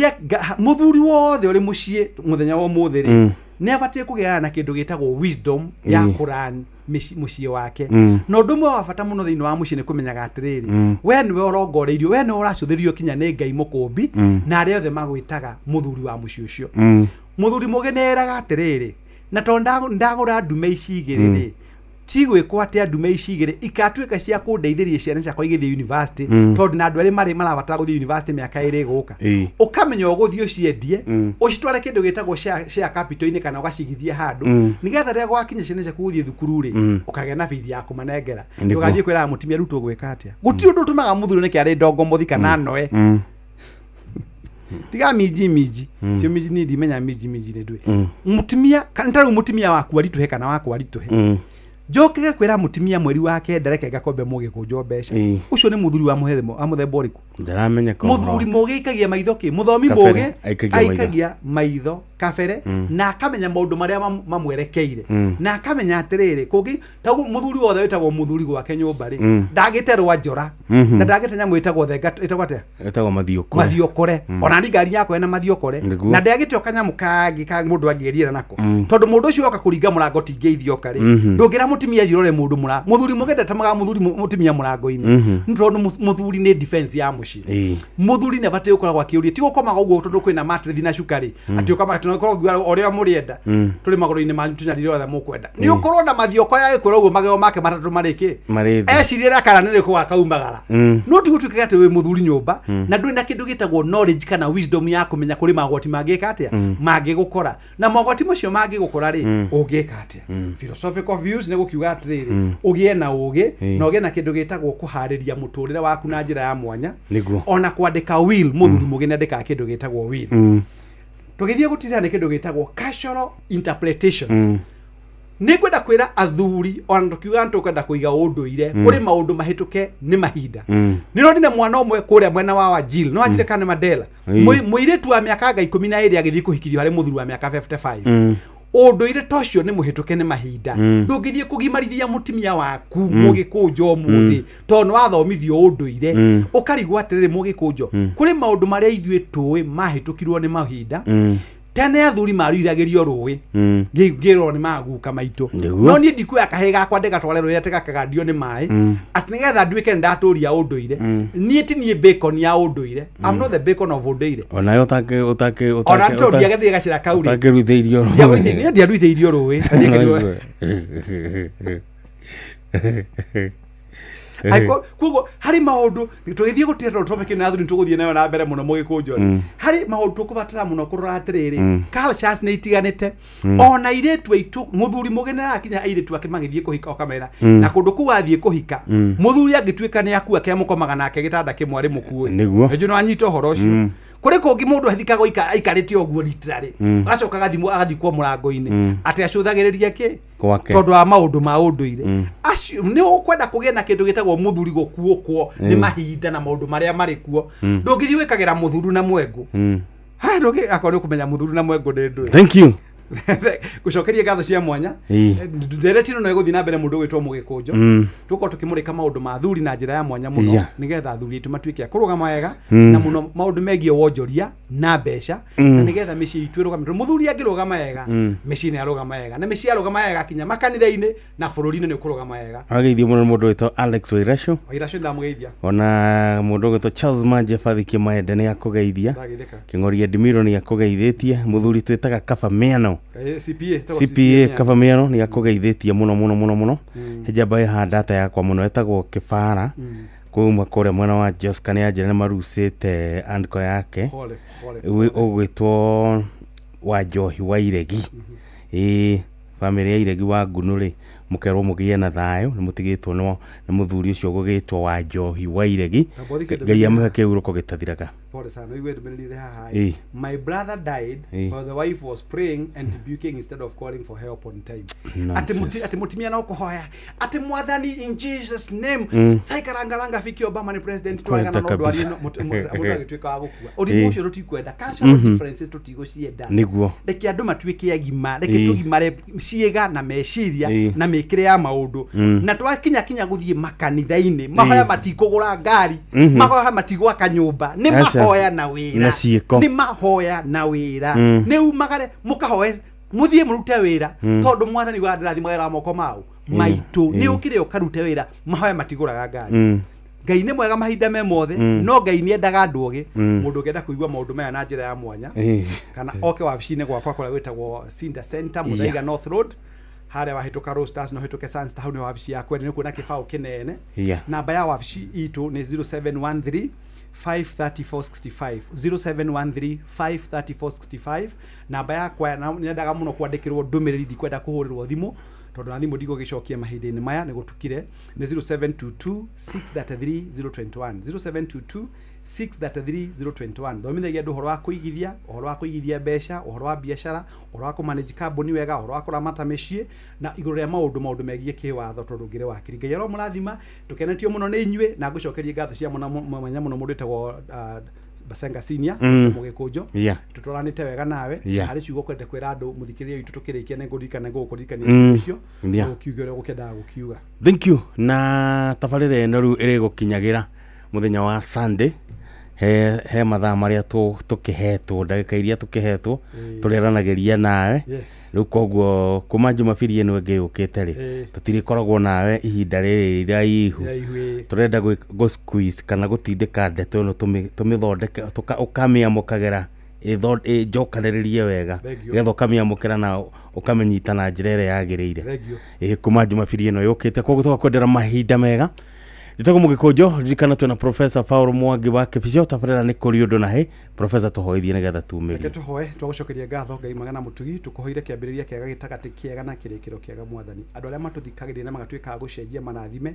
mũthuri wothe ũrĩ mũciĩ mũthenya wa ũmũthĩ rĩ, Mm. nĩ abatiĩ kũgĩa na kĩndũ gĩtagwo wisdom ya Mm. kũran mũciĩ wake. Mm. Na ũndũ ũmwe wa bata mũno thĩinĩ wa mũciĩ nĩ kũmenyaga atĩrĩrĩ, Mm. we nĩwe ũrongoreirio, we nĩwe ũracũthĩrĩrio kinya nĩ Ngai mũkũmbi Mm. na arĩa othe magwĩtaga mũthuri wa mũciĩ ũcio. Mm. Mũthuri mũgĩ nĩ eraga atĩrĩrĩ, na tondũ ndagũra ndume ici igĩrĩ Mm. rĩ, ti gwĩkwo atĩa ndume ici igĩrĩ ikatuĩka cia kũndeithĩria ciana ciakwa igĩthiĩ university, Mm. tondũ na andũ arĩa marĩ marabatara gũthiĩ university mĩaka ĩrĩ ĩgũka. Ĩĩ. Ũkamenya ũgũthiĩ ũciendie, Mm. ũcitware kĩndũ gĩtagwo share capital-inĩ kana ũgacigithie handũ, Mm. nĩgetha rĩrĩa gwakinya ciana ciaku gũthiĩ thukuru rĩ, Mm. ũkagĩa na bithi ya kũmanengera. Nĩguo. Ndũgathiĩ kwĩraga mũtumia rĩu tũgwĩka atĩa. Gũtirĩ ũndũ ũtũmaga mũthuri nĩkĩ arĩ ndongomothi kana noe. Mm. Tiga minji minji. Mm. Cio minji niĩ ndimenya minji minji nĩ ndũĩ. Mm. Mũtumia kana ta rĩu mũtumia waku aritũhe kana wakwa aritũhe, Mm. njokege kwĩra mũtumia mweri wa kenda reke ngakombe mũgĩkũnjwo mbeca. Ĩĩ. Ũcio nĩ mũthuri wa wa mũthemba ũrĩkũ? Ndaramenya ka ũhoro. Mũthuri mũgĩ aikagia maitho kĩ mũthomi Kabere, mũgĩ aikagia maitho. aikagia maitho kabere Mm. na akamenya maũndũ marĩa mamwerekeire, Mm. na akamenya atĩrĩrĩ kũngĩ taguo mũthuri wothe wĩtagwo mũthuri gwake nyũmba rĩ, Mm. ndagĩte rwa njora, Mhm. na ndagĩte nyamũ ĩtagwo thenga ĩtagwo atĩa? Ĩtagwo mathiũkore. Mathiũkore. Mm. Ona ni ngari yakwa ĩna mathiũkore. Nĩguo. Na ndagĩte o kanyamũ kangĩ ka mũndũ angĩriĩra nako, Mm. tondũ mũndũ ũcio oka kũringa mũrango tingĩithioka rĩ, Mhm. ndũngĩra mũtumia njirore mũndũ mũra mũthuri mũgenda tamaga mũthuri mũtumia mũrango-inĩ. Nĩ tondũ mũthuri nĩ defense ya mũciĩ. Mũthuri nĩ abatiĩ gũkoragwo akĩũria, ti gũkomaga ũguo tondũ kwĩna mattress na cukari, atĩ ũkoma atĩ no ũkorwo ũrĩa mũrĩenda, tũrĩ magũrũ-inĩ manyu tũnyarire othe mũkwenda. Nĩ ũkorwo na mathioko ya gĩkwĩra ũguo magego make matatũ marĩkĩ Marĩ thĩ. Eciria rĩa kana nĩ rĩkũ akaumagara. No ti gũtuĩke atĩ wĩ mũthuri nyũmba na ndũrĩ na kĩndũ gĩtagwo knowledge kana wisdom ya kũmenya kũrĩ magwati mangĩka atĩa, mangĩgũkora, na mogwati macio mangĩgũkora rĩ, ũngĩka atĩa? Philosophical views nĩ gũkiuga atĩrĩrĩ, ũgĩe na ũgĩ na ũgĩe na kĩndũ gĩtagwo kũharĩria mũtũrĩre waku na njĩra ya mwanya, ona kwandĩka will. Mũthuri mũgĩ nĩ andĩkaga kĩndũ gĩtagwo will. Tũgĩthiĩ gũtithia nĩ kĩndũ gĩtagwo cultural interpretations. Nĩ ngwenda kwĩra athuri, ona tũkiuga nĩ tũkwenda kũiga ũndũire, kũrĩ maũndũ mahĩtũke nĩ mahinda. Nĩ ronire mwana ũmwe kũrĩa mwena wa Wajir, no anjire kana Mandela, mũirĩtu wa mĩaka anga 12 agĩthiĩ kũhikithio harĩ mũthuri wa mĩaka 55. Ũndũire ta ũcio nĩ mũhĩtũke nĩ mahinda. Ndũngĩthiĩ kũgimarithia mũtumia waku, mũgĩkũnjo ũmũthĩ, tondũ nĩ wathomithio ũndũire. Ũkarigwo atĩrĩrĩ, mũgĩkũnjo, kũrĩ maũndũ marĩa ithuĩ tũĩ mahĩtũkirwo nĩ mahinda. Tene athuri maruithagĩrio rũĩ, ngĩrwo nĩ maguka maitũ. No niĩ ndikuoya kahĩĩ gakwa ndĩgatware rũĩ atĩ gakagandio nĩ maĩ, atĩ nĩgetha nduĩke nĩ ndatũria ũndũire. Niĩ ti niĩ bacon ya ũndũire. I'm not the bacon of ũndũire. Onawe ũtangĩ ũtangĩ Ona tondũ ndiagethire gacĩra kau rĩ, ũtangĩruithĩirio. Niĩ ndiaruithĩirio rũĩ. Koguo harĩ maũndũ tũgĩthiĩ gũtira, tondũ topic ĩno ya athuri tũgũthiĩ nayo na mbere mũno, mũgĩkũnjo. Harĩ maũndũ tũkũbatara mũno kũrora atĩrĩrĩ, cultures nĩ itiganĩte. Ona airĩtu aitũ, mũthuri mũgĩ nĩ arakinya airĩtu ake magĩthiĩ kũhika, ũkamera na kũndũ kũu athiĩ kũhika, mũthuri angĩtuĩka nĩ akua, kĩa mũkomaga nake gĩtanda kĩmwe arĩ mũkuĩ. Nĩnjũĩ nĩ wanyita ũhoro ũcio. Kũrĩ kũngĩ mũndũ athikagwo aikarĩte ũguo literally, agacoka agathimwo agathikwo mũrango-inĩ, atĩ acũthagĩrĩria kĩ? Gwake. Tondũ wa maũndũ ma ũndũire acio. Nĩ ũkwenda kũgĩe na kĩndũ gĩtagwo mũthuri gũkuũkwo nĩ mahinda na maũndũ marĩa marĩ kuo. Ndũngĩthiĩ gwĩkagĩra mũthuru na mwengũ. Ha, ndũngĩ akorwo nĩ ũkũmenya mũthuru na mwengũ nĩ ndũĩ. Thank you. Gũcokeria ngatho cia mwanya. Ndereti ĩno no ĩgũthiĩ na mbere, mũndũ ũgwĩtwo mũgĩkũnjo. Tũkorwo tũkĩmũrĩka maũndũ ma athuri na njĩra ya mwanya mũno, nĩgetha athuri aitũ matuĩke a kũrũgama wega, na mũno maũndũ megiĩ wonjoria na mbeca, na nĩgetha mĩciĩ itũ ĩrũgame, tondũ mũthuri angĩrũgama wega, mĩciĩ nĩ yarũgama wega, na mĩciĩ yarũgama wega, kinya makanitha-inĩ na bũrũri-inĩ nĩ ũkũrũgama wega. Ageithio mũno nĩ mũndũ wĩtwo Alex Wairacu. Wairacu, ndamũgeithia. Ona mũndũ ũgwĩtwo Charles Manje Bathiki Maende nĩ akũgeithia. Ndageithĩka. Kĩng'oria Ndimiro nĩ akũgeithĩtie. Mũthuri twĩtaga Kaba Mĩano, CPA, ĩtagwo CPA Kaba Mĩano nĩ akũgeithĩtie mũno mũno mũno mũno. Njamba ĩha data yakwa mũno ĩtagwo Kĩbara kuma kũrĩa mwena wa Joska nĩ anjĩra nĩ marucĩte andiko yake. Pole, pole. Ũgwĩtwo wa Njohi wa Iregi, ĩĩ, bamĩrĩ ya Iregi wa Ngunu rĩ, mũkerwo mũgĩe na thayũ, nĩ mũtigĩtwo nĩ mũthuri ũcio ũgũgĩtwo wa Njohi wa Iregi. Kambothi. Ngai amũhe kĩhurũko gĩtathiraga. Pole sana. Iwe ndũmĩrĩri ĩrĩ haha. My brother died while the wife was praying and rebuking instead of calling for help on time. Atĩ atĩ mũtumia no kũhoya atĩ Mwathani, in Jesus name, saikarangaranga Fiki Obama nĩ president, Kwenda twaregana no ndwari kabisa. ĩno, mũndũ agĩtuĩka wa gũkua. Ũrimũ ũcio tũtikwenda, cultural differences tũtigũcienda. Reke andũ matuĩke agima, reke tũgimare ciĩga na meciria na mĩkĩre ya maũndũ. Na twakinya kinya gũthiĩ makanitha-inĩ, mahoya matikũgũra ngari, mahoya matigwaka nyũmba, nĩ Aca. mahoya na wĩra. Na ciĩko. Nĩ mahoya na wĩra. Nĩ umagare mũkahoe, mũthiĩ mũrute wĩra, tondũ Mwathani wa ndĩrathimagĩra moko mau maitũ. Nĩ ũkĩre ũkarute wĩra, mahoya matigũraga ngari. Ngai nĩ mwega mahinda me mothe. No Ngai nĩ endaga andũ ogĩ. Mũndũ ũngĩenda kũigua maũndũ maya na njĩra ya mwanya, kana oke wabici-inĩ gwakwa kũrĩa gwĩtagwo Sinda Center, Muthaiga North Road, harĩa wahĩtũka Roasters na ũhĩtũke Sunstar, hau nĩ wabici yakwa ĩrĩ, nĩ kuona kĩbaũ kĩnene. Namba ya wabici itũ nĩ 0713 53465, 0713 53465. Namba yakwa nyendaga mũno kwandĩkĩrwo ndũmĩrĩri, ndikwenda kũhũrĩrwo thimũ tondũ na thimũ ndigũgĩcokia mahinda-inĩ maya nĩ gũtukire. Nĩ 0722 633 021, 0722 633 021. Thomithagia andũ ũhoro wa kũigithia, ũhoro wa kũigithia mbeca, ũhoro wa biacara, ũhoro wa kũmanage kambuni wega, ũhoro wa kũramata mĩciĩ, na igũrũ rĩa maũndũ megiĩ kĩwatho, tondũ ngĩrĩ wakiri. Ngai aromũrathima. Tũkenetio mũno nĩ inyuĩ, na ngũcokerie ngatho cia mũno mwanya mũno mũndũ wĩtagwo Basenga Senior, mũgĩkũnjo. Tũtwaranĩte wega nawe. Harĩ ciugo kwenda kwĩra andũ, mũthikĩrĩria witũ, tũkĩrĩkia nĩ ngũririkana ngũgũkũririkania ciugo icio, ũkiuge ũrĩa ũgũkĩendaga gũkiuga. Thank you. Na tabarĩra ĩno rĩu ĩrĩgũkinyagĩra mũthenya wa Sunday. He mathaa marĩa tũkĩhetwo, ndagĩka iria tũkĩhetwo tũrĩaranagĩria nawe. Rĩu koguo kuma Jumabiri ĩno ĩngĩ yũkĩte rĩ, tũtirĩkoragwo nawe ihinda rĩrĩ iraihu. Iraihu, ĩĩ. Tũrenda gũ squeeze kana gũtindĩka ndeto ĩno tũmĩthondeke, ũkamĩamũkagĩra ĩnjokanĩrĩrie wega, Thank you. nĩgetha ũkamĩamũkĩra na ũkamĩnyita na njĩra ĩrĩa yagĩrĩire. Thank you. Ĩĩ, kuma Jumabiri ĩno yũkĩte, koguo tũgakwendera mahinda mega. Njĩtagwo Mũgĩkũnjũ, ririkana twĩna Professor Paul Mwangi wa Kĩbicio. Tabarĩra nĩ kũrĩ ũndũ na hĩ Professor, tũhoithie nĩgetha tumĩrie. Reke tũhoe. Twagũcokeria ngatho, Ngai mwega na mũtugi. Tũkũhoire kĩambĩrĩria kĩega, gĩtagatĩ kĩega na kĩrĩkĩro kĩega. Mwathani, andũ arĩa matũthikagĩrĩria na magatuĩka a gũcenjia marathime,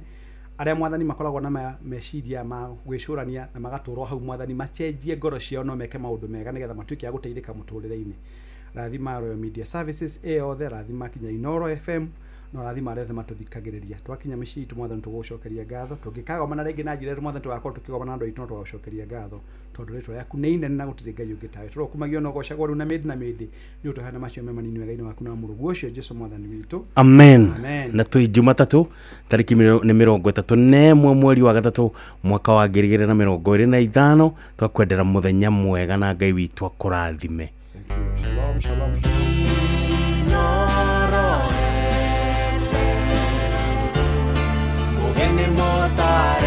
arĩa Mwathani makoragwo na meciria ma gwĩcũrania na magatũrwo hau, Mwathani, macenjie ngoro ciao no meke maũndũ mega nĩgetha matuĩke a gũteithĩka mũtũrĩre-inĩ. Rathima Royal Media Services ĩ yothe, rathima kinya Inoro FM, no rathima arĩa othe matũthikagĩrĩria. Twakinya mĩciĩ itũ, Mwathani, tũgũcokeria ngatho. Tũngĩkagomana rĩngĩ na njĩra ĩrĩa, Mwathani, tũgakorwo tũkĩgomana na andũ aitũ, no tũgagũcokeria ngatho tondũ rĩtwa rĩaku nĩ inene na gũtirĩ Ngai ũngĩ tawe. Tũrokumagio na ũgocagwo rĩu na mĩndĩ na mĩndĩ nĩ ũtũheana macio me manini wega-inĩ waku na mũrũguo ũcio Jesu Mwathani witũ. Amen. Amen. Na twĩ Jumatatũ tarĩki nĩ 31 mweri wa gatatũ mwaka wa 2025. Twakwendera mũthenya mwega na Ngai witũ akũrathime.